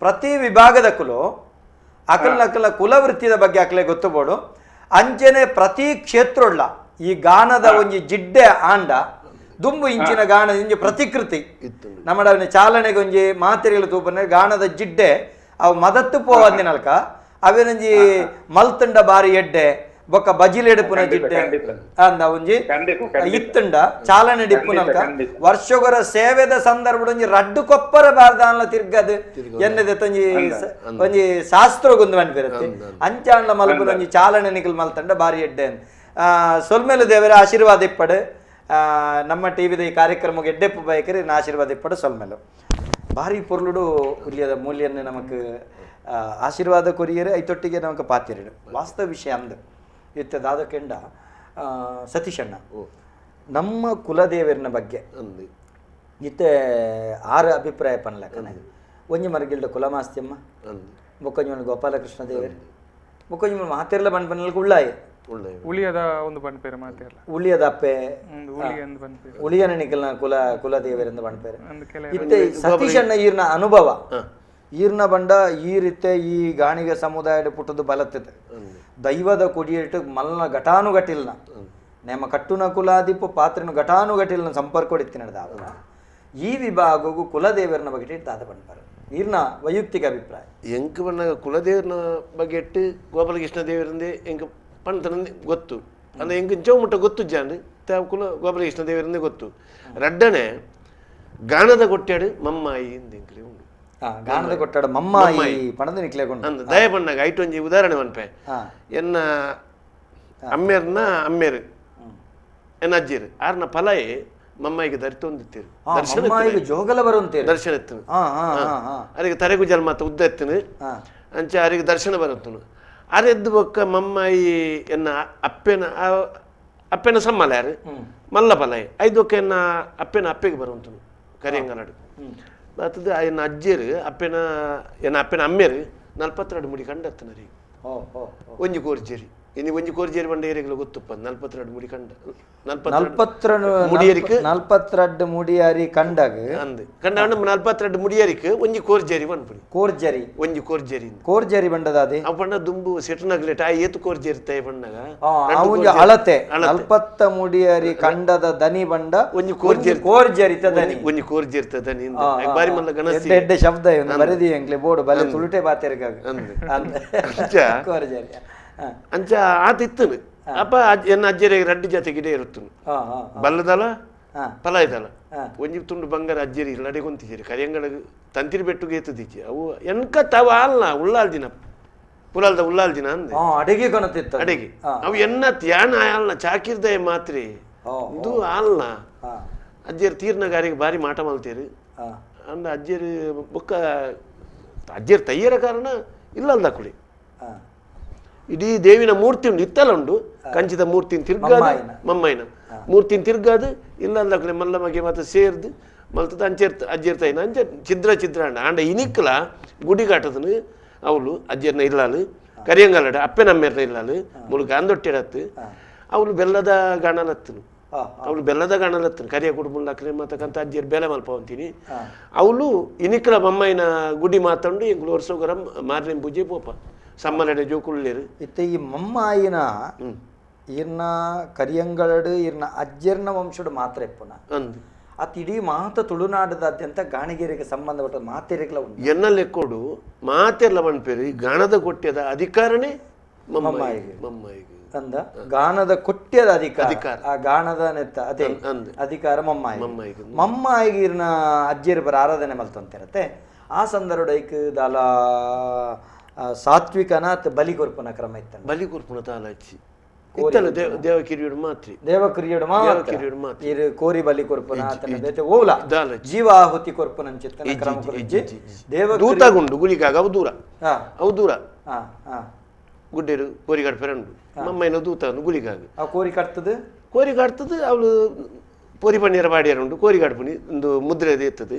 ಪ್ರತಿ ವಿಭಾಗದ ಕುಲು ಅಕಲ್ನಕಲ ಕುಲವೃತ್ತಿದ ಬಗ್ಗೆ ಅಕಲೆ ಗೊತ್ತುಬೋಡು ಅಂಚನೆ ಪ್ರತಿ ಕ್ಷೇತ್ರೊಳ್ಳ ಈ ಗಾನದ ಒಂಜಿ ಜಿಡ್ಡೆ ಆಂಡ ದುಂಬು ಇಂಚಿನ ಗಾನ ಇಂಜಿ ಪ್ರತಿಕೃತಿ ನಮ್ಮ ಚಾಲನೆಗೆ ಒಂಜಿ ಮಾತೆರೆಗಳು ತೂಪನೆ ಗಾನದ ಜಿಡ್ಡೆ ಅವು ಮದತ್ತು ಪೋವಂದಿನಲ್ಕ ಅವೇನೊಂಜಿ ಮಲ್ತಂಡ ಬಾರಿ ಎಡ್ಡೆ ಬೊಕ್ಕ ಬಜಿಲೆಡುಪುನ ಜಿಡ್ಡೆ ಅಂದ ಒಂಜಿ ಇತ್ತುಂಡ ಚಾಲನೆ ಡಿಪ್ಪುನಲ್ಕ ವರ್ಷಗೊರ ಸೇವೆದ ಸಂದರ್ಭ ಒಂಜಿ ರಡ್ಡು ಕೊಪ್ಪರ ಬಾರ್ದಾನ್ಲ ತಿರ್ಗದು ಎನ್ನದೆ ಒಂಜಿ ಒಂಜಿ ಶಾಸ್ತ್ರಗೊಂದು ಮನ್ಪಿರತ್ತೆ ಅಂಚಾಣ್ಲ ಮಲ್ಪುನ ಒಂಜಿ ಚಾಲನೆ ನಿಕಲ್ ಮಲ್ತಂಡ ಬಾರಿ ಎಡ್ಡೆ. ಸೊಲ್ಮೇಲು ದೇವರ ಆಶೀರ್ವಾದ ಇಪ್ಪಡು ನಮ್ಮ ಟಿವಿದ ಈ ಕಾರ್ಯಕ್ರಮಕ್ಕೆ ಎಡ್ಡೆಪ್ಪು ಬಯಕರಿ ಆಶೀರ್ವಾದ ಇಪ್ಪಡು ಸೊಲ್ಮೇಲು ಭಾರಿ ಪೊರ್ಲುಡು ಉಲ್ಯದ ಮೂಲ್ಯನ್ನೇ ನಮಕ್ ಆಶೀರ್ವಾದ ಕೊರಿಯರೆ ಐತೊಟ್ಟಿಗೆ ನಮಕ್ ಪಾತಿರಡು ವಾಸ್ತವ ವಿಷಯ ಅಂದು ಇತ್ತ ದಾದಕೆಂಡ ಸತೀಶಣ್ಣ ನಮ್ಮ ಕುಲದೇವರನ ಬಗ್ಗೆ ಇತ್ತೆ ಆರು ಅಭಿಪ್ರಾಯ ಪನ್ಲಕ್ಕನೆ ಒಂಜಿ ಮರಗಿಲ್ಡ ಕುಲಮಾಸ್ತಿಯಮ್ಮ ಬೊಕ್ಕೊಂಜಿ ಗೋಪಾಲಕೃಷ್ಣ ದೇವರು ಬೊಕ್ಕೊಂಜಿ ಮಾತೆರ್ಲ ಬಣ್ಣ ಬನ್ನಲ್ಕ ಉಳ್ಳಾಯಿ ಉಳಿಯದ ಒಂದು ಬಣ್ಪೇರು ಮಾತೆರ್ಲ ಉಳಿಯದ ಅಪ್ಪೆ ಉಳಿಯನ ನಿಕಲ್ನ ಕುಲ ಕುಲದೇವರೆಂದು ಬಣ್ಪೇರು ಇತ್ತೆ ಸತೀಶಣ್ಣ ಈರ್ನ ಅನುಭವ ಈರ್ನ ಬಂಡ ಈ ರೀತಿ ಈ ಗಾಣಿಗೆ ಸಮುದಾಯದ ಪುಟ್ಟದ್ದು ಬಲತ್ತಿದೆ ದೈವದ ಕೊಡಿಯಿಟ್ಟು ಮಲ್ನ ಘಟಾನುಘಟಿಲ್ನ ನೇಮ ಕಟ್ಟುನ ಕುಲಾದಿಪ್ಪು ಪಾತ್ರನು ಘಟಾನುಘಟಿಲ್ನ ಸಂಪರ್ಕ ಹೊಡಿತಿ ನಡೆದ ಈ ವಿಭಾಗಕ್ಕೂ ಕುಲದೇವರನ ಬಗ್ಗೆ ಇಟ್ಟು ದಾದ ಬಣ್ಪಾರು ಈರ್ನ ವೈಯಕ್ತಿಕ ಅಭಿಪ್ರಾಯ. ಎಂಕ್ ಬಣ್ಣಾಗ ಕುಲದೇವರನ ಬಗ್ಗೆ ಇಟ್ಟು ಗೋಪಾಲಕೃಷ್ಣ ದೇವರಂದೇ ಎಂಕ್ ಪಂತನಂದೇ ಗೊತ್ತು ಅಂದ್ರೆ ಎಂಕ್ ಇಂಚವು ಮುಟ್ಟ ಗೊತ್ತು ಜಾನ್ ಕುಲ ಗೋಪಾಲಕೃಷ್ಣ ದೇವರಂದೇ ಗೊತ್ತು. ರಡ್ಡನೆ ಗಾಣದ ಕೊಟ್ಟಾಡು ಮಮ್ಮಾಯಿ ಎಂಕ್ಲೆ ಉಂಡು ಗಾಣದ ಕೊಟ್ಟಾಡು ಮಮ್ಮಾಯಿ ಪಣದ ನಿಕ್ಲೆ ಅಂದ ದಯ ಬಣ್ಣಾಗ ಐಟು ಒಂಜಿ ಉದಾಹರಣೆ ಮನ್ಪೆ ಎನ್ನ ಅಮ್ಮೇರ್ನ ಅಮ್ಮೇರು ಎನ್ನ ಅಜ್ಜಿರು ಆರ್ನ ಫಲಯೇ ಮಮ್ಮಾಯಿಗೆ ದರಿತೊಂದಿತ್ತೀರು ದರ್ಶನ ಜೋಗಲ ಬರುವಂತೀರು ದರ್ಶನ ಎತ್ತನು ಅರಿಗೆ ತರೆಗು ಜನ್ಮಾತ ಉದ್ದ ಎತ್ತನು ಅಂಚೆ ಅರಿಗೆ ದರ್ಶನ ಬರುತ್ತನು ಅರೆದ್ದು ಬೊಕ್ಕ ಮಮ್ಮಾಯಿ ಎನ್ನ ಅಪ್ಪೆನ ಅಪ್ಪೆನ ಸಮ್ಮಲ ಯಾರು ಮಲ್ಲ ಫಲಯೆ ಐದೊಕ್ಕ ಎನ್ನ ಅಪ್ಪೆನ ಅಪ್ಪೆಗೆ ಬರುವಂತನು ಕರಿಯಂಗಲಾಡು ಬರ್ತದೆ ಎನ್ನ ಅಜ್ಜಿಯರು ಅಪ್ಪೆನ ಎನ್ನ ಅಪ್ಪೆನ ಅಮ್ಮೇರು 42 ಮುಡಿ ಕಂಡತ್ತನರಿ ಒಂಜಿ ಕೋರ್ಜೇರಿ ಇನ್ನು ಒಂಜಿ ಕೋರ್ಜೇರಿ ಬಂಡ ಏರಿಗಳ ಗೊತ್ತುಪ್ಪ 42 ಮುಡಿ ಕಂಡ 42 ಮುಡಿಯರಿಕ್ 42 ಮುಡಿಯಾರಿ ಕಂಡಾಗ ಅಂದ್ ಕಂಡ 42 ಮುಡಿಯರಿಕ್ ಒಂಜಿ ಕೋರ್ಜೇರಿ ಪನ್ಪುನಿ ಕೋರ್ಜರಿ ಒಂಜಿ ಕೋರ್ಜೇರಿ ಕೋರ್ಜರಿ ಬಂಡದ ಅದೇ ಅವು ಪಂಡ ದುಂಬು ಸೆಟ್ನಗ್ಲೇಟ ಆ ಏತು ಕೋರ್ಜೇರಿ ತೈ ಬಂಡಾಗ ಒಂಜಿ ಅಳತೆ 40 ಮುಡಿಯರಿ ಕಂಡದ ದನಿ ಬಂಡ ಒಂಜಿ ಕೋರ್ಜೇರಿ ಕೋರ್ಜರಿ ದನಿ ಒಂಜಿ ಕೋರ್ಜೇರಿ ದನಿ ಬಾರಿ ಮಲ್ಲ ಗಣಸಿ ಎಡ್ಡೆ ಶಬ್ದ ಇವನು ಬರೆದಿ ಎಂಕ್ಲೆ ಬೋರ್ಡ್ ಬಲೆ ತುಳುಟೆ ಬಾತೆರ್ಗಾಗ ಅಂದ್ ಕೋರ್ಜರಿ ಅಂಚ ಆತ ಇತ್ತನು ಅಪ್ಪ ಎನ್ನ ಅಜ್ಜರಿಗೆ ರಡ್ಡು ಜಾತಿ ಗಿಡ ಇರುತ್ತನು ಬಲ್ಲದಲ ಫಲ ಇದಲ್ಲ ಒಂಜಿ ತುಂಡು ಬಂಗಾರ ಅಜ್ಜರಿ ಇಲ್ಲಡೆ ಗೊಂತಿದ್ದೀರಿ ಕರಿಯಂಗಡ ತಂತಿರಿ ಬೆಟ್ಟುಗೆ ಎತ್ತದಿಜ್ಜಿ ಅವು ಎನ್ಕ ತಾವ ಅಲ್ಲ ಉಳ್ಳಾಲ್ ದಿನ ಪುಲಾಲ್ದ ಉಳ್ಳಾಲ್ ದಿನ ಅಂದೆ ಅಡಿಗೆ ಕೊನತಿತ್ತು ಅಡಿಗೆ ಅವು ಎನ್ನ ತ್ಯಾಣ ಆಲ್ನ ಚಾಕಿರ್ದಯ ಮಾತ್ರೆ ಇದು ಆಲ್ನ ಅಜ್ಜಿಯರು ತೀರ್ನಗಾರಿಗೆ ಭಾರಿ ಮಾಟ ಮಲ್ತೀರಿ ಅಂದ ಅಜ್ಜಿಯರು ಬೊಕ್ಕ ಅಜ್ಜಿಯರು ತಯ್ಯರ ಕಾರಣ ಇಲ್ಲಲ್ದ ಕುಳಿ ಇಡೀ ದೇವಿನ ಮೂರ್ತಿ ಉಂಟು ಇತ್ತಲ ಉಂಡು ಕಂಚಿದ ಮೂರ್ತಿನ ತಿರ್ಗಾದು ಮಮ್ಮಾಯಿನ ಮೂರ್ತಿನ ತಿರ್ಗಾದು ಇಲ್ಲಲ್ಲ ಮಲ್ಲ ಮಗೆ ಮಾತ್ರ ಸೇರ್ದು ಮಲ್ತದ ಅಂಚೆರ್ತ ಅಜ್ಜಿರ್ತಾಯಿನ ಅಂಚೆ ಚಿದ್ರ ಚಿದ್ರ ಅಂಡ ಆಂಡ ಇನಿಕ್ಲ ಗುಡಿಗಾಟದನು ಅವಳು ಅಜ್ಜಿಯರ್ನ ಇಲ್ಲಾಲು ಕರಿಯಂಗಲಡ ಅಪ್ಪೆನಮ್ಮೆರ್ನ ಇಲ್ಲಾಲು ಮುಳುಗ ಅಂದೊಟ್ಟಿಡತ್ತು ಅವಳು ಬೆಲ್ಲದ ಗಾಣಲತ್ತನು ಅವಳು ಬೆಲ್ಲದ ಗಾಣಲತ್ತನು ಕರಿಯ ಕುಟುಂಬ ಮಾತಕ್ಕಂತ ಅಜ್ಜಿಯರ್ ಬೆಲೆ ಮಲ್ಪ ಅಂತೀನಿ ಅವಳು ಇನಿಕ್ಲ ಮಮ್ಮಾಯಿನ ಗುಡಿ ಮಾತಂಡು ಎಂಗ್ಳು ವರ್ಷಗರ ಮಾರನೇ ಪೂಜೆ ಪೋಪ ಸಮ್ಮಲಡೆ ಜೋಕುಳ್ಳೇರು ಇತ್ತೆ ಈ ಮಮ್ಮಾಯಿನ ಈರ್ನ ಕರಿಯಂಗಳಡು ಈರ್ನ ಅಜ್ಜರ್ನ ವಂಶಡು ಮಾತ್ರ ಇಪ್ಪುನ ಅಂದು ಅತ್ ಇಡೀ ಮಾತ ತುಳುನಾಡದಾದ್ಯಂತ ಗಾಣಿಗೇರಿಗೆ ಸಂಬಂಧಪಟ್ಟ ಮಾತೆರಿಗ್ಲ ಉಂಟು ಎನ್ನ ಲೆಕ್ಕೋಡು ಮಾತೆಲ್ಲ ಮನ್ಪೇರು ಈ ಗಾಣದ ಕೊಟ್ಯದ ಅಧಿಕಾರನೇ ಮಮ್ಮಾಯಿಗೆ ಮಮ್ಮಾಯಿಗೆ ಅಂದ ಗಾಣದ ಕೊಟ್ಯದ ಅಧಿಕಾರ ಆ ಗಾಣದ ನೆತ್ತ ಅದೇ ಅಧಿಕಾರ ಮಮ್ಮಾಯಿ ಮಮ್ಮಾಯಿಗೆ ಮಮ್ಮಾಯಿಗೆ ಈರ್ನ ಅಜ್ಜಿಯರು ಬರ ಆರಾಧನೆ ಮಲ್ತಂತಿರತ್ತೆ ಆ ಸಂದರ್ಭ ಐಕ್ ದಾಲ ಸಾತ್ವಿಕನಾಥ್ ಬಲಿ ಕೊರ್ಪುನ ಕ್ರಮ ಇತ್ತ ಬಲಿ ಕೊರ್ಪುನ ತಾಲಚ್ಚಿ ಇತ್ತಲ್ಲ ದೇವ ಕಿರಿಯಡು ಮಾತ್ರಿ ದೇವ ಕಿರಿಯಡು ಕಿರಿಯಡು ಮಾತ್ರಿ ಇರು ಕೋರಿ ಬಲಿ ಕೊರ್ಪುನ ಆತನ ಬೇತೆ ಓಲ ಜೀವಾಹುತಿ ಕೊರ್ಪುನ ಅಂಚಿತ್ತನ ಕ್ರಮ ಕೊರ್ಜಿ ದೇವ ದೂತಗುಂಡು ಗುಳಿಗಾಗ ಅವು ದೂರ ಅವು ದೂರ ಗುಡ್ಡೇರು ಕೋರಿ ಕಟ್ಪೆರಂಡು ಮಮ್ಮೈನ ದೂತ ಗುಳಿಗಾಗ ಆ ಕೋರಿ ಕಟ್ತದೆ ಕೋರಿ ಕಟ್ತದೆ ಅವಳು ಪೊರಿ ಪಣ್ಣೀರ ಬಾಡಿಯರುಂಡು ಕೋರಿ ಕಟ್ಪುನಿ ಒಂದು ಮುದ್ರೆ ಇರ್ತದೆ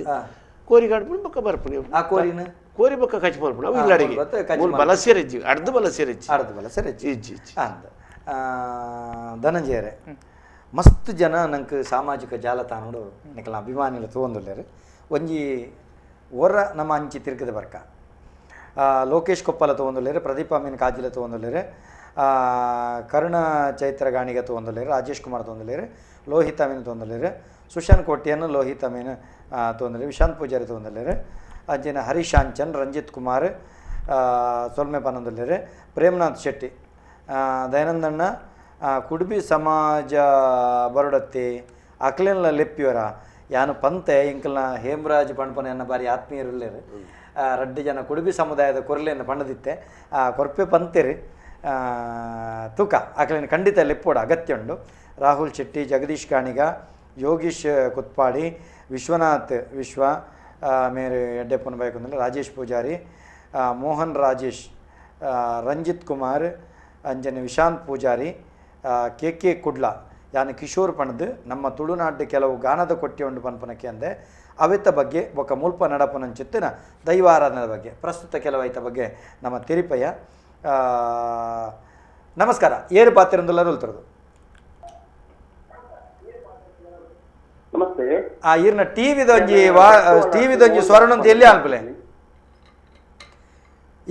ಕೋರಿ ಕಟ್ಪುನಿ ಬೊಕ್ಕ ಬರ್ಪುನಿ ಆ ಕೋರಿನ ಕೋರಿ ಬೊಕ್ಕ ಕಚ್ ಮಲ್ಪುನಿ ಅವು ಇಲ್ಲ ಅಡಿಗೆ ಮೂರು ಬಲ ಸೇರೆಜ್ಜಿ ಅರ್ಧ ಬಲ ಸೇರೆಜ್ಜಿ ಅರ್ಧ ಬಲ ಸೇರೆಜ್ಜಿ ಇಜ್ಜಿ ಇಜ್ಜಿ ಅಂದ ಧನಂಜಯರೇ ಮಸ್ತ್ ಜನ ನಂಗೆ ಸಾಮಾಜಿಕ ಜಾಲತಾಣಡು ನಿಕಲ ಅಭಿಮಾನಿಗಳು ತಗೊಂಡುಲ್ಲೇರು ಒಂಜಿ ಒರ ನಮ್ಮ ಅಂಚಿ ತಿರ್ಗದ ಬರ್ಕ ಲೋಕೇಶ್ ಕೊಪ್ಪಲ ತಗೊಂಡುಲ್ಲೇರು, ಪ್ರದೀಪ ಮೀನ್ ಕಾಜಿಲ ತಗೊಂಡುಲ್ಲೇರು, ಕರುಣ ಚೈತ್ರ ಗಾಣಿಗ ತಗೊಂಡುಲ್ಲೇರು, ರಾಜೇಶ್ ಕುಮಾರ್ ತಗೊಂಡುಲ್ಲೇರು, ಲೋಹಿತ ಮೀನ್ ತಗೊಂಡುಲ್ಲೇರು, ಸುಶಾಂತ್ ಕೋಟಿಯನ್ನು ಲೋಹಿತ ಮೀನ್ ತಗೊಂಡುಲ್ಲೇರು, ವಿಶಾಂತ್ ಪೂಜಾರಿ ತಗೊಂಡುಲ್ಲೇರು, ಅಂಚಿನ ಹರೀಶ್ ಆಂಚನ್, ರಂಜಿತ್ ಕುಮಾರ್ ಸೊಲ್ಮೆ ಪನೊಂದುಲ್ಲೇರು, ಪ್ರೇಮನಾಥ್ ಶೆಟ್ಟಿ ದಯಾನಂದಣ್ಣ ಕುಡುಬಿ ಸಮಾಜ ಬರೋಡತ್ತೆ ಅಕ್ಲೆನ್ಲ ಲೆಪ್ಪಿವರ ಯಾನು ಪಂತೆ ಇಂಕಲ್ನ ಹೇಮರಾಜ್ ಪಣ್ಪನ ಎನ್ನ ಬಾರಿ ಆತ್ಮೀಯರುಲ್ಲೇರು ರಡ್ಡು ಜನ ಕುಡುಬಿ ಸಮುದಾಯದ ಕೊರಲೆಯನ್ನು ಪಣ್ಣದಿತ್ತೆ ಕೊರ್ಪೆ ಪಂತೆರು ತೂಕ ಅಕ್ಲೆನ್ ಖಂಡಿತ ಲೆಪ್ಪೋಡ ಅಗತ್ಯ ಉಂಡು. ರಾಹುಲ್ ಶೆಟ್ಟಿ, ಜಗದೀಶ್ ಕಾಣಿಗ, ಯೋಗೀಶ್ ಕುತ್ಪಾಡಿ, ವಿಶ್ವನಾಥ್ ವಿಶ್ವ ಮೇರೆ ಎಡ್ಡೆಪ್ಪನ ಬೈಕುಂದಲ್ಲ, ರಾಜೇಶ್ ಪೂಜಾರಿ, ಮೋಹನ್ ರಾಜೇಶ್, ರಂಜಿತ್ ಕುಮಾರ್, ಅಂಜನೆ ವಿಶಾಂತ್ ಪೂಜಾರಿ, ಕೆ ಕೆ ಕುಡ್ಲ ಯಾನು ಕಿಶೋರ್ ಪಣದು ನಮ್ಮ ತುಳುನಾಡು ಕೆಲವು ಗಾನದ ಕೊಟ್ಟಿ ಉಂಡು ಪನ್ಪನಕ್ಕೆ ಅಂದೆ ಅವೆತ್ತ ಬಗ್ಗೆ ಬೊಕ್ಕ ಮುಲ್ಪ ನಡಪನಂಚಿತ್ತಿನ ದೈವಾರಾಧನದ ಬಗ್ಗೆ ಪ್ರಸ್ತುತ ಕೆಲವು ಐತ ಬಗ್ಗೆ ನಮ್ಮ ತಿರುಪಯ್ಯ. ನಮಸ್ಕಾರ, ಏರು ಪಾತಿರಂದುಲ್ಲ ಉಲ್ತರದು. ನಮಸ್ತೆ. ಆ ಈರ್ನ ಟಿವಿದೊಂಜಿ ಟಿವಿದೊಂಜಿ ಸ್ವರ್ಣಂತ ಎಲ್ಲಿ ಅನ್ಪಲೆ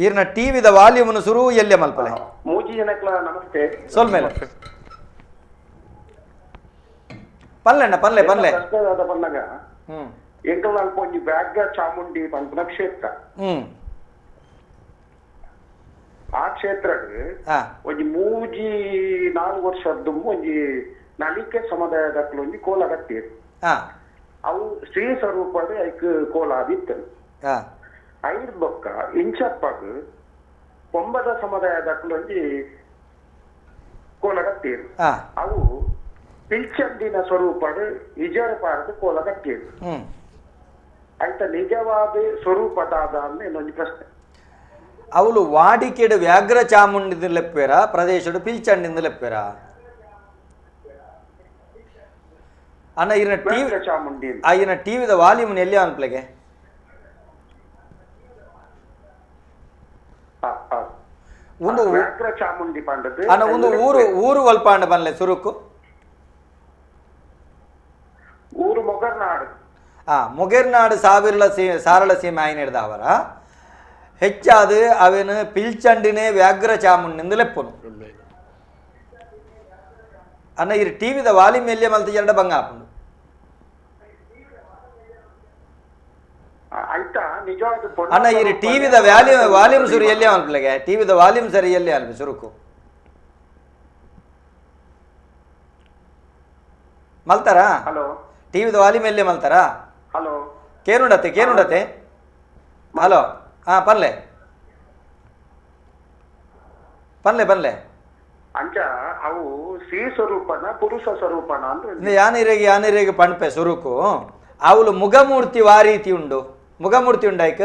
ಈರ್ನ ಟಿವಿದ ವಾಲ್ಯೂಮ್ನು ಸುರು ಎಲ್ಲಿ ಮಲ್ಪಲೆ ಮೂಜಿ ಜನಕ್ಲ ನಮಸ್ತೆ. ಸೊಲ್ಮೇಲೆ ಪಲ್ಲೆಣ್ಣ ಪಲ್ಲೆ ಪಲ್ಲೆ ಪನ್ನಗ ಎಂಕಲ್ ಅಲ್ಪ ಒಂಜಿ ವ್ಯಾಘ್ರ ಚಾಮುಂಡಿ ಪನ್ಪುನ ಕ್ಷೇತ್ರ. ಆ ಕ್ಷೇತ್ರ ಒಂಜಿ ಮೂಜಿ ನಾಲ್ಕು ವರ್ಷದ್ದು ಒಂಜಿ ನಲಿಕೆ ಸಮುದಾಯದಕ್ಲು ಒಂಜಿ ಕೋಲ ಕಟ್ಟಿರು. ಅವು ಶ್ರೀ ಸ್ವರೂಪದ ಐಕ್ ಕೋಲ ಆದಿತ್ತು. ಐರ್ ಬೊಕ್ಕ ಇಂಚಪ್ಪಗ್ ಪೊಂಬದ ಸಮುದಾಯದಕ್ಲು ಒಂಜಿ ಕೋಲ ಕಟ್ಟಿರು. ಅವು ಪಿಲ್ಚಂಡಿನ ಸ್ವರೂಪದ ಇಜರ ಪಾರದ ಕೋಲ ಕಟ್ಟಿರು. ಆಯ್ತ ನಿಜವಾದ ಸ್ವರೂಪದಾದ ಇನ್ನೊಂದು ಪ್ರಶ್ನೆ. ಅವಳು ವಾಡಿಕೆಡು ವ್ಯಾಘ್ರ ಚಾಮುಂಡಿದ ಲೆಪ್ಪೇರ ಪ್ರದೇಶಡು ಪಿಲ್ಚಂಡಿಂದ ಲೆಪ್ಪೇರ ಅಣ್ಣ ಇರ್ನ ಟಿವಿ ಚಾಮುಂಡಿ ಈನ ಟಿವಿದ ವಾಲ್ಯೂಮ್ ಎಲ್ಲಿ ಅನ್ಪ್ಲೆಗೆ ಒಂದು ವ್ಯಾಘ್ರ ಚಾಮುಂಡಿ ಪಂಡದು ಅಣ್ಣ ಒಂದು ಊರು ಊರು ಒಲ್ಪಾಂಡ ಬನ್ಲೆ ಸುರುಕು ಊರು ಮೊಗರ್ನಾಡು. ಮೊಗರ್ನಾಡು ಸಾವಿರಲ ಸೀಮೆ ಸಾರಳ ಸೀಮೆ ಆಯ್ನ ಹಿಡ್ದವರ ಹೆಚ್ಚಾದ ಅವೇನು ಪಿಲ್ಚಂಡಿನೇ ವ್ಯಾಘ್ರ ಚಾಮುಂಡಿಂದ ಲೆಪ್ಪನು ಅಣ್ಣ ಈ ಟಿವಿದ ವಾಲ್ಯೂಮ್ ಎಲ್ಲಿ ಮಲ್ತ ಎರಡ ಬಂಗ ಆಪುಂಡು. ಅಣ್ಣ ಈ ಟಿವಿದ ವ್ಯಾಲ್ಯೂಮ್ ವಾಲ್ಯೂಮ್ ಸುರು ಎಲ್ಲಿ ಅನ್ಪ್ಲೆಗೆ ಟಿವಿದ ವಾಲ್ಯೂಮ್ ಸರಿ ಎಲ್ಲಿ ಅಲ್ಪ ಸುರುಕು ಮಲ್ತಾರಾ? ಟಿವಿದ ವಾಲ್ಯೂಮ್ ಎಲ್ಲಿ ಮಲ್ತಾರಾ? ಹಲೋ ಕೇನುಂಡತೆ ಕೇನುಂಡತೆ ಹಲೋ ಹಾ ಪಲ್ಲೆ ಪಲ್ಲೆ ಪಲ್ಲೆ ಅಂಚ ಅವು ಸ್ತ್ರೀ ಸ್ವರೂಪನ ಪುರುಷ ಸ್ವರೂಪನ ಅಂದ್ರೆ ಯಾನಿರೆಗೆ ಯಾನಿರೆಗೆ ಪಣ್ಪೆ ಸುರುಕು ಅವಳು ಮುಗಮೂರ್ತಿ ವಾರೀತಿ ಉಂಡು ಮುಗಮೂರ್ತಿ ಉಂಡಾಯ್ಕ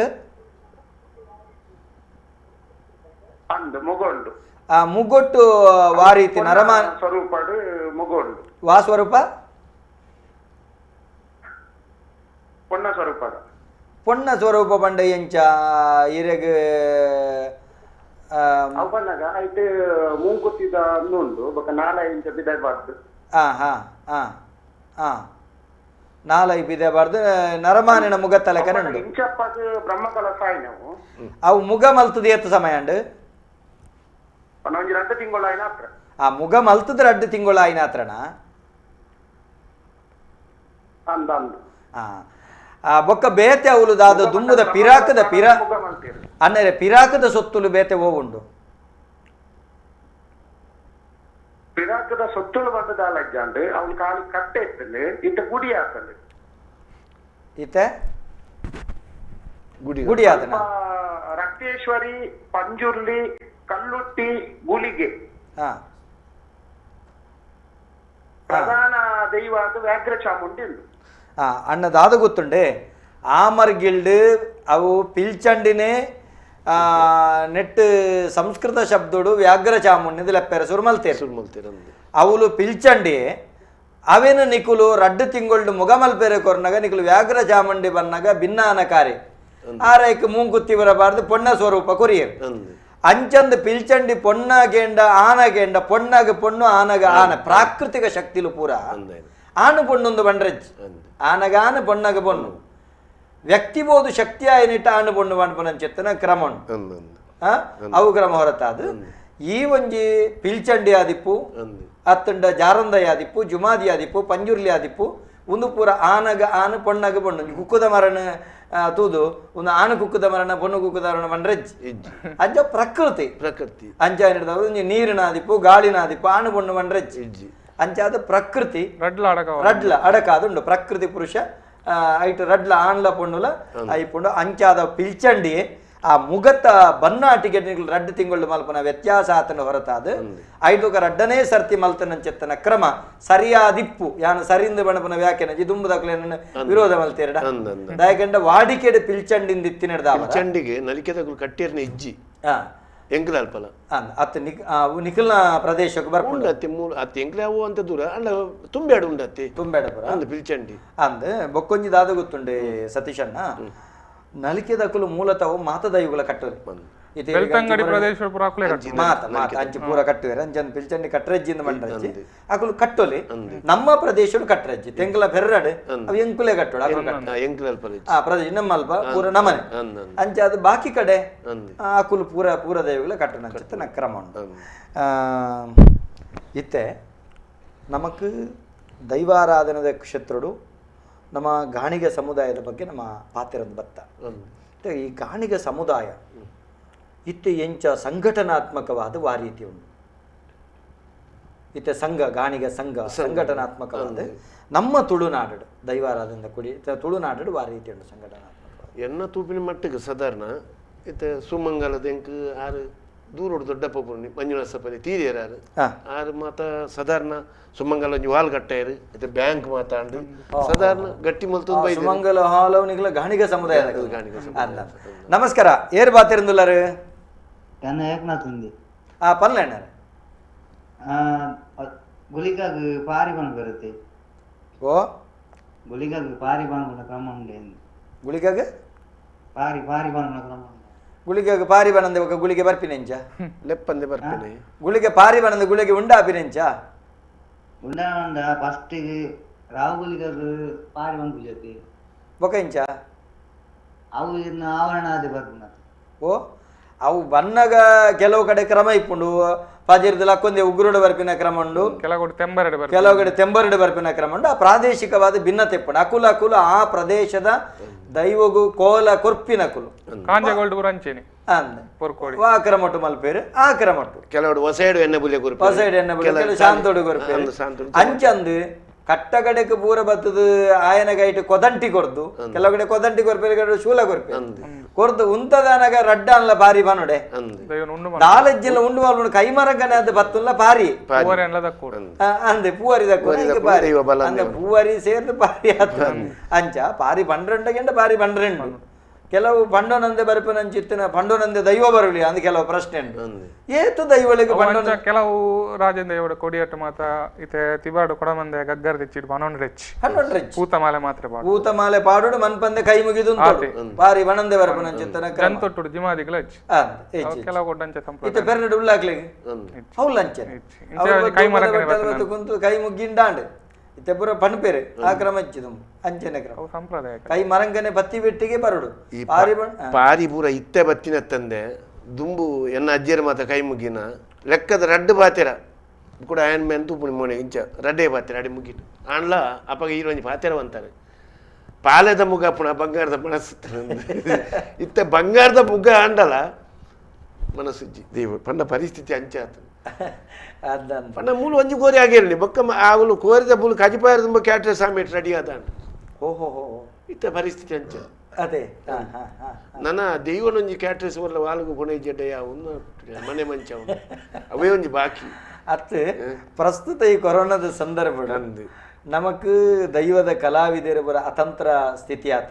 ಅಂದು ಮುಗೊಂಡು ಆ ಮುಗೊಟ್ಟು ವಾರೀತಿ ನರಮಾನ ಸ್ವರೂಪ ಮುಗೊಂಡು ವಾ ಸ್ವರೂಪ ಪೊಣ್ಣ ಸ್ವರೂಪದ ಪೊಣ್ಣ ಸ್ವರೂಪ ಪಂಡ ಎಂಚ ಇರೆಗ್ ಅವು ಪನ್ನಗ ಐಟ್ ಮೂಂಕುತ್ತಿದ ಉಂಡು ಬೊಕ ನಾಲೈ ಇಂಚ ಬಿದಬಾರ್ದು. ಹಾ ಹಾ ಹಾ ಹಾ ನಾಲೈ ಬಿದಬಾರ್ದು ನರಮಾನಿನ ಮುಗ ತಲೆಕನೆ ಉಂಡು. ಇಂಚಪ್ಪಗ್ ಬ್ರಹ್ಮಕಲಶ ಆಯ್ನವು ಅವು ಮುಗ ಮಲ್ತದ ಏತ್ ಸಮಯ ಉಂಡು? ಒಂಜಿ ರಡ್ಡ್ ತಿಂಗಳು ಆಯ್ನ ಹತ್ರ. ಆ ಮುಗ ಮಲ್ತದ ರಡ್ಡ್ ತಿಂಗಳು ಆಯ್ನ ಹತ್ರನಾ? ಅಂದ ಅಂದು ಆ ಬೊಕ್ಕ ಬೇತೆ ಅವಳು ದಾದ ದುಂಬುದ ಪಿರಾಕದ ಪಿರಾ ಅನ್ನರೆ ಪಿರಾಕದ ಸೊತ್ತುಲು ಬೇತೆ ಓವುಂಡು ಪಿರಾಕದ ಸೊತ್ತುಲು ಬಂದ ದಾಲಜ್ಜಾಂಡ್ ಅವಳು ಕಾಲಿ ಕಟ್ಟೆ ಇತ್ತಂಡು ಇತ್ತ ಗುಡಿ ಆತಂಡು ಇತ್ತೆ ಗುಡಿ ಗುಡಿ ಆತನ ರಕ್ತೇಶ್ವರಿ ಪಂಜುರ್ಲಿ ಕಲ್ಲುಟ್ಟಿ ಗುಳಿಗೆ ಪ್ರಧಾನ ದೈವ ಅದು ವ್ಯಾಘ್ರ ಚಾಮುಂಡಿ ಉಂಡು. ಅಣ್ಣ ದಾದ ಗೊತ್ತುಂಡೆ ಆಮರ್ಗಿಲ್ಡ್ ಅವು ಪಿಲ್ಚಂಡಿನೇ ನೆಟ್ ಸಂಸ್ಕೃತ ಶಬ್ದಡು ವ್ಯಾಘ್ರ ಚಾಮುಂಡಿಂದ ಲೆಪ್ಪೆರ ಸುರುಮಲ್ತೇರು ಅವಳು ಪಿಲ್ಚಂಡಿ ಅವೇನು ನಿಕುಲು ರಡ್ಡು ತಿಂಗಳು ಮುಗಮಲ್ಪೆರೆ ಕೊರ್ನಾಗ ನಿಕುಲು ವ್ಯಾಘ್ರ ಚಾಮುಂಡಿ ಬನ್ನಾಗ ಭಿನ್ನಾನಕಾರಿ ಆರೈಕ್ ಮೂಂಕುತ್ತಿ ಬರಬಾರ್ದು ಪೊಣ್ಣ ಸ್ವರೂಪ ಕೊರಿಯರ್ ಅಂಚಂದು ಪಿಲ್ಚಂಡಿ ಪೊಣ್ಣಗೇಂಡ ಆನಗೇಂಡ ಪೊಣ್ಣಗ ಪೊಣ್ಣು ಆನಗ ಆನ ಪ್ರಾಕೃತಿಕ ಶಕ್ತಿಲು ಪೂರ ಆನು ಪೊಣ್ಣೊಂದು ಬಂಡ್ರಜ್ ಆನಗ ಆನು ಪೊಣ್ಣಗ ಪೊಣ್ಣು ವ್ಯಕ್ತಿಬೋದು ಶಕ್ತಿ ಆಯನಿಟ್ಟ ಆನು ಪೊಣ್ಣು ಬಂಡ್ಪನಂಚೆತ್ತನ ಕ್ರಮ ಉಂಟು. ಅವು ಕ್ರಮ ಹೊರತಾದು ಈ ಒಂಜಿ ಪಿಲ್ಚಂಡಿ ಆದಿಪ್ಪು ಅತ್ತಂಡ ಜಾರಂದೈ ಆದಿಪ್ಪು ಜುಮಾದಿ ಆದಿಪ್ಪು ಪಂಜುರ್ಲಿ ಆದಿಪ್ಪು ಉಂದು ಪೂರ ಆನಗ ಆನು ಪೊಣ್ಣಗ ಪೊಣ್ಣು ಕುಕ್ಕುದ ಮರಣ ತೂದು ಒಂದು ಆನು ಕುಕ್ಕುದ ಮರಣ ಪೊಣ್ಣು ಕುಕ್ಕುದ ಮರಣ ಪಂಡ್ರೆಜ್ಜಿ ಅಂಚ ಪ್ರಕೃತಿ ಪ್ರಕೃತಿ ಅಂಚ ಒಂಜಿ ನೀರಿನಾದಿಪ್ಪು ಗಾಳಿನಾದಿಪ್ಪು ಆನು ಪೊಣ್ಣು ಪಂಡ್ರೆಜ್ಜಿ ಅಂಚಾದ ಪ್ರಕೃತಿ ರಡ್ಲ ಅಡಕ ರಡ್ಲ ಅಡಕ ಅದುಂಡು ಪ್ರಕೃತಿ ಪುರುಷ ಐಟ್ ರಡ್ಲ ಆನ್ಲ ಪೊಣ್ಣುಲ ಐಪುಂಡು ಅಂಚಾದ ಪಿಲ್ಚಂಡಿ ಆ ಮುಗತ ಬನ್ನಾಟಿಗೆ ರಡ್ಡು ತಿಂಗಳು ಮಲ್ಪನ ವ್ಯತ್ಯಾಸ ಆತನ ಹೊರತಾದ ಐದುಕ ರಡ್ಡನೇ ಸರ್ತಿ ಮಲ್ತನಂచెತ್ತನ ಕ್ರಮ ಸರಿಯಾದಿಪ್ಪು ಯಾನ ಸರಿಂದ ಬಣಪನ ವ್ಯಾಖ್ಯಾನ ದುಂಬುದಕ್ಲೇನ ವಿರೋಧ ಮಲ್ತೇರಡ ದಯಕಂಡ ವಾಡಿಕೆಡೆ ಪಿಲ್ಚಂಡಿಂದ ಇತ್ತಿನಡ್ದ ಪಿಲ್ಚಂಡಿಗೆ ನಲಿಕೆದಕುಲು ಕಟ್ಟಿರ್ನ ಇಜ್ಜಿ ಎಂಕುಲ ಅಲ್ಪಲ ಅತ್ತ ನಿಖಲ್ನ ಪ್ರದೇಶಕ್ಕೆ ಬರ್ಪುಂಡು ಅತ್ತೆ ಮೂಲ ಅತ್ತೆ ಎಂಕುಲ ಅವು ಅಂತ ದೂರ ಅಲ್ಲ ತುಂಬೆಡು ಉಂಡತ್ತೆ ತುಂಬೆಡ ಪುರ ಅಂದ್ ಪಿಲ್ಚಂಡಿ ಅಂದ್ ಬೊಕ್ಕೊಂಜಿ ದಾದ ಗೊತ್ತುಂಡೆ ಸತೀಶಣ್ಣ ನಲಿಕೆದಕುಲು ಮೂಲತಃ ಮಾತ ದೈವಗಳ ಕಟ್ಟೋರು ಮಾತ ಮಾತ ಅಂಚಿ ಪೂರ ಕಟ್ಟುವೇರು ಅಂಚನ್ ಪಿಲ್ಚಂಡಿ ಕಟ್ಟರಜ್ಜಿಂದ ಮಂಡ್ರಜ್ಜಿ ಅಕುಲು ಕಟ್ಟೋಲಿ ನಮ್ಮ ಪ್ರದೇಶಡು ಕಟ್ಟರಜ್ಜಿ ತೆಂಕುಲ ಫೆರ್ರಡ್ ಅವು ಎಂಕುಲೆ ಕಟ್ಟೋಡು ಆ ಪ್ರದೇಶ ನಮ್ಮಲ್ಪ ಪೂರ ನಮನೆ ಅಂಚ ಅದು ಬಾಕಿ ಕಡೆ ಅಕುಲು ಪೂರ ಪೂರ ದೈವಗಳ ಕಟ್ಟೋಣ ಅಂಚ ಕ್ರಮ ಉಂಟು. ಇತ್ತೆ ನಮಕ್ ದೈವಾರಾಧನದ ಕ್ಷೇತ್ರಡು ನಮ್ಮ ಗಾಣಿಗ ಸಮುದಾಯದ ಬಗ್ಗೆ ನಮ್ಮ ಪಾತಿರಂದು ಬತ್ತ. ಈ ಗಾಣಿಗ ಸಮುದಾಯ ಇತ್ತೆ ಎಂಚ ಸಂಘಟನಾತ್ಮಕವಾದ ವಾ ರೀತಿ ಉಂಟು. ಇತ್ತೆ ಸಂಘ ಗಾಣಿಗ ಸಂಘ ಸಂಘಟನಾತ್ಮಕವಾದ ನಮ್ಮ ತುಳುನಾಡು ದೈವಾರಾಧನೆ ಕುಡಿ ತುಳುನಾಡು ವಾ ರೀತಿ ಉಂಟು ಸಂಘಟನಾತ್ಮಕವಾದ. ಎನ್ನ ತೂಪಿನ ಮಟ್ಟಿಗೆ ಸಾಧಾರಣ ಇತ್ತೆ ಸುಮಂಗಲದ ಎಂಕ್ ಆರು ದೂರೋಡು ದೊಡ್ಡಪ್ಪ ಪುರ್ಣಿ ಮಂಜುನಾಥಪ್ಪನಿ ತೀರಿಯರಾರು ಆರು ಮಾತ ಸಾಧಾರಣ ಸುಮಂಗಲ ಒಂಜಿ ವಾಲ್ ಕಟ್ಟಾಯರು ಇತ್ತೆ ಬ್ಯಾಂಕ್ ಮಾತಾಂಡು ಸಾಧಾರಣ ಗಟ್ಟಿ ಮಲ್ತು ಸುಮಂಗಲ ಹಾಲ್ ಅವನಿಗೆಲ್ಲ ಗಾಣಿಗ ಸಮುದಾಯ. ಗಾಣಿಗ ನಮಸ್ಕಾರ ಏರ್ ಬಾತಿರಂದುಲ್ಲಾರು ಆ ಪನ್ಲೇಣ್ಣ ಗುಳಿಗಾಗ ಪಾರಿ ಬಣ್ಣ ಬರುತ್ತೆ. ಓ ಗುಳಿಗಾಗ ಪಾರಿ ಬಣ್ಣ ಕ್ರಮ ಉಂಟು. ಗುಳಿಗಾಗ ಪಾರಿ ಪಾರಿ ಬಣ್ಣ ಕ್ರಮ ಉಂಟು. ಗುಳಿಗೆ ಪಾರಿ ಬಣ್ಣಂದೆ ఒక ಗುಳಿಗೆ ಬರ್ಪಿನೆಂಚ ಲೆಪ್ಪಂದೆ ಬರ್ಪಿನೆ ಗುಳಿಗೆ ಪಾರಿ ಬಣ್ಣಂದೆ ಗುಳಿಗೆ ಉಂಡಾಪಿನೆಂಚ ಉಂಡ ಉಂಡ ಫಸ್ಟ್ ರಾವು ಗುಳಿಗಾಗ ಪಾರಿ ಬಣ್ಣ ಗುಜತಿ ಬೊಕ ಇಂಚ ಅವು ಇನ್ನು ಆವರಣ ಅದೇ ಬರ್ಪುನ. ಓ ಅವು ಬಣ್ಣಗ ಕೆಲವು ಕಡೆ ಕ್ರಮ ಇಪ್ಪುಂಡು ಪಾಜಿರ್ದ ಲಕ್ಕೊಂದೆ ಉಗ್ರುಡು ಬರ್ಪಿನ ಕ್ರಮ ಉಂಡು, ಕೆಲವು ಕಡೆ ತೆಂಬರಡು ಬರ್ಪಿನ ಕ್ರಮ ಉಂಡು. ಆ ಪ್ರಾದೇಶಿಕವಾದ ಭಿನ್ನತೆ ಇಪ್ಪುಂಡು. ಅಕುಲ ಅಕುಲು ಆ ಪ್ರದೇಶದ ದೈವಗು ಕೋಲ ಕೊರ್ಪಿನ ಕುಲು ಆ ಕ್ರಮಟ್ಟು ಮಲ್ಪೇರು ಆ ಕ್ರಮಟ್ಟು ಕೆಲವು ಹೊಸೈಡು ಎಣ್ಣೆ ಬುಲೆ ಹೊಸೈಡು ಎಣ್ಣೆ ಬುಲೆ ಶಾಂತೋಡು ಕೊರ್ಪೇರು ಅಂಚಂದು ಕಟ್ಟಗಡೆಗೆ ಪೂರ ಬತ್ತದ ಆಯನ ಗೈಟ್ ಕೊದಂಟಿ ಕೊರ್ದು ಕೆಲವು ಕಡೆ ಕೊದಂಟಿ ಕೊರ್ಪೇರು ಕಡೆ ಶೂಲ ಕೊರ್ಪೇರು ಕೊರ್ದು ಉಂತದಾನಗ ರಡ್ಡ ಅನ್ಲ ಪಾರಿ ಬನುಡೆ ದಾಲಜ್ಜಿಲ್ಲ ಉಂಡು ಮಾಲ್ಪುಂಡು ಕೈ ಮರಂಗನೆ ಅದು ಬತ್ತುಲ್ಲ ಪಾರಿ ಅಂದೆ ಪೂವರಿ ಪಾರಿ ಅಂದ ಪೂವರಿ ಸೇರ್ದು ಪಾರಿ ಆತು ಅಂಚ ಪಾರಿ ಪಂಡ್ರೆಂಡ ಗೆಂಡ ಪಾರಿ ಪಂಡ್ರೆಂಡು ಕೆಲವು ಪಂಡೋನಂದೆ ಬರ್ಪನಂಚಿತ್ತಿನ ಪಂಡೋನಂದೆ ದೈವ ಬರಲಿ ಅಂದ್ ಕೆಲವು ಪ್ರಶ್ನೆ ಉಂಟು. ಏತು ದೈವಳಿಗೆ ಪಂಡೋನ ಕೆಲವು ರಾಜೇಂದ್ರ ಇವಡ ಕೊಡಿಯಟ್ಟು ಮಾತ ಇತ್ತೆ ತಿಬಾಡು ಕೊಡಮಂದೆ ಗಗ್ಗರ್ ತೆಚ್ಚಿಡು ಪನೊಂಡ್ರೆಚ್ ಪನ್ನೊಂಡ್ರೆಚ್ ಪೂತಮಾಲೆ ಮಾತ್ರ ಪಾಡು ಪೂತಮಾಲೆ ಪಾಡುಡು ಮನ್ಪಂದೆ ಕೈ ಮುಗಿದು ಪಾರಿ ಬಣಂದೆ ಬರ್ಪನಂಚಿತ್ತನ ಜಂತೊಟ್ಟುಡು ಜಿಮಾದಿಗಳ ಕೆಲವು ಕೊಟ್ಟಂಚ ಸಂಪ್ರದಾಯ ಇತ್ತೆ ಪೆರ್ನಡು ಉಳ್ಳಾಕ್ಲಿಗೆ ಹೌಲ್ ಅಂಚೆ ಕೈ ಮರ ಕುಂತು ಕೈ ಮುಗ್ಗಿಂಡಾಂಡ್ ಇತ್ತೆ ಪೂರ ಪಣ್ಪೇರು ಆ ಕ್ರಮ ಇಚ್ಚಿದು ಅಂಚನೆ ಕ್ರಮ ಸಂಪ್ರದಾಯ ಕೈ ಮರಂಗನೆ ಬತ್ತಿ ಬೆಟ್ಟಿಗೆ ಬರುಡು ಪಾರಿ ಪೂರ ಇತ್ತೆ ಬತ್ತಿನ ತಂದೆ ದುಂಬು ಎನ್ನ ಅಜ್ಜಿಯರ ಮಾತ ಕೈ ಮುಗಿನ ಲೆಕ್ಕದ ರಡ್ಡು ಬಾತೆರ ಕೂಡ ಆಯನ್ ಮೇನ್ ತೂಪುಣಿ ಮೋನೆ ಇಂಚ ರಡ್ಡೇ ಬಾತೆರ ಅಡಿ ಮುಗಿನ ಆಂಡ್ಲ ಅಪ್ಪಗ ಈರೊಂಜಿ ಪಾತೆರ ಅಂತಾರೆ ಪಾಲೆದ ಮುಗ ಪುಣ ಬಂಗಾರದ ಮನಸ್ಸು ಇತ್ತೆ ಬಂಗಾರದ ಮುಗ ಆಂಡಲ ಮನಸ್ಸುಜ್ಜಿ ದೇವ ಪಂಡ ಪರಿಸ್ಥಿತಿ ಅಂಚ ಆತ ಪಂಡ ಮೂಲು ಒಂಜಿ ಕೋರಿ ಆಗಿರಲಿ ಬೊಕ್ಕ ಆవుಲು ಕೋರಿದ ಮೂಲು ಕಜಿಪಾಯರ ತುಂಬ ಕ್ಯಾಟ್ರೆ ಸಾಮೇಟ್ ರೆಡಿ ಆದಾಂಡ. ಓಹೋ ಹೋ ಇತ್ತ ಪರಿಸ್ಥಿತಿ ಅಂಚ ಅದೇ ನನ್ನ ದೈವನೊಂಜಿ ಕ್ಯಾಟ್ರೆಸ್ ಒಲ್ಲ ವಾಲ್ಗು ಕೊನೆ ಜಡ್ಡೆಯ ಮನೆ ಮಂಚ ಅವೇ ಒಂಜಿ ಬಾಕಿ ಅತ್ತು ಪ್ರಸ್ತುತ ಈ ಕೊರೋನಾದ ಸಂದರ್ಭ ನಮಕ್ ದೈವದ ಕಲಾವಿದರ ಬರ ಅತಂತ್ರ ಸ್ಥಿತಿ ಆತ.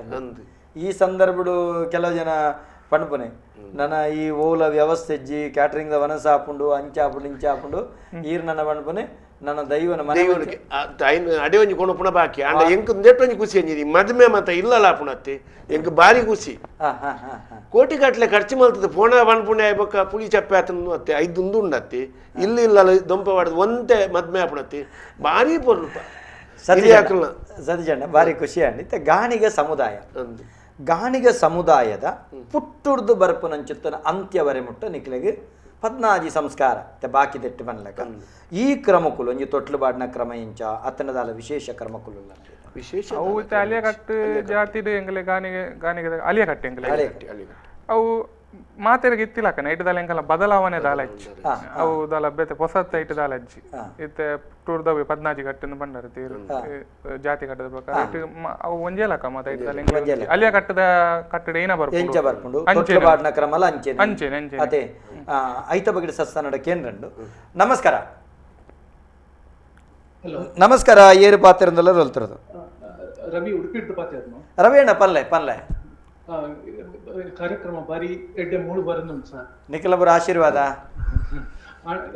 ಈ ಸಂದರ್ಭಡು ಕೆಲವು ಜನ ಪಣಪುನೆ ನನ್ನ ಈ ಓಲ ವ್ಯವಸ್ಥೆ ಜಿ ಕ್ಯಾಟ್ರಿಂಗ್ ವನಸ ಹಾಪುಂಡು ಅಂಚ ಹಾಪುಂಡು ಇಂಚ ಹಾಪುಂಡು ಈರ್ ನನ್ನ ಪಣಪುನೆ ನನ್ನ ದೈವನ ಮನೆ ಅಡೆ ಒಂಜಿ ಕೊಣಪುಣ ಬಾಕಿ ಅಂಡ ಎಂಕ್ ಒಂಜಿ ಖುಷಿ ಅಂಜಿರಿ ಮದುವೆ ಮಾತ ಇಲ್ಲಲ ಪುಣತ್ತೆ ಎಂಕ್ ಬಾರಿ ಖುಷಿ ಕೋಟಿ ಗಟ್ಟಲೆ ಖರ್ಚು ಮಲ್ತದೆ ಪೋಣ ಪನ್ಪುಣೆ ಬೊಕ್ಕ ಪುಳಿ ಚಪ್ಪೆ ಆತನ ಅತ್ತೆ ಐದುಂದು ಉಂಡತ್ತಿ ಇಲ್ಲಿ ಇಲ್ಲ ದೊಂಪ ಹೊಡೆದು ಒಂತೆ ಮದ್ಮೆ ಆಪುಣತ್ತಿ ಬಾರಿ ಪೊರ್ಲುಪ ಸತಿಜಣ್ಣ ಭಾರಿ ಖುಷಿ ಅಂಡಿ. ಗಾಣಿಗ ಸಮುದಾಯ ಗಾಣಿಗ ಸಮುದಾಯದ ಪುಟ್ಟುರ್ದು ಬರ್ಪುನಂಚಿತ್ತನ ಅಂತ್ಯವರೆ ಮುಟ್ಟ ನಿಕ್ಲೆಗ್ ಪದ್ನಾಜಿ ಸಂಸ್ಕಾರ ಬಾಕಿ ದೆಟ್ಟು ಬನ್ಲಕ ಈ ಕ್ರಮಕುಲು ಒಂಜಿ ತೊಟ್ಲು ಬಾಡಿನ ಕ್ರಮ ಇಂಚ ಅತ್ತನದಾಲ ವಿಶೇಷ ಕ್ರಮಕುಲು. ವಿಶೇಷ ಅವು ಅಲಿಯಕಟ್ಟು ಜಾತಿಡ್ ಎಂಗಲೆ ಗಾನಿಗೆ ಗಾನಿಗೆ ಅಲಿಯಕಟ್ಟೆ ಎಂಗಲೆ ಅವು ಮಾತೆರಿಗೆ ಇತ್ತಿಲಕ್ಕ ಐಟದಾಲ ಎಂಕಲ ಬದಲಾವಣೆ ದಾಲಜ್ಜಿ ಅವು ದಾಲ ಬೇತೆ ಪೊಸತ್ತ ಐಟು ದಾಲಜ್ಜಿ ಇತ್ತೆ ಟೂರ್ದವೆ ಪದ್ನಾಜಿ ಕಟ್ಟನ್ನು ಬಂಡಾರ ತೀರು ಜಾತಿ ಕಟ್ಟದ ಪ್ರಕಾರ ಇಟ್ಟು ಅವು ಒಂಜೇ ಲಕ್ಕ ಮಾತ ಐಟದಾಲ ಎಂಕಲ ಅಲಿಯ ಕಟ್ಟದ ಕಟ್ಟಡ ಏನ ಬರ್ಪುಂಡು ಬರ್ಪುಂಡು ತೊಟ್ಲು ಕ್ರಮಲ ಅಂಚೆನೆ ಅಂಚೆನೆ ಅಂಚೆನೆ ಅದೇ ಐತ ಬಗೆಡ್ ಸಸ್ತಾನಡ ಕೇಂದ್ರಂಡು. ನಮಸ್ಕಾರ. ನಮಸ್ಕಾರ. ಏರು ಪಾತಿರಂದಲ್ಲ ರೋಲ್ತಿರೋದು ರವಿ ಉಡುಪಿಡ್ದು ಪಾತಿರ್ನು ರವಿ ಅಣ್ಣ ಪಲ್ಲೆ ಪಲ್ಲೆ ಕಾರ್ಯಕ್ರಮ ಬಾರಿ ಎಡ್ಡೆ ಮೂಳು ಬರನು ಸರ್ ನಿಖಲಬರ ಆಶೀರ್ವಾದ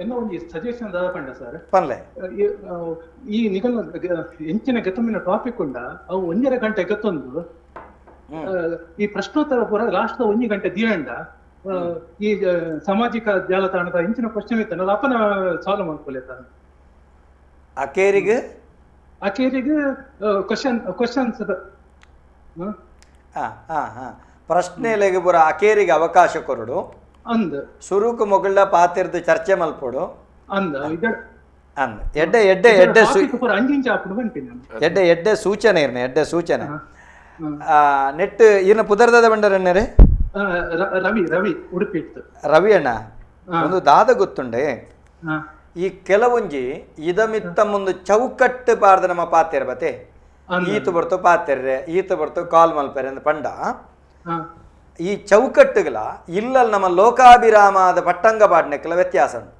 ಎನ್ನ ಒಂಜಿ ಸಜೆಷನ್ ದಾದ ಪಂಡ ಸರ್ ಪಲ್ಲೆ ಈ ನಿಗಲ ಎಂಚಿನ ಗತಮಿನ ಟಾಪಿಕ್ ಉಂಡ ಅವು 1.5 ಗಂಟೆ ಗತ್ತೊಂದು ಈ ಪ್ರಶ್ನೋತ್ತರ ಪೂರ ಲಾಸ್ಟ್ 1 ಗಂಟೆ ದಿಯಂಡ ಈ ಸಾಮಾಜಿಕ ಜಾಲತಾಣದ ಇಂಚಿನ ಕ್ವಶನ್ ಇತ್ತಲ್ಲ ಅಪ್ಪನ ಸಾಲ್ವ್ ಮಾಡ್ಕೊಳ್ಳಿ ಅಕೇರಿಗೆ ಅಕೇರಿಗೆ ಕ್ವಶನ್ ಕ್ವಶನ್ಸ್ ಪ್ರಶ್ನೆಲೆಗೆ ಪೂರ ಅಕೇರಿಗೆ ಅವಕಾಶ ಕೊರಡು ಅಂದ್ ಸುರುಕು ಮೊಗಳ ಪಾತಿರ್ದು ಚರ್ಚೆ ಮಲ್ಪೊಡು ಅಂದ್ ಅಂದ್ ಎಡ್ಡೆ ಎಡ್ಡೆ ಎಡ್ಡೆ ಎಡ್ಡೆ ಎಡ್ಡೆ ಸೂಚನೆ ಇರ್ನೆ ಎಡ್ಡೆ ಸೂಚನೆ ನೆಟ್ ಇರ್ನ ಪುದರ್ದಾದ ಬಂಡರಣ್ಣರೇ ರವಿ ರವಿ ಉಡುಪಿ ರವಿ ಅಣ್ಣ ಒಂದು ದಾದ ಗೊತ್ತುಂಡೆ ಈ ಕೆಲವೊಂಜಿ ಇದಮಿತ್ತ ಮುಂದೆ ಚೌಕಟ್ಟು ಪಾರ್ದ ನಮ್ಮ ಪಾತಿರ್ ಬತ್ತೆ ಈತ ಬರ್ತೋ ಪಾತಿರ್ರೆ ಈತ ಬರ್ತೋ ಕಾಲ್ ಮಲ್ಪೆರೆ ಅಂದ್ ಪಂಡ ಈ ಚೌಕಟ್ಟುಗಳ ಇಲ್ಲಲ್ಲಿ ನಮ್ಮ ಲೋಕಾಭಿರಾಮದ ಪಟ್ಟಂಗ ಪಾಡ್ನೆಕ್ಕೆಲ್ಲ ವ್ಯತ್ಯಾಸ ಉಂಟು.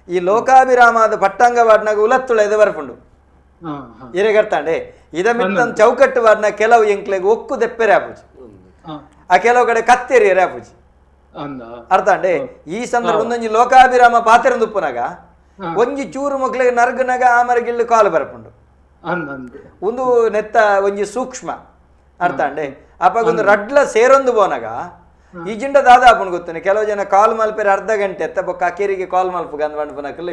ಈ ಲೋಕಾಭಿರಾಮದ ಪಟ್ಟಂಗ ಪಾಡ್ನಾಗ ಉಲತ್ತುಳ ಬರ್ಪುಂಡು ಇರೆಗರ್ತಾಂಡೆ ಇದಮಿತ್ತ ಚೌಕಟ್ಟು ಪಾಡ್ನ ಕೆಲವು ಎಂಕ್ಲೆಗ್ ಒಕ್ಕು ದೆಪ್ಪೆರೆ ಆಪುಜಿ ಆ ಕೆಲವು ಕಡೆ ಕತ್ತೆರಿ ಆಪುಜಿ ಅರ್ಥಾಂಡೆ. ಈ ಸಂದರ್ಭ ಒಂದೊಂಜಿ ಲೋಕಾಭಿರಾಮ ಪಾತಿರಂದುಪ್ಪುನಾಗ ಒಂಜಿ ಚೂರು ಮಕ್ಳಿಗೆ ನರ್ಗನಾಗ ಆಮರಗಿಲ್ಲು ಕಾಲು ಬರ್ಪುಂಡು ಒಂದು ನೆತ್ತ ಒಂಜಿ ಸೂಕ್ಷ್ಮ ಅರ್ಥಾಂಡೆ. ಅಪ್ಪಾಗ ಒಂದು ರಡ್ಲ ಸೇರೊಂದು ಪೋನಾಗ ಈ ಜಿಂಡ ದಾದ ಆಪುಂಡು ಗೊತ್ತೇನೆ ಕೆಲವು ಜನ ಕಾಲ್ ಮಲ್ಪೆರೆ ಅರ್ಧ ಗಂಟೆ ಎತ್ತ ಬೊಕ್ಕ ಅಕೇರಿಗೆ ಕಾಲ್ ಮಲ್ಪುಗ ಅಂದ್ ಪಂಡ್ಪುನಕಲ್ಲ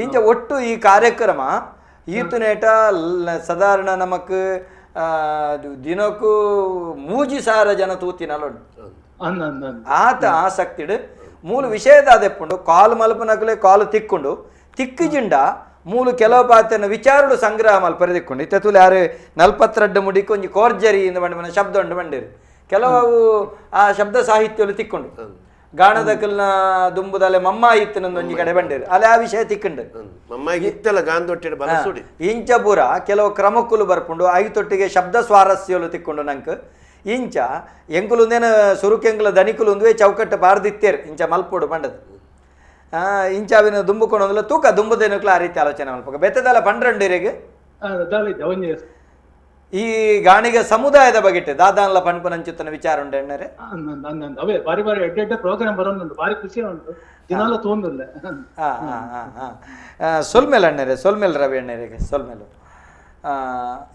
ಇಂಚ ಒಟ್ಟು ಈ ಕಾರ್ಯಕ್ರಮ ಈತುನೇಟ ಸಾಧಾರಣ ನಮಕ್ ದಿನಕ್ಕೂ 3,000 ಜನ ತೂತಿನಲ್ಲ ಆತ ಆಸಕ್ತಿಡು ಮೂಲ ವಿಷಯದ ಅದೆಪ್ಪುಂಡು ಕಾಲು ಮಲ್ಪನಕಲೆ ಕಾಲು ತಿಕ್ಕೊಂಡು ತಿಕ್ಕು ಜಿಂಡ ಮೂಲ ಕೆಲವು ಪಾತ್ರನ ವಿಚಾರಡು ಸಂಗ್ರಹ ಮಲ್ಪರೆ ತಿಕ್ಕೊಂಡು ಇತ್ತೆ ತುಲೆ ಯಾರು 42 ಮುಡಿக்கு ಒಂಜಿ ಕೋರ್ಜರಿ ಇಂದ ಬಂಡ ಶಬ್ದ ಉಂಡು ಬಂಡಿರು ಕೆಲವು ಆ ಶಬ್ದ ಸಾಹಿತ್ಯಲು ತಿಕ್ಕೊಂಡು ಗಾಣದಕಲ್ನ ದುಂಬುದಲೆ ಮಮ್ಮ ಇತ್ತು ಒಂಜಿ ಕಡೆ ಬಂಡಿರು ಅಲ್ಲೇ ಆ ವಿಷಯ ತಿಕ್ಕೊಂಡು ಇಂಚಪುರ ಕೆಲವು ಕ್ರಮಕ್ಕುಲು ಬರ್ಪುಂಡು ಐತೊಟ್ಟಿಗೆ ಶಬ್ದ ಸ್ವಾರಸ್ಯಲು ತಿಕ್ಕೊಂಡು ನಂಕ್ ಇಂಚ ಎಂಕುಲುಂದೇನ ಸುರುಕೆಂಕುಲ ದನಿಕುಲು ಒಂದುವೆ ಚೌಕಟ್ಟು ಬಾರ್ದಿತ್ತೇರು ಇಂಚ ಮಲ್ಪೋಡು ಬಂಡದು ಇಂಚ ಅವಿನ ದುಂಬುಕೊಂಡು ತೂಕ ದುಂಬುದೇನಕ್ಲ ಆ ರೀತಿ ಆಲೋಚನೆ ಮಲ್ಪಕ ಬೆತ್ತದಲ್ಲ ಪಂಡ್ರಂಡಿರಿಗೆ ಈ ಗಾಣಿಗ ಸಮುದಾಯದ ಬಗೆಟ್ ದಾದಾನ್ಲ ಪಣ್ಪುನಂಚುತ್ತನ ವಿಚಾರ ಉಂಟು ಎಣ್ಣರೆ ಅವೇ ಬಾರಿ ಬಾರಿ ಎಡ್ಡೆ ಎಡ್ಡೆ ಪ್ರೋಗ್ರಾಮ್ ಬರೋದುಂಟು ಬಾರಿ ಖುಷಿ ಉಂಟು ದಿನಾಲ ತೋಂದಿಲ್ಲ. ಸೊಲ್ಮೇಲೆ ಅಣ್ಣರೆ ಸೊಲ್ಮೇಲೆ ರವಿ ಅಣ್ಣರಿಗೆ ಸೊಲ್ಮೇಲು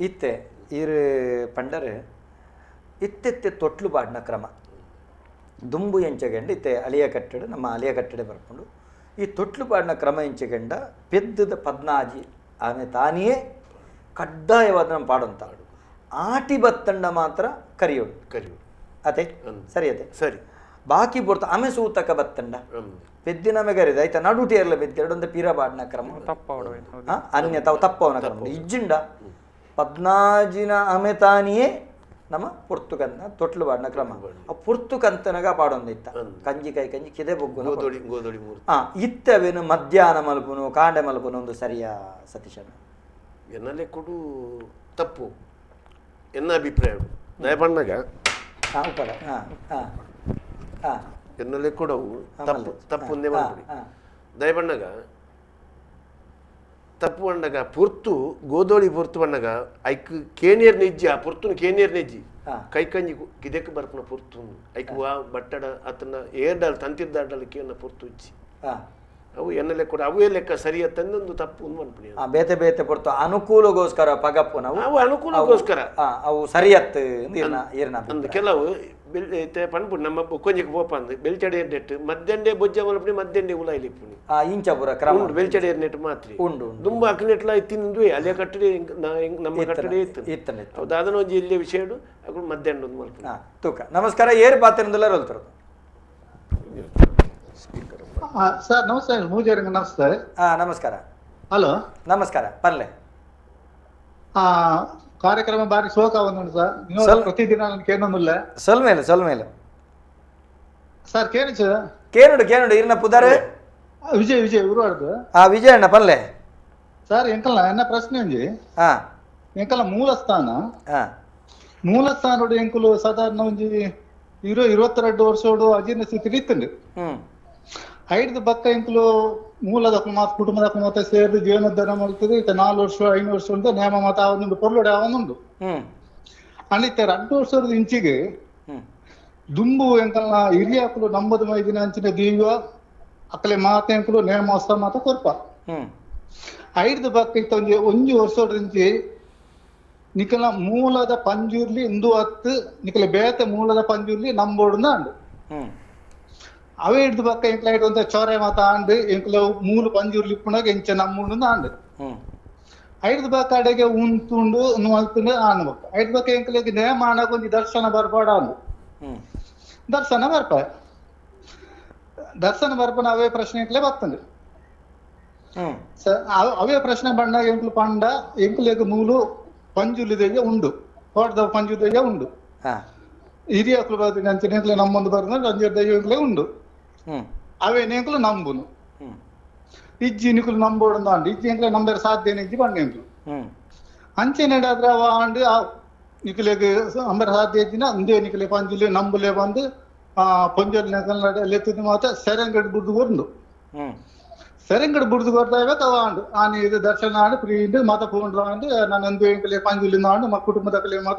ಇತ್ತೆ ಇರು ಪಂಡರೆ ಇತ್ತೆತ್ತೆ ತೊಟ್ಲು ಬಾಡ್ನ ಕ್ರಮ ದುಂಬು ಎಂಚಗಂಡ ಇತ್ತೆ ಅಳಿಯ ಕಟ್ಟಡ ನಮ್ಮ ಅಳಿಯ ಕಟ್ಟಡ ಬರ್ಕೊಂಡು ಈ ತೊಟ್ಲು ಬಾಡ್ನ ಕ್ರಮ ಎಂಚಗಂಡ ಪೆದ್ದದ ಪದ್ನಾಜಿ ಆమె ತಾನಿಯೇ ಕಡ್ಡಾಯವಾದ ನಮ್ಮ ಪಾಡಂತ ಆಟಿ ಬತ್ತಂಡ ಮಾತ್ರ ಕರಿಯೋಡು ಕರಿಯೋಡು ಅದೇ ಸರಿ ಅದೇ ಸರಿ ಬಾಕಿ ಪೊರ್ತು ಆಮೆ ಸೂತಕ ಬತ್ತಂಡ ಪೆದ್ದಿನ ಕರಿದ ಆಯ್ತಾ ನಡುಟಿ ಇರಲ್ಲ ಪೆದ್ದಿ ಪೀರ ಬಾಡ್ನ ಕ್ರಮ ಅನ್ಯ ತಾವು ತಪ್ಪವನ ಕ್ರಮ ಇಜ್ಜಿಂಡ ಪದ್ನಾಜಿನ ಆಮೆ ತಾನಿಯೇ ನಮ್ಮ ಪೊರ್ತುಕಂತ ತೊಟ್ಲು ಬಾಡ್ನ ಕ್ರಮ ಆ ಪೊರ್ತುಕಂತನಗ ಪಾಡೊಂದು ಇತ್ತ ಕಂಜಿ ಕೈ ಕಂಜಿ ಕಿದೆ ಬೊಗ್ಗು ಇತ್ತವೇನು ಮಧ್ಯಾಹ್ನ ಮಲ್ಪುನು ಕಾಂಡೆ ಮಲ್ಪುನು ಒಂದು ಸರಿಯಾ ಸತೀಶನ ಎನ್ನಲೆ ಕೊಡು ತಪ್ಪು ಎನ್ನ ಅಭಿಪ್ರಾಯ ದಯಪಣ್ಣಗ ಎನ್ನಲೆ ಕೊಡವು ತಪ್ಪು ತಪ್ಪು ಒಂದೇ ಮಾಡ್ಬಿಡಿ ದಯಪಣ್ಣಗ ತಪ್ಪು ಬಣ್ಣಗ ಪೊರ್ತು ಗೋದೋಳಿ ಪೊರ್ತು ಬಣ್ಣಗ ಐಕ್ ಕೇನಿಯರ್ ನೆಜ್ಜಿ ಆ ಪೊರ್ತುನು ಕೇನಿಯರ್ ನೆಜ್ಜಿ ಕೈ ಕಂಜಿ ಕಿದಕ್ಕೆ ಬರ್ಪುನ ಪೊರ್ತು ಐಕ್ ವಾ ಬಟ್ಟಡ ಆತನ ಏರ್ಡಾಲ್ ತಂತಿರ್ದಾಡಲ್ ಕೇನ ಪೊರ್ತು ಇಜ್ಜಿ ಅವು ಎನ್ನಲೆ ಕೂಡ ಅವೇ ಲೆಕ್ಕ ಸರಿಯ ತಂದೊಂದು ತಪ್ಪು ಅನ್ಬಿಡಿ ಬೇತೆ ಬೇತೆ ಪೊರ್ತು ಅನುಕೂಲಗೋಸ್ಕರ ಪಗಪ್ಪು ನಾವು ಅವು ಅನುಕೂಲಗೋಸ್ಕರ ಅವು ಸರಿಯತ್ತು ಅಂದು ಕೆಲವು ಪನ್ಪುಂಡು ನಮ್ಮ ಬೊಕ್ಕೊಂಜಿಗೆ ಪೋಪ ಅಂದು ಬೆಲ್ಚಡೆ ನೆಟ್ ಮದ್ದಂಡೆ ಬೊಜ್ಜ ಮಲ್ಪುಣಿ ಮದ್ದಂಡೆ ಉಲ ಇಲಿಪ್ಪುಣಿ ಇಂಚಪುರ ಕ್ರಮ ಉಂಡು ಬೆಲ್ಚಡೆ ನೆಟ್ ಮಾತ್ರ ಉಂಡು ದುಂಬ ಅಕ್ನೆಟ್ಲ ತಿಂದು ಅಲೆ ಕಟ್ಟಡೆ ನಮ್ಮ ಕಟ್ಟಡೆ ಇತ್ತು ಇತ್ತನೆ ದಾದನ ಒಂಜಿ ಇಲ್ಲಿ ವಿಷಯಡು ಅವು ಮದ್ದಂಡ ಒಂದು ಮಲ್ಪುಣಿ ತೂಕ. ನಮಸ್ಕಾರ. ಏರ್ ಪಾತ್ರೆಂದುಲ್ಲ ರೋಲ್ತರು ಸರ್ ನಮಸ್ತೆ, ಮೂಜೇರಂಗ ನಮಸ್ತೆ. ನಮಸ್ಕಾರ. ಹಲೋ ನಮಸ್ಕಾರ. ಪಲ್ಲೆ ಆ ಕಾರ್ಯಕ್ರಮ ಬಾರಿ ಶೋಕ ಒಂದುಂಡು ಸರ್, ಪ್ರತಿದಿನ ನಾನು ಕೇನೊಂದುಲ್ಲ. ಸೊಲ್ಮೇಲೆ ಸೊಲ್ಮೇಲೆ ಸರ್ ಕೇನು ಕೇನುಡು ಕೇನುಡು ಇರ್ನ ಪುದಾರೆ ವಿಜಯ್ ವಿಜಯ್ ಉರುವಾಡ್ದು. ಆ ವಿಜಯ್ ಅಣ್ಣ ಪಲ್ಲೆ ಸರ್. ಎಂಕಲ್ನ ಎನ್ನ ಪ್ರಶ್ನೆ ಒಂಜಿ, ಎಂಕಲ್ನ ಮೂಲಸ್ಥಾನ ಮೂಲಸ್ಥಾನೋಡು ಎಂಕುಲು ಸಾಧಾರಣ ಒಂಜಿ 22 ವರ್ಷೋಡು ಅಜೀರ್ಣ ಸ್ಥಿತಿ ಇತ್ತುಂಡು. ಐದು ಬಕ್ಕ ಎಂಕುಲು ಮೂಲದ ಮಾತು ಕುಟುಂಬದ ಮಾತ ಸೇರಿ ಜೀವನೋದ್ಧಾರ ಮಾಡ್ತದೆ. ಇತ್ತ 4 ವರ್ಷ 5 ವರ್ಷ ಉಂಟು ನೇಮ ಮಾತ ಅವನುಂಡು ಪೊರ್ಲುಡೆ ಅವನುಂಡು. ಅಂಡ್ ಇತ್ತ 2 ವರ್ಷದ ಇಂಚಿಗೆ ದುಂಬು ಎಂಕಲ್ನ ಹಿರಿಯಾಕುಲು ನಂಬದು ಮೈದಿನ ಅಂಚಿನ ದೀವ ಅಕ್ಕಲೆ ಮಾತೆ ಎಂಕುಲು ನೇಮೋತ್ಸವ ಮಾತ ಕೊರ್ಪ. ಐದು ಬಕ್ಕ ಇತ್ತ ಒಂಜಿ ಒಂಜಿ ವರ್ಷದ ಇಂಚಿ ನಿಕಲ ಮೂಲದ ಪಂಜುರ್ಲಿ ಇಂದು ಹತ್ತು ನಿಕಲ ಬೇತೆ ಮೂಲದ ಪಂಜುರ್ಲಿ ನಂಬೋಡು ಅಂಡು. ಅವೇ ಹಿಡ್ದು ಬಕ್ಕ ಎಂಕ್ಲ ಹಿಡ್ದು ಚೊರೆ ಮಾತ ಆಂಡು ಎಂಕ್ಲ ಮೂಲ ಪಂಜುರ್ಲಿ ಇಪ್ಪುನಾಗ ಎಂಚ ನಮ್ಮುಂಡು ಆಂಡು. ಐದು ಬಕ್ಕ ಅಡೆಗೆ ಉಂತುಂಡು ಮಲ್ತುಂಡು ಆಂಡು ಬಕ್ಕ ಐದು ಬಕ್ಕ ಎಂಕ್ಲೆಗ್ ನೇಮ ಆಣಗ ಒಂಜಿ ದರ್ಶನ ಬರ್ಪಾಡ ಅಂದು. ದರ್ಶನ ಬರ್ಪ ದರ್ಶನ ಬರ್ಪನ ಅವೇ ಪ್ರಶ್ನೆ ಎಂಕ್ಲೆ ಬತ್ತಂಡು. ಅವೇ ಪ್ರಶ್ನೆ ಬಂಡಾಗ ಎಂಕ್ಲು ಪಂಡ ಎಂಕ್ಲೆಗ್ ಮೂಲು ಪಂಜುರ್ಲಿ ದೆಯ್ಯ ಉಂಡು, ತೋಟದ ಪಂಜುರ್ಲಿ ದೆಯ್ಯ ಉಂಡು. ಹಿರಿಯಾಕ್ಲು ಬರ್ತೀನಿ ಅಂಚನೆ ನಮ್ಮೊಂದು ಬರ್ದ ಅಂಜರ್ ದೈವಗಳೇ ಉಂಡು. ಅವೇ ನೇಂಕುಲು ನಂಬುನು ಇಜ್ಜಿ ನಿಕುಲು ನಂಬೋಡು ಅಂಡು ಇಜ್ಜಿ ಎಂಕ್ಲೆ ನಂಬರ್ ಸಾಧ್ಯ ಇಜ್ಜಿ ಬಂಡ ಎಂಕ್ಲು ಅಂಚೆನೆಡಾದ್ರೆ ಅವ ಅಂಡು ಆ ನಿಕುಲೆಗ್ ಅಂಬರ ಸಾಧ್ಯ ಇಜ್ಜಿನ ಅಂದೇ ನಿಕುಲೆ ಪಂಜುಲಿ ನಂಬುಲೆ ಬಂದು ಆ ಪಂಜುಲಿ ಲೆತ್ತಿದ್ ಮಾತ ಸೆರಂಗಡ್ ಬುಡ್ದು ಕೊರ್ದು. ಸೆರಂಗಡ್ ಬುಡ್ದು ಕೊರ್ದಾಗ ಅವ ಅಂಡು ಆನಿ ಇದು ದರ್ಶನ ಆಂಡು ಫ್ರೀ ಇಂಡು ಮಾತ ಪೋಂಡು ಅಂಡು ನಾನು ಅಂದು ಎಂಕಲೆ ಪಂಜುಲಿ ಆಂಡು ಮ ಕುಟುಂಬದ ಮಾತ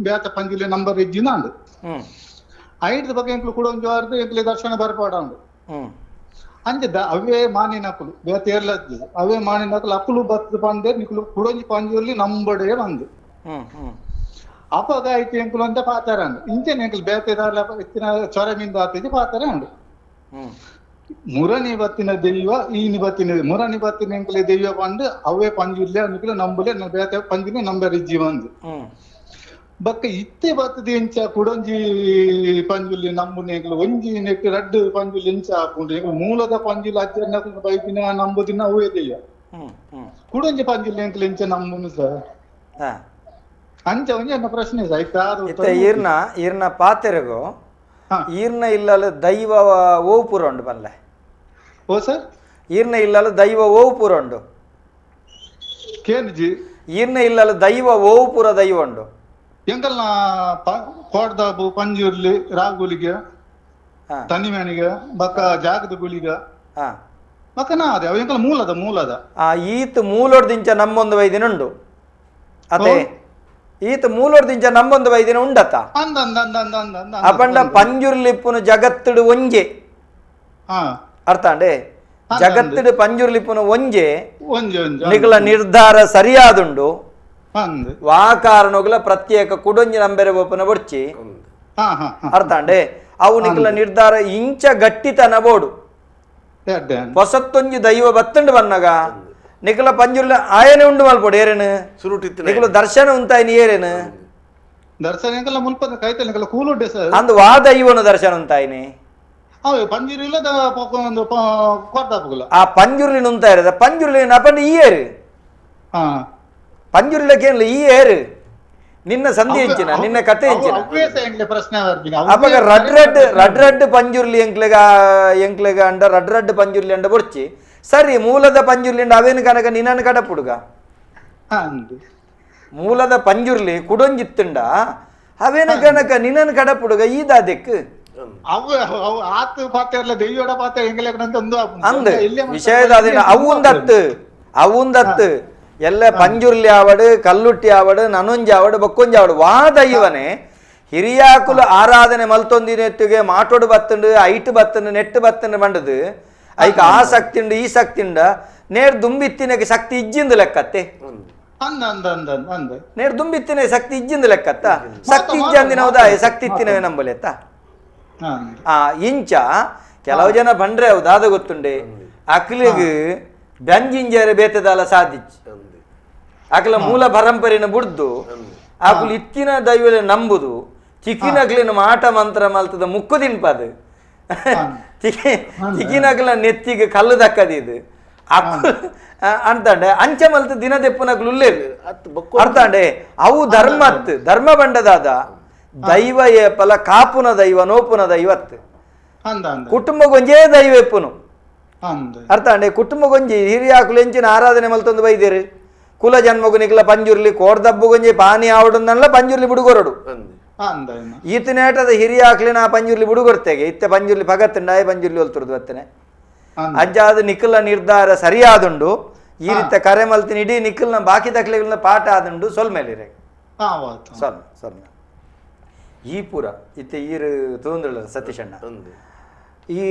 ಬೇತ ಪಂಜುಲಿ ನಂಬರ್ ಇಜ್ಜಿನ ಅಂಡು. ಐದು ಬಗ್ಗೆ ಎಂಕ್ಲು ಕೂಡ ಒಂಜಿ ವಾರದ ಎಂಕ್ಲೆ ದರ್ಶನ ಬರ್ಪಾಡ ಅಂಡು. ಅಂಚ ಅವೇ ಮಾನಿನಕುಲು ಬೇತ ಏರ್ಲದ್ದು ಅವೇ ಮಾನಿನಕುಲು ಅಕ್ಕುಲು ಬತ್ತು ಪಂಡೆ ನಿಕುಲು ಕುಡೊಂಜಿ ಪಂಜುಲಿ ನಂಬಡೆ ಬಂದು ಅಪಗ ಐತಿ ಎಂಕುಲು ಅಂತ ಪಾತಾರ ಅಂಡು. ಇಂಚೆನೆ ಎಂಕುಲು ಬೇತೆ ಇತ್ತಿನ ಚೊರೆ ಮೀನ್ ಆತಿದ್ದು ಪಾತಾರ ಅಂಡು. ಮುರಣಿ ಬತ್ತಿನ ದೈವ ಈನಿ ಬತ್ತಿನ ಮುರಣಿ ಬತ್ತಿನ ಎಂಕಲೆ ದೈವ ಪಂಡು ಅವೇ ಪಂಜುರ್ಲೆ ನಿಕುಲು ನಂಬುಲೆ ಬೇತೆ ಪಂಜುಲಿ ನಂಬರ್ ಇಜ್ಜಿ ಬಂದು. ಬಕ್ಕ ಇತ್ತೆ ಬತ್ತದ ಎಂಚ ಕುಡೊಂಜಿ ಪಂಜುಲಿ ನಂಬುನ ಎಂಕುಲು ಒಂಜಿ ನೆಕ್ ರಡ್ಡು ಪಂಜುಲಿ ಎಂಚ ಹಾಕೊಂಡು ಎಂಕುಲು ಮೂಲದ ಪಂಜುಲಿ ಅಜ್ಜನ ಬೈದಿನ ನಂಬುದಿನ ಅವೇ ದೈವ ಕುಡೊಂಜಿ ಪಂಜುಲಿ ಎಂಕುಲು ಎಂಚ ನಂಬುನು ಸರ್. ಅಂಚ ಒಂಜಿ ಎನ್ನ ಪ್ರಶ್ನೆ ಸರ್. ಇತ್ತೆ ಈರ್ನ ಈರ್ನ ಪಾತೆರೆಗು ಈರ್ನ ಇಲ್ಲಲ ದೈವ ಓವು ಪೂರ ಉಂಡು ಬಲ್ಲೆ. ಓ ಸರ್ ಈರ್ನ ಇಲ್ಲಲ ದೈವ ಓವು ಪೂರ ಉಂಡು ಕೇನುಜಿ. ಈರ್ನ ಇಲ್ಲಲ ದೈವ ಓವು ಪೂರ ದೈವ ಉಂಡು ಎಂಕಲ್ನ ಕೋಡ್ದಾಬು ಪಂಜುರ್ಲಿ ರಾಗುಲಿಗೆ ತನಿಮನಿಗೆ ಬಕ್ಕ ಜಾಗದ ಗುಳಿಗ ಬಕ್ಕ ನಾ ಅದೇ ಎಂಕಲ್ ಮೂಲದ ಮೂಲದ ಆ ಈತ್ ಮೂಲೊಡ್ದಿಂಚ ನಮ್ಮೊಂದು ವೈದಿನ ಉಂಡು ಅದೇ ಈತ ಮೂಲೊಡ್ದಿಂಚ ನಮ್ಮೊಂದು ವೈದಿನ ಉಂಡತ ಅಪಂಡ ಪಂಜುರ್ಲಿಪ್ಪುನು ಜಗತ್ತುಡು ಒಂಜೆ ಅರ್ಥಾಂಡೆ ಜಗತ್ತುಡು ಪಂಜುರ್ಲಿಪ್ಪುನು ಒಂಜೆ ನಿಕಲ ನಿರ್ಧಾರ ಸರಿಯಾದುಂಡು ವಾ ಕಾರಣಗಳ ಪ್ರತ್ಯೇಕ ಕುಡೊಂಜಿ ನಂಬೆರೆ ಒಪ್ಪನ ಬೊಡ್ಚಿ ಅರ್ಥಾಂಡೆ ಅವು ನಿಕಲ ನಿರ್ಧಾರ ಇಂಚ ಗಟ್ಟಿತನ ಬೋಡು ಹೊಸತ್ತೊಂಜಿ ದೈವ ಬತ್ತಂಡು ಬನ್ನಗ ನಿಕಲ ಪಂಜುರ್ಲ ಆಯನೆ ಉಂಡು ಮಲ್ಪೊಡು ಏರೇನು ನಿಕಲು ದರ್ಶನ ಉಂತಾಯಿನಿ ಏರೇನು ದರ್ಶನ ಎಂಕಲ ಮುಲ್ಪದ ಕೈತಲ್ ನಿಕಲ ಕೂಲುಡ್ಡೆ ಸರ್ ಅಂದು ವಾ ದೈವನ ದರ್ಶನ ಉಂತಾಯಿನಿ ಆ ಪಂಜುರ್ಲಿ ನುಂತಾ ಇರದ ಪಂಜುರ್ಲಿ ಅಪಂಡ ಈ ಏರು ಪಂಜುರ್ಲಕ್ಕೇನಿಲ್ಲ ಈ ಏರು ನಿನ್ನ ಸಂಧಿ ಎಂಚಿನ ನಿನ್ನ ಕತೆ ಎಂಚಿನ ಅಪಗ ರಡ್ ರಡ್ ರಡ್ ರಡ್ ಪಂಜುರ್ಲಿ ಎಂಕ್ಲೆಗ ಎಂಕ್ಲೆಗ ಅಂಡ ರಡ್ ರಡ್ ಪಂಜುರ್ಲಿ ಅಂಡ ಬೊಡ್ಚಿ ಸರಿ ಮೂಲದ ಪಂಜುರ್ಲಿ ಅಂಡ ಅವೇನು ಕನಕ ನಿನ್ನನ್ನು ಕಡಪುಡುಗ ಮೂಲದ ಪಂಜುರ್ಲಿ ಕುಡೊಂಜಿತ್ತುಂಡ ಅವೇನು ಕನಕ ನಿನ್ನನ್ನು ಕಡಪುಡುಗ ಈ ದಾದೆಕ್ ಅಂದು ವಿಷಯದ ಅದೇನ ಅವುಂದತ್ತು ಅವುಂದತ್ತು ಎಲ್ಲ ಪಂಜುರ್ಲಿ ಆವಡು ಕಲ್ಲುಟ್ಟಿ ಆವಡು ನನೊಂಜಿ ಆವಡು ಬಕ್ಕೊಂಜಿ ಆವಡು ವಾ ದೈವನೇ ಹಿರಿಯಾಕುಲು ಆರಾಧನೆ ಮಲ್ತೊಂದಿನೆತ್ತಿಗೆ ಮಾಟೋಡು ಬತ್ತುಂಡು ಐಟು ಬತ್ತುಂಡು ನೆಟ್ಟು ಬತ್ತುಂಡು ಬಂಡದು ಐಕ ಆ ಶಕ್ತಿ ಉಂಡು ಈ ಶಕ್ತಿ ಉಂಡ ನೇರ್ ದುಂಬಿತ್ತಿನಕ್ಕೆ ಶಕ್ತಿ ಇಜ್ಜಿಂದು ಲೆಕ್ಕತ್ತೆ ನೇರ್ ದುಂಬಿತ್ತಿನ ಶಕ್ತಿ ಇಜ್ಜಿಂದು ಲೆಕ್ಕತ್ತ ಶಕ್ತಿ ಇಜ್ಜಂದಿನ ಹೌದಾ ಶಕ್ತಿ ಇತ್ತಿನವೇ ನಂಬಲೆತ್ತ ಆ ಇಂಚ ಕೆಲವು ಜನ ಬಂಡ್ರೆ ಹೌದಾದ ಗೊತ್ತುಂಡೆ ಅಕ್ಲಿಗ್ ಬ್ಯಂಜಿಂಜರೆ ಬೇತದಾಲ ಸಾಧಿಚ್ ಅಕ್ಲ ಮೂಲ ಪರಂಪರೆನ ಬುಡ್ದು ಅಕ್ಲು ಇತ್ತಿನ ದೈವಲೆ ನಂಬುದು ಚಿಕ್ಕಿನಕ್ಲಿನ ಮಾಟ ಮಂತ್ರ ಮಲ್ತದ ಮುಕ್ಕು ತಿನ್ಪದು ಚಿಕ್ಕಿನಕ್ಲ ನೆತ್ತಿಗೆ ಕಲ್ಲು ದಕ್ಕದಿದು ಅಂತಂಡೆ ಅಂಚೆ ಮಲ್ತು ದಿನ ದೆಪ್ಪುನಕ್ಲು ಉಲ್ಲೇರು ಅರ್ಥಾಂಡೆ ಅವು ಧರ್ಮ ಅತ್ತು ಧರ್ಮ ಬಂಡದಾದ ದೈವ ಏಪಲ ಕಾಪುನ ದೈವ ನೋಪುನ ದೈವತ್ತು ಕುಟುಂಬಗೊಂಜೇ ದೈವ ಎಪ್ಪುನು ಅರ್ಥಾಂಡೆ ಕುಟುಂಬಗೊಂಜಿ ಹಿರಿಯಾಕುಲು ಎಂಚಿನ ಆರಾಧನೆ ಮಲ್ತೊಂದು ಬೈದೇರು ಕುಲ ಜನ್ಮಗು ನಿಕ್ಲ ಪಂಜುರ್ಲಿ ಕೋಡ್ದಬ್ಬುಗೊಂಜಿ ಪಾನಿ ಆವಡನ್ನಲ್ಲ ಪಂಜುರ್ಲಿ ಬುಡುಗೊರಡು ಈತನೇಟದ ಹಿರಿಯಾಕ್ಲಿನ ಪಂಜುರ್ಲಿ ಬುಡುಗೊರ್ತೆಗೆ ಇತ್ತೆ ಪಂಜುರ್ಲಿ ಪಗತ್ತುಂಡಾಯ ಪಂಜುರ್ಲಿ ಒಲ್ತುರ್ದು ಬತ್ತನೆ ಅಂಚಾದ ನಿಖಲ ನಿರ್ಧಾರ ಸರಿಯಾದುಂಡು ಈ ರೀತಿ ಕರೆ ಮಲ್ತಿನ ಇಡೀ ನಿಖಲ್ನ ಬಾಕಿ ದಕ್ಲೆಗಳನ್ನ ಪಾಠ ಆದುಂಡು ಸೊಲ್ಮೇಲಿರೆ ಸೊಲ್ ಸೊಲ್ಮೆ ಈ ಪೂರ ಇತ್ತೆ ಈರು ತೂಂದುಳ್ಳ ಸತೀಶಣ್ಣ ಈ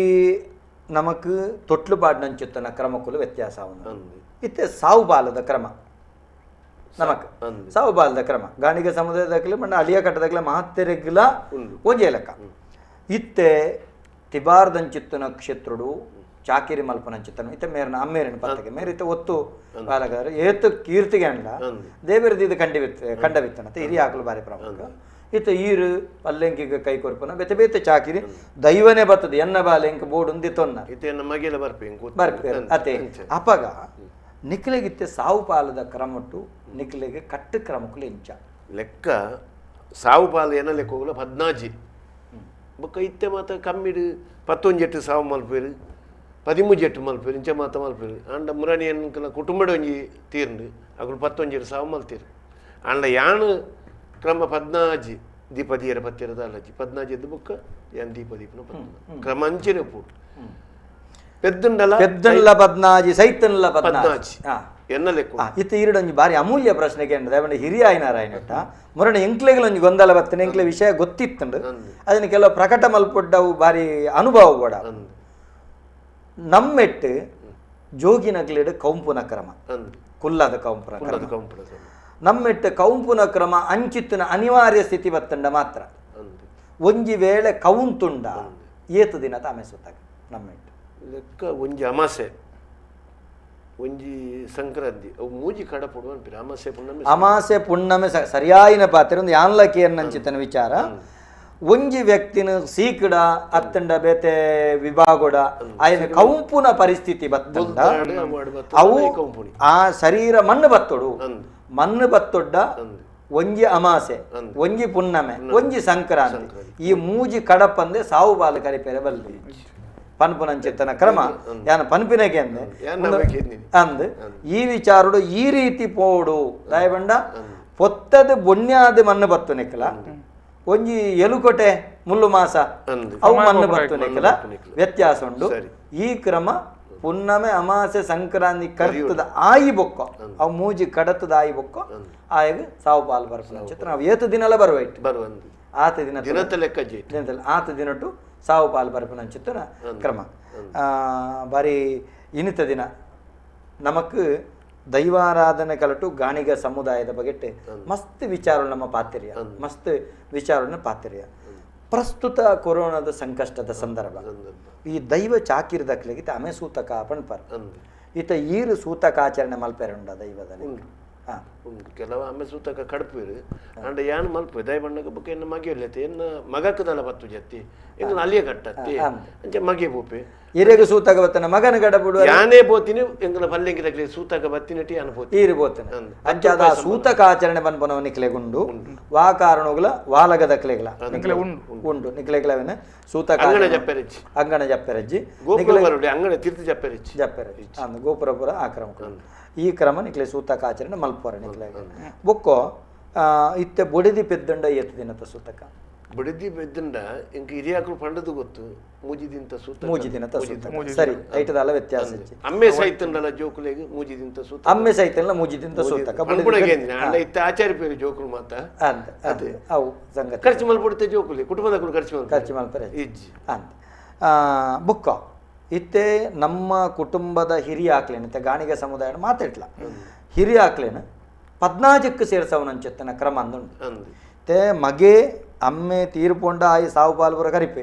ನಮಕ್ ತೊಟ್ಲು ಪಾಡ್ನಂಚುತ್ತನ ಕ್ರಮಕ್ಕೂ ವ್ಯತ್ಯಾಸ ಇತ್ತೆ ಸಾವು ಬಾಲದ ಕ್ರಮ ನಮಕ್ ಸಾವು ಬಾಲದ ಕ್ರಮ ಗಾಣಿಗ ಸಮುದಾಯದಕ್ಲೆ ಮಣ್ಣ ಅಳಿಯ ಕಟ್ಟದಕ್ಲೆ ಮಹತ್ತೆರೆಗ್ಲ ಒಂಜೇ ಲೆಕ್ಕ ಇತ್ತೆ ತಿಬಾರ್ದಂಚಿತ್ತನ ಕ್ಷೇತ್ರುಡು ಚಾಕಿರಿ ಮಲ್ಪನಂಚಿತ್ತನ ಇತ್ತೆ ಮೇರನ ಅಮ್ಮೇರಿನ ಪತ್ತಗೆ ಮೇರೆ ಇತ್ತೆ ಒತ್ತು ಬಾಲಗಾರ ಏತು ಕೀರ್ತಿಗೆ ಅಂಡ ದೇವರದಿದ್ದು ಕಂಡವಿತ್ತನತೆ ಹಿರಿಯ ಹಾಕಲು ಬಾರಿ ಪ್ರಮುಖ ಇತ್ತ ಈರು ಪಲ್ಲೆಂಕಿಗೆ ಕೈ ಕೊರ್ಪನ ಬೇತೆ ಬೇತೆ ಚಾಕಿರಿ ದೈವನೇ ಬರ್ತದೆ ಎನ್ನ ಬಾಲೆಂಕ ಬೋರ್ಡ್ ಉಂದಿ ತೊನ್ನ ಬರ್ಪೆ ಅತೆ ಅಪಗ ನಿಕ್ಲೆಗಿತ್ತೆ ಸಾವು ಪಾಲದ ಕ್ರಮಟ್ಟು ನಿಕ್ಲೆಗೆ ಕಟ್ಟು ಕ್ರಮಕ್ಕೂ ಎಂಚ ಲೆಕ್ಕ ಸಾವು ಪಾಲ ಏನ ಲೆಕ್ಕ ಹೋಗಲ ಪದ್ನಾಜಿ ಬೊಕ್ಕ ಇತ್ತೆ ಮಾತ ಕಮ್ಮಿಡು ಪತ್ತೊಂಜೆಟ್ಟು ಸಾವು ಮಲ್ಪೇರು ಪದಿಮೂಜೆಟ್ಟು ಮಲ್ಪೇರು ಇಂಚ ಮಾತ ಮಲ್ಪೇರು ಆಂಡ ಮುರಣಿ ಎನ್ಕಲ ಕುಟುಂಬದ ಒಂಜಿ ತೀರ್ಂಡು ಅಕುಲು ಪತ್ತೊಂಜೆಟ್ಟು ಸಾವು ಮಲ್ತೀರು ಆಂಡ ಯಾನು ಕ್ರಮ ಪದ್ನಾಜಿ ದೀಪ ದೀಯರ ಪತ್ತಿರ ದಾಲಜಿ ಪದ್ನಾಜಿ ಎದ್ದು ಬೊಕ್ಕ ಯಾನ್ ದೀಪ ದೀಪನ ಪದ್ನ ಕ್ರಮ ಅಂಚಿನ ಪೂಡು ಪೆದ್ದುಂಡಲ ಪೆದ್ದುಂಡಲ ಪದ್ನಾಜಿ ಸೈತನ್ಲ ಪದ್ನಾಜಿ ಎನ್ನ ಲೆಕ್ಕ ಇತ್ತ ಈರಡೊಂಜಿ ಬಾರಿ ಅಮೂಲ್ಯ ಪ್ರಶ್ನೆಗೆ ಅಂದ್ರೆ ಹಿರಿಯ ಆಯ್ನಾರಾಯಣಟ್ಟ ಮುರಣ ಎಂಕ್ಲೆಗಳೊಂಜಿ ಗೊಂದಲ ಬತ್ತನೆ ಎಂಕ್ಲೆ ವಿಷಯ ಗೊತ್ತಿತ್ತುಂಡು ಅದನ್ನ ಕೆಲವು ಪ್ರಕಟ ಮಲ್ಪೊಡ್ಡವು ಬಾರಿ ಅನುಭವ ಬೋಡ ನಮ್ಮೆಟ್ಟು ಜೋಗಿನಗ್ಲಿಡು ಕೌಂಪುನ ಕ್ರಮ ಕುಲ್ಲದ ಕೌಂಪುನ ಕ್ರಮ ನಮ್ಮೆಟ್ಟು ಕೌಂಪುನ ಕ್ರಮ ಅಂಚಿತ್ತಿನ ಅನಿವಾರ್ಯ ಸ್ಥಿತಿ ಬತ್ತಂಡ ಮಾತ್ರ ಒಂಜಿ ವೇಳೆ ಕೌಂತುಂಡ ಏತು ದಿನ ತಾಮೆ ಸುತ್ತಾಗ ನಮ್ಮೆಟ್ಟು ಲೆಕ್ಕ ಒಂಜಿ ಅಮಾಸೆ ಒಂಜಿ ಸಂಕ್ರಾಂತಿ ಅವು ಮೂಜಿ ಕಡಪಡು ಅನ್ಪಿರ ಅಮಾಸೆ ಪುಣ್ಣಮೆ ಅಮಾಸೆ ಪುಣ್ಣಮೆ ಸರಿಯಾಯಿನ ಪಾತ್ರ ಒಂದು ಯಾನ್ಲಕ್ಕೆ ಅನ್ನಂಚಿತನ ವಿಚಾರ ಒಂಜಿ ವ್ಯಕ್ತಿನ ಸೀಕಡ ಅತ್ತಂಡ ಬೇತೆ ವಿಭಾಗೋಡ ಆಯನ ಕೌಂಪುನ ಪರಿಸ್ಥಿತಿ ಬತ್ತಂಡ ಅವು ಆ ಶರೀರ ಮಣ್ಣು ಬತ್ತೊಡು ಮಣ್ಣು ಬತ್ತೊಡ್ಡ ಒಂಜಿ ಅಮಾಸೆ ಒಂಜಿ ಪುಣ್ಣಮೆ ಒಂಜಿ ಸಂಕ್ರಾಂತಿ ಈ ಮೂಜಿ ಕಡಪಂದೆ ಸಾವು ಬಾಲು ಕರಿಪೇರೆ ಬಲ್ಲಿ ಪನ್ಪುನಂಚಿತ್ತನ ಕ್ರಮ ಯಾನ ಪನ್ಪಿನಕ್ಕೆ ಅಂದೆ ಅಂದ್ ಈ ವಿಚಾರಡು ಈ ರೀತಿ ಪೋಡು ದಯಬಂಡ ಪೊತ್ತದ ಬೊಣ್ಯಾದ ಮಣ್ಣು ಬತ್ತು ನಿಕ್ಕಲ ಒಂಜಿ ಎಲುಕೊಟೆ ಮುಳ್ಳು ಮಾಸ ಅವು ಮಣ್ಣು ಬತ್ತು ನಿಕ್ಕಲ ವ್ಯತ್ಯಾಸ ಉಂಡು ಈ ಕ್ರಮ ಪುಣ್ಣಮೆ ಅಮಾಸೆ ಸಂಕ್ರಾಂತಿ ಕರ್ತದ ಆಯಿ ಬೊಕ್ಕ ಅವು ಮೂಜಿ ಕಡತದ ಆಯಿ ಬೊಕ್ಕ ಆಯಗ ಸಾವು ಪಾಲು ಬರ್ಪುನ ಚಿತ್ರ ನಾವು ಏತು ದಿನಲ ಬರುವೈಟ್ ಆತ ದಿನ ದಿನದಲ್ಲಿ ಆತ ದಿನಟ್ಟು ಸಾವು ಪಾಲು ಬರ್ಪುನ ಚಿತ್ರ ಕ್ರಮ ಬಾರಿ ಇನಿತ ದಿನ ನಮಕ್ ದೈವಾರಾಧನೆ ಕಲಟು ಗಾಣಿಗ ಸಮುದಾಯದ ಬಗೆಟ್ಟೆ ಮಸ್ತ್ ವಿಚಾರ ನಮ್ಮ ಪಾತಿರ್ಯ ಮಸ್ತ್ ವಿಚಾರನ ಪಾತಿರ್ಯ ಪ್ರಸ್ತುತ ಕೊರೋನಾದ ಸಂಕಷ್ಟದ ಸಂದರ್ಭ ಈ ದೈವ ಚಾಕಿರ್ದಕ್ಲೆಗಿತ ಅಮೆ ಸೂತಕ ಪಣ್ಪರ್ ಈತ ಈರು ಸೂತಕ ಆಚರಣೆ ಮಲ್ಪೆರುಂಡ ದೈವದಲ್ಲಿ ಉಂಟು ಕೆಲವು ಅಮ್ಮೆ ಸೂತಕ ಕಡ್ಪೇರು ಅಂಡ ಯಾನ್ ಮಲ್ಪೆ ದಯ ಬಣ್ಣಕ ಬೊಕ್ಕ ಎನ್ನ ಮಗೆ ಇಲ್ಲತ್ತೆ ಎನ್ನ ಮಗಕ್ಕದಲ್ಲ ಬತ್ತು ಜತ್ತಿ ಎನ್ನ ಅಲ್ಲಿಯ ಕಟ್ಟತ್ತಿ ಅಂಚೆ ಮಗೆ ಪೋಪೆ ಇರೆಗು ಸೂತಕ ಬತ್ತನ ಮಗನ ಗಡಬುಡು ಯಾನೇ ಪೋತಿನಿ ಎಂಗಲ ಪಲ್ಲೆಂಗಿ ತಕ್ಲೆ ಸೂತಕ ಬತ್ತಿನಟಿ ಯಾನ್ ಪೋತಿ ಈರು ಪೋತಿನ ಅಂಚಾದ ಸೂತಕ ಆಚರಣೆ ಪನ್ಪನವ ನಿಕ್ಲೆಗುಂಡು ವಾ ಕಾರಣಗಳ ವಾಲಗದಕ್ಲೆಗಳ ಉಂಡು ನಿಕ್ಲೆಗಳವನ ಸೂತಕ ಅಂಗಣ ಜಪ್ಪೆರಜ್ಜಿ ಅಂಗಣ ಜಪ್ಪೆರಜ್ಜಿ ಗೋಪುರ ಅಂಗಣ ತೀರ್ಥ ಜಪ್ಪೆರಜ್ಜಿ ಜಪ್ಪೆರಜ್ಜಿ ಗೋಪುರಪುರ ಆ ಕ್ರಮ ಈ ಕ್ರಮ ನಿಕ್ಲೆ ಸೂತಕ ಆಚರಣೆ ಮಲ್ಪೋರ ನಿಕ್ಲೆ ಬೊಕ್ಕೋ ಇತ್ತೆ ಬೊಡಿದಿ ಪೆದ್ದಂಡ ಏತು ದಿನತ ಸೂತಕ ಬಡಿದಿ ಪೆದ್ದಂಡ ಇಂಕ ಹಿರಿಯಾಕಲು ಪಂಡದು ಗೊತ್ತು ಮೂಜಿ ದಿನತ ಸೂತಕ ಮೂಜಿ ದಿನತ ಸೂತಕ ಸರಿ ಐಟದಲ್ಲ ವ್ಯತ್ಯಾಸ ಅಮ್ಮೆ ಸೈತಂಡಲ ಜೋಕುಲೆಗ್ ಮೂಜಿ ದಿನತ ಸೂತಕ ಅಮ್ಮೆ ಸೈತಲ್ಲ ಮೂಜಿ ದಿನತ ಸೂತಕ ಅಣ್ಣ ಇತ್ತೆ ಆಚಾರ್ಯ ಪೇರು ಜೋಕುಲು ಮಾತ ಅಂತ ಅದೇ ಅವು ಸಂಗತಿ ಖರ್ಚು ಮಲ್ಪಡುತ್ತೆ ಜೋಕುಲೆ ಕುಟುಂಬದಕುಲು ಖರ್ಚು ಮಲ್ಪರೆ ಇಜ್ಜಿ ಅಂತ ಬುಕ್ಕ ಇತ್ತೆ ನಮ್ಮ ಕುಟುಂಬದ ಹಿರಿಯ ಆಕ್ಲೇನ ಇತ್ತೆ ಗಾಣಿಗ ಸಮುದಾಯ ಮಾತಾಡ್ಲ ಹಿರಿಯ ಆಕ್ಲೇನ ಪದ್ನಾಜಕ್ಕೆ ಸೇರ್ಸವನಂಚೆತ್ತನ ಕ್ರಮ ಅಂದುಂಡು ते ಮಗೆ ಅಮ್ಮೆ ತೀರ್ಪೊಂಡ ಆಯಿ ಸಾವು ಪಾಲ್ಪುರ ಕರಿಪೆ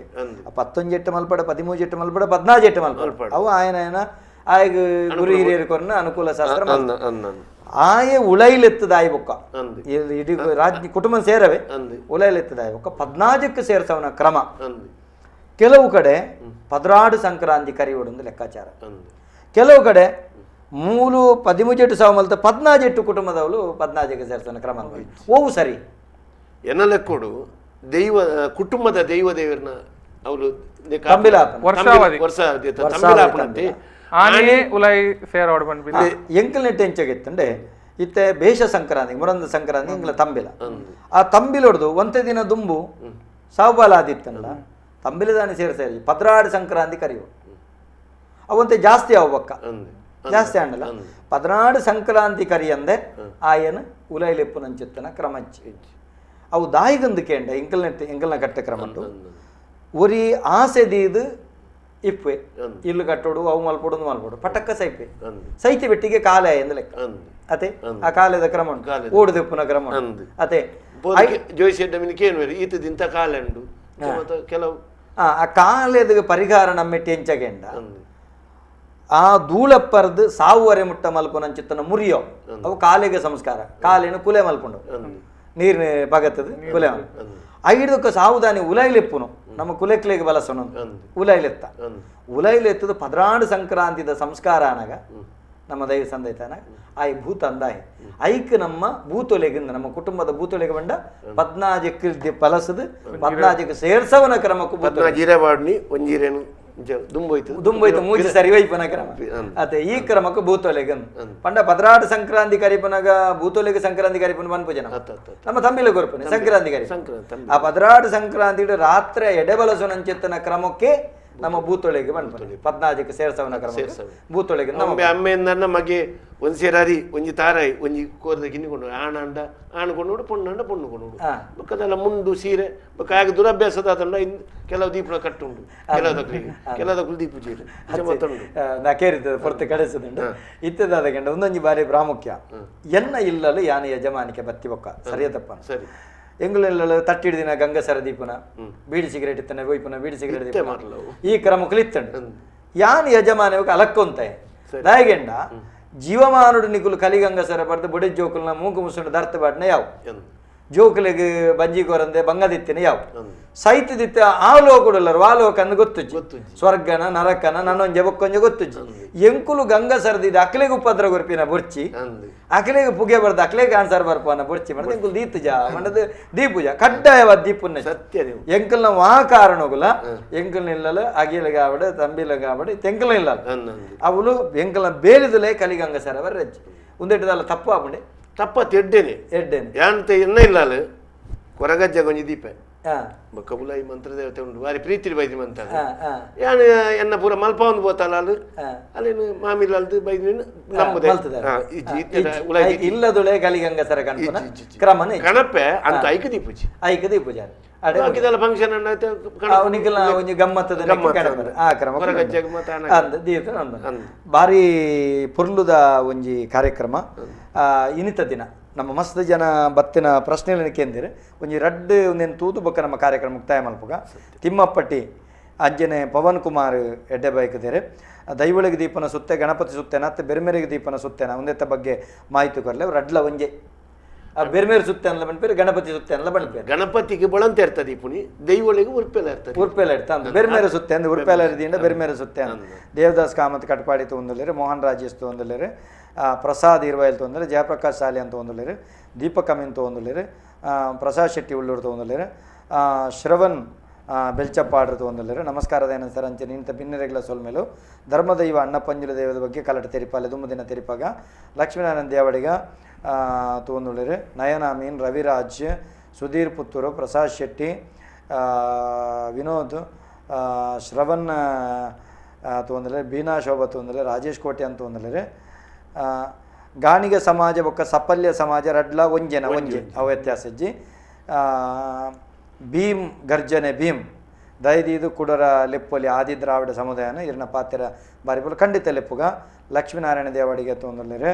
ಪತ್ತೊಂಜೆಟ್ಟು ಮಲ್ಪಡ ಪದಿಮೂಜೆಟ್ಟು ಮಲ್ಪಡ ಪದ್ನಾಜೆಟ್ಟು ಮಲ್ಪಡ ಅವು ಆಯನ ಆಯನ ಆಯಗ ಗುರು ಹಿರಿಯರು ಕೊರ್ನ ಅನುಕೂಲ ಶಾಸ್ತ್ರ ಆಯೆ ಉಳೈಲೆತ್ತದ ಆಯಿ ಬೊಕ್ಕ ಇಡೀ ರಾಜ್ಯ ಕುಟುಂಬ ಸೇರವೆ ಉಳೈಲೆತ್ತದ ಆಯಿ ಬೊಕ್ಕ ಪದ್ನಾಜಕ್ಕೆ ಸೇರ್ಸವನ ಕ್ರಮ ಕೆಲವು ಕಡೆ ಪದ್ರಾಡು ಸಂಕ್ರಾಂತಿ ಕರಿಯೋಡೊಂದು ಲೆಕ್ಕಾಚಾರ ಕೆಲವು ಕಡೆ ಮೂಲು ಪದಿಮೂಜೆಟ್ಟು ಸಾವು ಮಲ್ತ ಪದ್ನಾಜೆಟ್ಟು ಕುಟುಂಬದವಳು ಪದ್ನಾಜೆಗೆ ಸೇರ್ಸೋಣ ಕ್ರಮ ಓವು ಸರಿ ಎನ್ನ ಲೆಕ್ಕೋಡು ದೈವ ಕುಟುಂಬದ ದೈವ ದೇವರನ್ನ ಅವರು ಎಂಕಲ್ ನೆಟ್ ಎಂಚಾಗಿತ್ತಂಡೆ ಇತ್ತೆ ಬೇಷ ಸಂಕ್ರಾಂತಿ ಮುರಂದ ಸಂಕ್ರಾಂತಿ ಎಂಕಲ ತಂಬಿಲ ಆ ತಂಬಿಲೊಡ್ದು ಒಂತೆ ದಿನ ದುಂಬು ಸಾವುಬಾಲ ಆದಿತ್ತಲ್ಲ ತಂಬಿಲದಾನಿ ಸೇರ್ಸೇರಿ ಪದ್ರಾಡು ಸಂಕ್ರಾಂತಿ ಕರಿಯು ಅವಂತೆ ಜಾಸ್ತಿ ಅವ ಬಕ್ಕ ಜಾಸ್ತಿ ಆಂಡಲ್ಲ ಪದ್ನಾಡು ಸಂಕ್ರಾಂತಿ ಕರಿಯಂದೆ ಆಯನ ಉಲೈಲೆಪ್ಪು ನಂಚಿತ್ತನ ಕ್ರಮಚ್ಚಿ ಅವು ದಾಯಿಗಂದು ಕೇಂಡ ಎಂಕಲ್ನ ಎಂಕಲ್ನ ಕಟ್ಟ ಕ್ರಮಟ್ಟು ಒರಿ ಆಸೆ ದೀದು ಇಪ್ಪೆ ಇಲ್ಲು ಕಟ್ಟೋಡು ಅವು ಮಲ್ಪೊಡು ಮಲ್ಪೊಡು ಪಟಕ್ಕ ಸೈಪೆ ಸೈತಿ ಬೆಟ್ಟಿಗೆ ಕಾಲ ಎಂದು ಲೆಕ್ಕ ಅತೆ ಆ ಕಾಲದ ಕ್ರಮ ಉಂಟು ಓಡುದೆಪ್ಪುನ ಕ್ರಮ ಅತೆ ಈತದಿಂತ ಕಾಲ ಉಂಡು ಕೆಲವು ಆ ಕಾಲದ ಪರಿಹಾರ ನಮ್ಮೆಟ್ಟಿ ಎಂಚಗೆಂಡ ಆ ಧೂಳಪ್ಪರ್ದು ಸಾವುವರೆ ಮುಟ್ಟ ಮಲ್ಪುನಂಚಿತ್ತನ ಮುರಿಯೋ ಅವು ಕಾಲಿಗೆ ಸಂಸ್ಕಾರ ಕಾಲೇನು ಕುಲೆ ಮಲ್ಪುಂಡು ನೀರಿನ ಬಗತ್ತದ ಕುಲೆ ಐದಕ್ಕೆ ಸಾವುದಾನಿ ಉಲೈಲೆಪ್ಪುನು ನಮ್ಮ ಕುಲೆಕ್ಲೆಗೆ ಬಲಸನು ಉಲೈಲೆತ್ತ ಉಲೈಲೆತ್ತದ ಪದ್ರಾಡು ಸಂಕ್ರಾಂತಿದ ಸಂಸ್ಕಾರ ಅನಗ ನಮ್ಮ ದೈವ ಸಂದೈತಾನ ಆಯ್ ಭೂತ ಅಂದಾಯ್ ಐಕ್ ನಮ್ಮ ಭೂತೊಲೆಗಿಂದ ನಮ್ಮ ಕುಟುಂಬದ ಭೂತೊಲೆಗೆ ಬಂಡ ಪದ್ನಾಜಕ್ಕೆ ಪಲಸದು ಪದ್ನಾಜಕ್ಕೆ ಸೇರ್ಸವನ ಕ್ರಮಕ್ಕೂ ಒಂಜೀರೇನು ದುಂಬೋಯ್ತು ದುಂಬೋಯ್ತು ಮೂಜಿ ಸರಿ ವೈಪನ ಕ್ರಮ ಅದೇ ಈ ಕ್ರಮಕ್ಕೆ ಭೂತೊಲೆಗನ್ ಪಂಡ ಪದ್ರಾಡು ಸಂಕ್ರಾಂತಿ ಕರಿಪನಾಗ ಭೂತೊಲೆಗೆ ಸಂಕ್ರಾಂತಿ ಕರಿಪನ ಪನ್ಪುಜನ ನಮ್ಮ ತಮ್ಮಿಲ ಕೊರ್ಪನೆ ಸಂಕ್ರಾಂತಿ ಕರಿ ಆ ಪದ್ರಾಡು ಸಂಕ್ರಾಂತಿ ರಾತ್ರಿ ಎಡೆಬಲಸುನಂಚಿತ್ತನ ಕ್ರಮಕ್ಕೆ ನಮ್ಮ ಭೂತೊಳೆಗೆ ಬಂದ್ಪನೆ ಪದ್ನಾಜಕ್ಕೆ ಸೇರ್ಸವನ ಕ್ರಮ ಭೂತೊಳೆಗೆ ನಮ್ಮ ಅಮ್ಮೆಯಿಂದ ಮಗೆ ಒಂಜಿ ಸೇರಾರಿ ಒಂಜಿ ತಾರಾಯಿ ಒಂಜಿ ಕೋರ್ದ ಗಿನ್ನಿಕೊಂಡು ಆಣಂಡ ಆಣ್ ಕೊಂಡು ಪೊಣ್ಣಂಡ ಪೊಣ್ಣು ಕೊಂಡು ಬೊಕ್ಕದೆಲ್ಲ ಮುಂಡು ಸೀರೆ ಬೊಕ್ಕ ಆಗ ದುರಭ್ಯಾಸದ ಆತಂಡ ಕೆಲವು ದೀಪ ಕಟ್ಟುಂಡು ಕೆಲವು ಕೆಲವು ದೀಪ ಚೀರೆ ನಾ ಕೇರಿತದೆ ಪೊರ್ತು ಕಡೆಸದುಂಡು ಇತ್ತದಾದ ಗಂಡ ಒಂದೊಂಜಿ ಬಾರಿ ಪ್ರಾಮುಖ್ಯ ಎನ್ನ ಇಲ್ಲಲು ಯಾನ ಯಜಮಾನಿಕೆ ಬತ್ತಿ ಬೊಕ್ಕ ಸರಿಯ ತಪ್ಪ ಸರಿ ಎಂಗುಲೆಲ್ಲ ತಟ್ಟಿಡಿದಿನ ಗಂಗಸರ ದೀಪನ ಬೀಡಿ ಸಿಗರೇಟ್ ಇತ್ತನೆ ಒಯ್ಪುನ ಬೀಡಿ ಸಿಗರೇಟ್ ದೀಪನ ಈ ಕ್ರಮಕ್ಕಲು ಇತ್ತಂಡು ಯಾನ್ ಯಜಮಾನಕ್ಕೆ ಅಲಕ್ಕೊಂತೆ ದಾಯಗೆಂಡ ಜೀವಮಾನುಡು ನಿಕುಲು ಕಲಿಗಂಗಸರ ಪಡ್ದು ಬೊಡೆ ಜೋಕುಲ್ನ ಮೂಗು ಮುಸುಂಡು ದರ್ತ ಬಾಡ್ನ ಯಾವ ಜೋಕುಲಿಗೆ ಬಂಜಿ ಕೊರಂದೆ ಬಂಗದಿತ್ತಿನ ಯಾವ ಸೈತದಿತ್ತ ಆ ಲೋಕಡುಲ್ಲರು ಆ ಲೋಕ ಅಂದ್ ಗೊತ್ತುಜ್ಜಿ ಸ್ವರ್ಗನ ನರಕನ ನನ್ನೊಂಜೆ ಬೊಕ್ಕೊಂಜೆ ಗೊತ್ತುಜ್ಜಿ ಎಂಕುಲು ಗಂಗಸರದಿದ್ದ ಅಕ್ಲೆಗೆ ಉಪದ್ರ ಗೊರ್ಪಿನ ಬೊರ್ಚಿ ಅಕ್ಲೆಗೆ ಪುಗೆ ಬರ್ದು ಅಕ್ಲೆಗೆ ಆನ್ಸರ್ ಬರ್ಪನ ಬೊರ್ಚಿ ಮಂಡದ ಎಂಕುಲು ದೀತುಜ ಮಂಡದ ದೀಪುಜ ಕಡ್ಡಾಯವಾದ ದೀಪುನ್ನ ಸತ್ಯ ಎಂಕಲ್ನ ವಾ ಕಾರಣಗುಲ ಎಂಕಲ್ ನಿಲ್ಲಲು ಅಗಿಲಗಾವಡ ತಂಬಿಲಗಾವಡ ತೆಂಕಲ್ ನಿಲ್ಲಲು ಅವಳು ಎಂಕಲ್ನ ಬೇಲಿದಲೇ ಕಲಿಗಂಗಸರ ರಜ್ಜಿ ಒಂದೆಟ್ಟದಲ್ಲ ತಪ್ಪು ಆಪುಂಡೆ ತಪ್ಪ ಎಡ್ಡೇನೆ ಎಡ್ಡೇನೆ ಯಾಂತ ಎನ್ನ ಇಲ್ಲ ಕೊರಗಜ್ಜ ಗೊಂಜಿ ದೀಪ ಬೊಕ್ಕ ಬುಲಾಯಿ ಮಂತ್ರದೇವತೆ ಉಂಟು ಬಾರಿ ಪ್ರೀತಿ ಬೈದಿ ಮಂತ ಯಾನ್ ಎನ್ನ ಪೂರ ಮಲ್ಪ ಒಂದು ಬೋತಲ್ಲ ಅಲ್ಲಿ ಅಲ್ಲೇನು ಮಾಮಿಲ್ಲ ಬೈದಿ ನಂಬುದೆ ಇಲ್ಲದುಳೆ ಕಲಿಗಂಗಸರ ಗಣಪನ ಕ್ರಮನೆ ಗಣಪೆ ಅಂತ ಐಕ ದೀಪುಜಿ ಐಕ ದೀಪುಜ ಬಾಕಿದೆಲ್ಲ ಫಂಕ್ಷನ್ ಅವನಿಗೆಲ್ಲ ಒಂಜಿ ಗಮ್ಮತ್ತದ ಆ ಕ್ರಮ ಅಂದ್ ಬಾರಿ ಪುರ್ಲುದ ಒಂಜಿ ಕಾರ್ಯಕ್ರಮ ಇನಿತ ದಿನ ನಮ್ಮ ಮಸ್ತ್ ಜನ ಬತ್ತಿನ ಪ್ರಶ್ನೆಗಳನ್ನು ಕೇಂದಿರು ಒಂಜಿ ರಡ್ಡ್ ಒಂದೇನು ತೂದು ಬೊಕ್ಕ ನಮ್ಮ ಕಾರ್ಯಕ್ರಮ ಮುಕ್ತಾಯ ಮಲ್ಪುಗ ತಿಮ್ಮಪ್ಪಟ್ಟಿ ಅಂಜನೆ ಪವನ್ ಕುಮಾರ್ ಎಡ್ಡೆ ಬೈಕದೇರೆ ದೈವಳಿಗೆ ದೀಪನ ಸುತ್ತೆ ಗಣಪತಿ ಸುತ್ತೆನ ಅತ್ತೆ ಬೆರ್ಮೆರಿಗೆ ದೀಪನ ಸುತ್ತೆನ ಒಂದೆತ್ತ ಬಗ್ಗೆ ಮಾಹಿತಿ ಕೊರಲೆ ರಡ್ಲ ಒಂಜೆ ಬೇರೆ ಸುತ್ತೆ ಅನ್ಲ ಬಂದ್ಪೇರು ಗಣಪತಿ ಸುತ್ತೆ ಅನ್ಲ ಬಂದ್ಪೇರು ಗಣಪತಿಗೆ ಬಳಂತ ಇರ್ತದೆ ದೀಪುನಿ ದೈವಳಿಗೆ ಉರ್ಪೆಲ ಇರ್ತದೆ ಉರ್ಪೆಲ ಇರ್ತದೆ ಬೇರೆ ಬೇರೆ ಸುತ್ತೆ ಅಂದ್ರೆ ಉರ್ಪೆಲ ಇರದಿಂದ ಬೇರೆ ಬೇರೆ ಸುತ್ತೆ ಅಂತ ದೇವದಾಸ್ ಕಾಮತ್ ಕಟ್ಪಾಡಿ ತೊಂದಲೇರು ಮೋಹನ್ ರಾಜೇಶ್ ತೊಂದಲೇರು ಪ್ರಸಾದ್ ಇರ್ವೈಲ್ ತೊಂದರೆ ಜಯಪ್ರಕಾಶ್ ಸಾಲಿ ಅಂತ ಒಂದುಲೇರು ದೀಪಕ್ ಅಮೀನ್ ತೊಂದಲೇರು ಪ್ರಸಾದ್ ಶೆಟ್ಟಿ ಉಳ್ಳೂರು ತೊಂದಲೇರು ಶ್ರವಣ್ ಬೆಲ್ಚಪ್ಪಾಡ್ರು ತೊಂದಲೇರು ನಮಸ್ಕಾರದ ಏನಂತಾರೆ ಅಂಚೆ ನಿಂತ ಬಿನ್ನೆರೆಗಳ ಸೊಲ್ಮೇಲು ಧರ್ಮದೈವ ಅಣ್ಣಪಂಜುಲ ದೈವದ ಬಗ್ಗೆ ಕಲಟ ತೆರಿಪಾಲೆ ದುಮ್ಮದಿನ ತೆರಿಪಾಗ ಲಕ್ಷ್ಮೀನಾರಾಯಣ ದೇವಡಿಗ ತೊಂದುಳ್ಳೇರು ನಯನ ಅಮೀನ್ ರವಿರಾಜ್ ಸುಧೀರ್ ಪುತ್ತೂರು ಪ್ರಸಾದ್ ಶೆಟ್ಟಿ ವಿನೋದ್ ಶ್ರವಣ್ ತೊಂದಲೇರು ಬೀನಾ ಶೋಭಾ ತೊಂದಲೇರು ರಾಜೇಶ್ ಕೋಟೆ ಅಂತ ತೊಂದಲೇರು ಗಾಣಿಗ ಸಮಾಜ ಬೊಕ್ಕ ಸಪಲ್ಯ ಸಮಾಜ ರಡ್ಲ ಒಂಜೆನ ಒಂಜೆ ಅವು ವ್ಯತ್ಯಾಸಜ್ಜಿ ಭೀಮ್ ಗರ್ಜನೆ ಭೀಮ್ ದಯದೀದು ಕುಡರ ಲೆಪ್ಪೊಲಿ ಆದಿ ದ್ರಾವಿಡ ಸಮುದಾಯನ ಇರನ ಪಾತ್ರ ಬಾರಿಪುಲು ಖಂಡಿತ ಲೆಪ್ಪುಗ ಲಕ್ಷ್ಮೀನಾರಾಯಣ ದೇವಾಡಿಗೆ ತೊಂದಲೇರು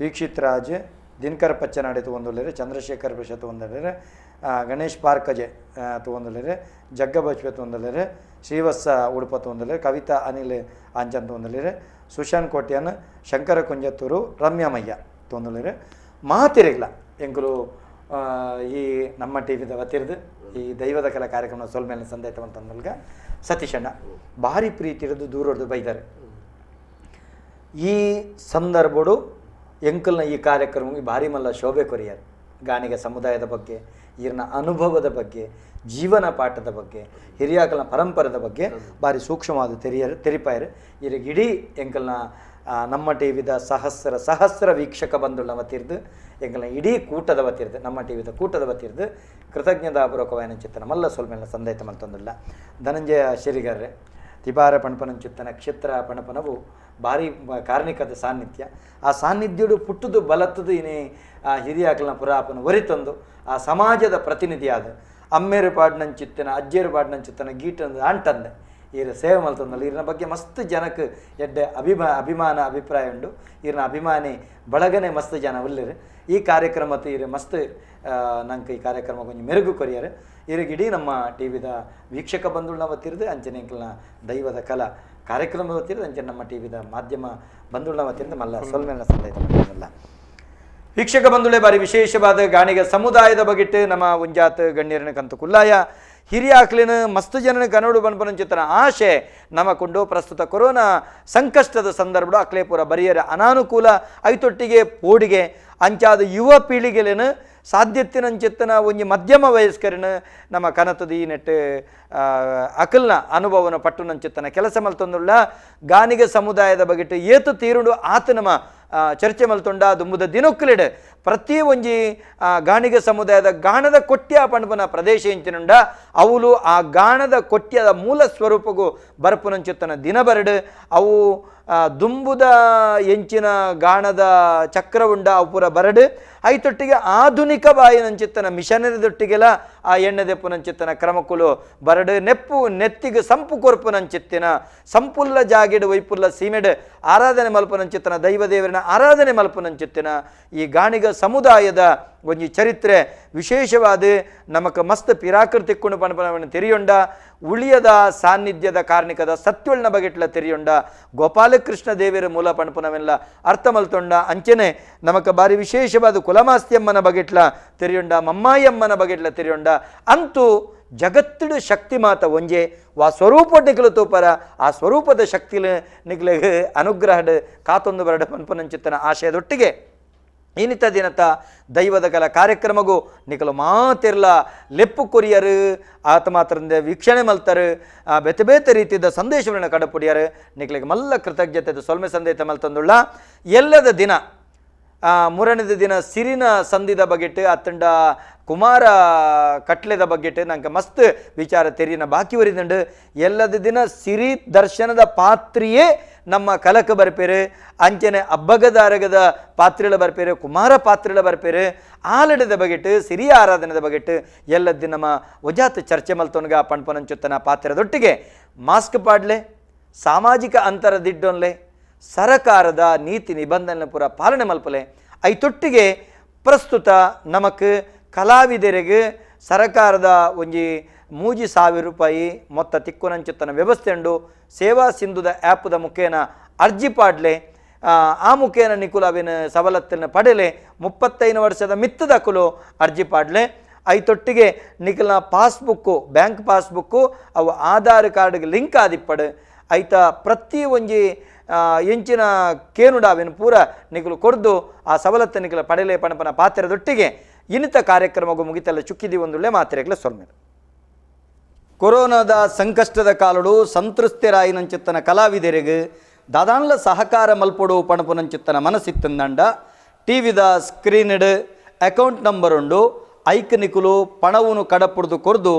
ವೀಕ್ಷಿತ್ ರಾಜ್ ದಿನಕರ ಪಚ್ಚನಾಡಿ ತೊಗೊಂದುಳ್ಳೇರು ಚಂದ್ರಶೇಖರ್ ಪ್ರಸಾದ್ ತೊಗೊಂದುಳ್ಳೇರು ಗಣೇಶ್ ಪಾರ್ಕಜೆ ತೊಗೊಂದುಳ್ಳೇರು ಜಗ್ಗ ಬಚ್ಪೆ ತೊಗೊಂದುಳ್ಳೇರು ಶ್ರೀವತ್ಸ ಉಡುಪ ತೊಗೊಂದುಳ್ಳೇರು ಕವಿತಾ ಅನಿಲ್ ಆಂಚನ್ ತೊಗೊಂದುಳ್ಳೇರು ಸುಶಾಂತ್ ಕೋಟ್ಯಾನ್ ಶಂಕರ ಕುಂಜತ್ತೂರು ರಮ್ಯಾಮಯ್ಯ ತೊಗೊಂದುಳ್ಳೇರು ಮಾತಿರಗ್ಲ ಎಂಕುಲು ಈ ನಮ್ಮ ಟಿ ವಿದ ವತಿರ್ದು ಈ ದೈವದ ಕಲಾ ಕಾರ್ಯಕ್ರಮ ಸೊಲ್ಮೇಲೆ ಸಂದೇತವಂತಂದಲ್ಗ ಸತೀಶಣ್ಣ ಭಾರಿ ಪ್ರೀತಿ ಇರೋದು ದೂರೊಡ್ದು ಬೈದಾರೆ. ಈ ಸಂದರ್ಭಡು ಎಂಕಲ್ನ ಈ ಕಾರ್ಯಕ್ರಮಕ್ಕೆ ಭಾರಿ ಮಲ್ಲ ಶೋಭೆ ಕೊರಿಯರ್ ಗಾಣಿಗ ಸಮುದಾಯದ ಬಗ್ಗೆ, ಈರ್ನ ಅನುಭವದ ಬಗ್ಗೆ, ಜೀವನ ಪಾಠದ ಬಗ್ಗೆ, ಹಿರಿಯಾಕಲ್ನ ಪರಂಪರೆದ ಬಗ್ಗೆ ಭಾರಿ ಸೂಕ್ಷ್ಮವಾದ ತೆರಿಪಾಯರು. ಇರಿಗೆ ಇಡೀ ಎಂಕಲ್ನ ನಮ್ಮ ಟಿ ವಿದ ಸಹಸ್ರ ಸಹಸ್ರ ವೀಕ್ಷಕ ಬಂಧುಳ್ಳ ವತಿರ್ದು, ಎಂಕಲ್ನ ಇಡೀ ಕೂಟದ ವತಿರ್ದು, ನಮ್ಮ ಟಿ ವಿದ ಕೂಟದ ವತಿರ್ದು ಕೃತಜ್ಞತಾಪೂರ್ವಕವಾಯಿನಂಚಿತ್ತನ ಮಲ್ಲ ಸೊಲ್ಮೆಲ್ಲ ಸಂದೈತ ಮಲ್ತೊಂದುಲ್ಲ. ಧನಂಜಯ ಶೆರಿಗಾರ್ರೆ, ತಿಬಾರ ಪಣಪನಂಚಿತ್ತನ ಕ್ಷೇತ್ರ ಪಣಪನವು ಭಾರಿ ಕಾರ್ಣಿಕದ ಸಾನ್ನಿಧ್ಯ. ಆ ಸಾನ್ನಿಧ್ಯಡು ಪುಟ್ಟುದು ಬಲತ್ತದು ಇನಿ ಆ ಹಿರಿಯಾಕಲ್ನ ಪುರಾಪನ ಒರಿತಂದು ಆ ಸಮಾಜದ ಪ್ರತಿನಿಧಿಯಾದ ಅಮ್ಮೇರು ಪಾಡ್ನಂಚಿತ್ತನ ಅಜ್ಜೇರು ಪಾಡ್ನಂಚಿತ್ತನ ಗೀಟಂದು ಅಂಟಂದೆ ಈರ ಸೇವೆ ಮಲ್ತಂದಲ್ಲ. ಈರಿನ ಬಗ್ಗೆ ಮಸ್ತ್ ಜನಕ್ಕೆ ಎಡ್ಡೆ ಅಭಿಮಾನ ಅಭಿಪ್ರಾಯ ಉಂಡು. ಈರಿನ ಅಭಿಮಾನಿ ಬಳಗನೆ ಮಸ್ತ್ ಜನ ಉಲ್ಲಿರು. ಈ ಕಾರ್ಯಕ್ರಮಕ್ಕೆ ಈರು ಮಸ್ತ್ ನಂಗೆ ಈ ಕಾರ್ಯಕ್ರಮ ಕೊಂಚ ಮೆರುಗು ಕೊರಿಯರು. ಈರಿಗೆ ಇಡೀ ನಮ್ಮ ಟಿ ವಿದ ವೀಕ್ಷಕ ಬಂಧುಗಳನ್ನ ವತಿರ್ದು, ಅಂಚನೆ ಎಂಕಲ್ನ ದೈವದ ಕಲಾ ಕಾರ್ಯಕ್ರಮದ ವತಿರ್ದು, ಅಂಚನೆ ನಮ್ಮ ಟಿ ವಿದ ಮಾಧ್ಯಮ ಬಂಧುಗಳನ್ನ ವತಿರ್ದು ಮಲ್ಲ ಸೊಲ್ಮೆಲ್ಲ ಸಂದೈತ ಮಲ್ಲ. ವೀಕ್ಷಕ ಬಂಧುಗಳೇ, ಬಾರಿ ವಿಶೇಷವಾದ ಗಾಣಿಗ ಸಮುದಾಯದ ಬಗಿಟ್ಟು ನಮ್ಮ ಉಂಜಾತ್ ಗಣ್ಯರನ ಕಂತು ಕುಲ್ಲಾಯ ಹಿರಿಯಾಕ್ಲಿನ ಮಸ್ತು ಜನನ ಕನ್ನಡ ಬನ್ಪನಂಚಿತನ ಆಶೆ ನಮಕೊಂಡು ಪ್ರಸ್ತುತ ಕೊರೋನಾ ಸಂಕಷ್ಟದ ಸಂದರ್ಭ ಅಕ್ಲೇಪುರ ಬರಿಯರ ಅನಾನುಕೂಲ ಐತೊಟ್ಟಿಗೆ ಪೋಡಿಗೆ ಅಂಚಾದ ಯುವ ಪೀಳಿಗೆಲೇನು ಸಾಧ್ಯತಿನಂಚಿತ್ತನ ಒಂಜಿ ಮಧ್ಯಮ ವಯಸ್ಕರನ ನಮ್ಮ ಕನತದ ಈ ನೆಟ್ಟು ಅಕಲ್ನ ಅನುಭವನ ಪಟ್ಟುನಂಚಿತ್ತನ ಕೆಲಸ ಮಲ್ತೊಂದುಳ್ಳ ಗಾನಿಗ ಸಮುದಾಯದ ಬಗೆಟ್ಟು ಏತು ತೀರುಂಡು ಆತ ನಮ್ಮ ಚರ್ಚೆ ಮಲ್ತೊಂಡ ದುಂಬುದ ದಿನೊಕ್ಕಲಿಡು ಪ್ರತಿ ಒಂಜಿ ಗಾಣಿಗ ಸಮುದಾಯದ ಗಾಣದ ಕೊಟ್ಯ ಪಣಪನ ಪ್ರದೇಶ ಇಂಚಿನುಂಡ ಅವುಲು ಆ ಗಾಣದ ಕೊಟ್ಯದ ಮೂಲ ಸ್ವರೂಪಗೂ ಬರ್ಪುನಂಚಿತ್ತನ ದಿನ ಬರಡು ಅವು ದುಂಬುದ ಎಂಚಿನ ಗಾಣದ ಚಕ್ರವುಂಡ ಅವು ಪೂರ ಬರಡು ಐತೊಟ್ಟಿಗೆ ಆಧುನಿಕ ಬಾಯಿನಂಚಿತ್ತನ ಮಿಷನರಿದೊಟ್ಟಿಗೆಲ್ಲ ಆ ಎಣ್ಣೆ ದೆಪ್ಪುನಂಚಿತ್ತನ ಕ್ರಮಕುಲು ಬರಡು ನೆಪ್ಪು ನೆತ್ತಿಗೆ ಸಂಪು ಕೊರ್ಪುನಂಚಿತ್ತಿನ ಸಂಪುಲ್ಲ ಜಾಗಿಡು ವೈಪುಲ್ಲ ಸೀಮೆಡು ಆರಾಧನೆ ಮಲ್ಪುನಂಚಿತ್ತನ ದೈವದೇವರನ ಆರಾಧನೆ ಮಲ್ಪುನಂಚಿತ್ತಿನ ಈ ಗಾಣಿಗ ಸಮುದಾಯದ ಒಂಜಿ ಚರಿತ್ರೆ ವಿಶೇಷವಾದ ನಮಕ ಮಸ್ತ್ ಪಿರಾಕೃತಿಕ್ಕೊಂಡು ಪಣಪನವನ್ನು ತೆರಿಯೊಂಡ ಉಳಿಯದ ಸಾನ್ನಿಧ್ಯದ ಕಾರ್ಣಿಕದ ಸತ್ಯೊಳ್ನ ಬಗೆಟ್ಲ ತೆರಿಯೊಂಡ ಗೋಪಾಲಕೃಷ್ಣ ದೇವರ ಮೂಲ ಪಣಪನವೆಲ್ಲ ಅರ್ಥ ಮಲ್ತೊಂಡ ಅಂಚನೆ ನಮಕ ಬಾರಿ ವಿಶೇಷವಾದ ಕುಲಮಾಸ್ತಿಯಮ್ಮನ ಬಗೆಟ್ಲ ತೆರಿಯೊಂಡ ಮಮ್ಮಾಯಮ್ಮನ ಬಗೆಟ್ಲ ತೆರಿಯೊಂಡ ಅಂತೂ ಜಗತ್ತಿಡು ಶಕ್ತಿ ಮಾತ ಒಂಜೆ ವಾ ಸ್ವರೂಪ ನಿಕಲು ತೂಪರ ಆ ಸ್ವರೂಪದ ಶಕ್ತಿಲ ನಿಗ್ಲೆಗ್ ಅನುಗ್ರಹಡ್ ಕಾತೊಂದು ಬರಡ ಪನ್ಪನಂಚಿತ್ತನ ಆಶಯದೊಟ್ಟಿಗೆ ಇನ್ನಿತ ದಿನತ ದೈವದ ಕಲ ಕಾರ್ಯಕ್ರಮಗೂ ನಿಕಲು ಮಾತಿರ್ಲ ಲೆಪ್ಪು ಕೊರಿಯರು ಆತ ಮಾತ್ರದಿಂದ ವೀಕ್ಷಣೆ ಮಲ್ತರು ಬೇತೆ ಬೇತೆ ರೀತಿಯ ಸಂದೇಶಗಳನ್ನು ಕಡಪುಡಿಯರು ನಿಕಲಿಗೆ ಮಲ್ಲ ಕೃತಜ್ಞತೆ ಸೊಲ್ಮೆ ಸಂದೇಶ ಮಲ್ತಂದುಳ್ಳ. ಎಲ್ಲದ ದಿನ ಮೂರನೇದ ದಿನ ಸಿರಿನ ಸಂಧಿದ ಬಗೆಟ್ ಅತ್ತಂಡ ಕುಮಾರ ಕಟ್ಲೆದ ಬಗ್ಗೆಟ್ ನಂಗೆ ಮಸ್ತ್ ವಿಚಾರ ತೆರಿನ ಬಾಕಿ ಒರಿದಂಡು. ಎಲ್ಲದ ದಿನ ಸಿರಿ ದರ್ಶನದ ಪಾತ್ರಿಯೇ ನಮ್ಮ ಕಲಕ ಬರ್ಪೇರು, ಅಂಚನೆ ಅಬ್ಬಗದಾರಗದ ಪಾತ್ರೆಳ ಬರ್ಪೇರು, ಕುಮಾರ ಪಾತ್ರೆಳ ಬರ್ಪೇರು. ಆಲಡದ ಬಗೆಟ್ ಸಿರಿಯ ಆರಾಧನೆದ ಬಗೆಟ್ ಎಲ್ಲದ ನಮ್ಮ ಒಜಾತ್ ಚರ್ಚೆ ಮಲ್ತೊನ್ಗ ಪಣ್ಪನಂಚುತ್ತನ ಪಾತ್ರದೊಟ್ಟಿಗೆ ಮಾಸ್ಕ್ ಪಾಡ್ಲೆ, ಸಾಮಾಜಿಕ ಅಂತರದಿಡ್ಡೊನ್ಲೆ, ಸರಕಾರದ ನೀತಿ ನಿಬಂಧನೆ ಪೂರ ಪಾಲನೆ ಮಲ್ಪಲೆ. ಐತೊಟ್ಟಿಗೆ ಪ್ರಸ್ತುತ ನಮಕ್ ಕಲಾವಿದರಿಗೆ ಸರಕಾರದ ಒಂಜಿ 3,000 ರೂಪಾಯಿ ಮೊತ್ತ ತಿಕ್ಕುನಂಚುತ್ತನ ವ್ಯವಸ್ಥೆ ಉಂಡು. ಸೇವಾ ಸಿಂಧುದ ಆ್ಯಪ್ದ ಮುಖೇನ ಅರ್ಜಿ ಪಾಡ್ಲೆ, ಆ ಮುಖೇನ ನಿಕುಲವಿನ ಸವಲತ್ತನ್ನು ಪಡೆಲೆ. 35 ವರ್ಷದ ಮಿತ್ತದಕುಲು ಅರ್ಜಿ ಪಾಡ್ಲೆ. ಐತೊಟ್ಟಿಗೆ ನಿಕಲ್ನ passbook, bank passbook ಅವು ಆಧಾರ್ ಕಾರ್ಡ್ಗೆ ಲಿಂಕ್ ಆದಿಪ್ಪಡು. ಐತ ಪ್ರತಿ ಒಂಜಿ ಎಂಚಿನ ಕೇನುಡಾವಿನ ಪೂರ ನಿಕಲು ಕೊರ್ದು ಆ ಸವಲತ್ತು ನಿಕಲ ಪಡೆಲೆ ಪಣಪನ ಪಾತ್ರದೊಟ್ಟಿಗೆ ಇನ್ನಿತ ಕಾರ್ಯಕ್ರಮಗೂ ಮುಗಿತಲ್ಲ ಚುಕ್ಕಿದಿ ಒಂದುಳ್ಳೆ ಮಾತ್ರೆಗಳ ಸೊಲ್ಮೇಲೆ. ಕೊರೋನಾದ ಸಂಕಷ್ಟದ ಕಾಲಡು ಸಂತೃಪ್ತರಾಯಿನಂಚಿತ್ತನ ಕಲಾವಿದರಿಗೆ ದಾದಾನ್ಲ ಸಹಕಾರ ಮಲ್ಪೊಡು ಪಣಪುನಂಚಿತ್ತನ ಮನಸ್ಸಿತ್ತಂದಂಡ ಟಿವಿದ ಸ್ಕ್ರೀನ್ಡ್ ಅಕೌಂಟ್ ನಂಬರ್ ಉಂಡು. ಐಕ್ ನಿಕುಲು ಪಣವನ್ನು ಕಡಪುಡ್ದು ಕೊರ್ದು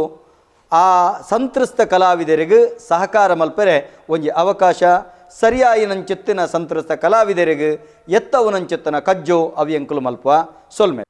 ಆ ಸಂತೃಪ್ತ ಕಲಾವಿದರಿಗೆ ಸಹಕಾರ ಮಲ್ಪೆರೆ ಒಂಜಿ ಅವಕಾಶ. ಸರಿಯಾಯಿನಂಚಿತ್ತಿನ ಸಂತೃಪ್ತ ಕಲಾವಿದರಿಗೆ ಎತ್ತವನಂಚಿತ್ತನ ಕಜ್ಜೋ ಅವಿಯಂಕುಲು ಮಲ್ಪ ಸೊಲ್ಮೆ.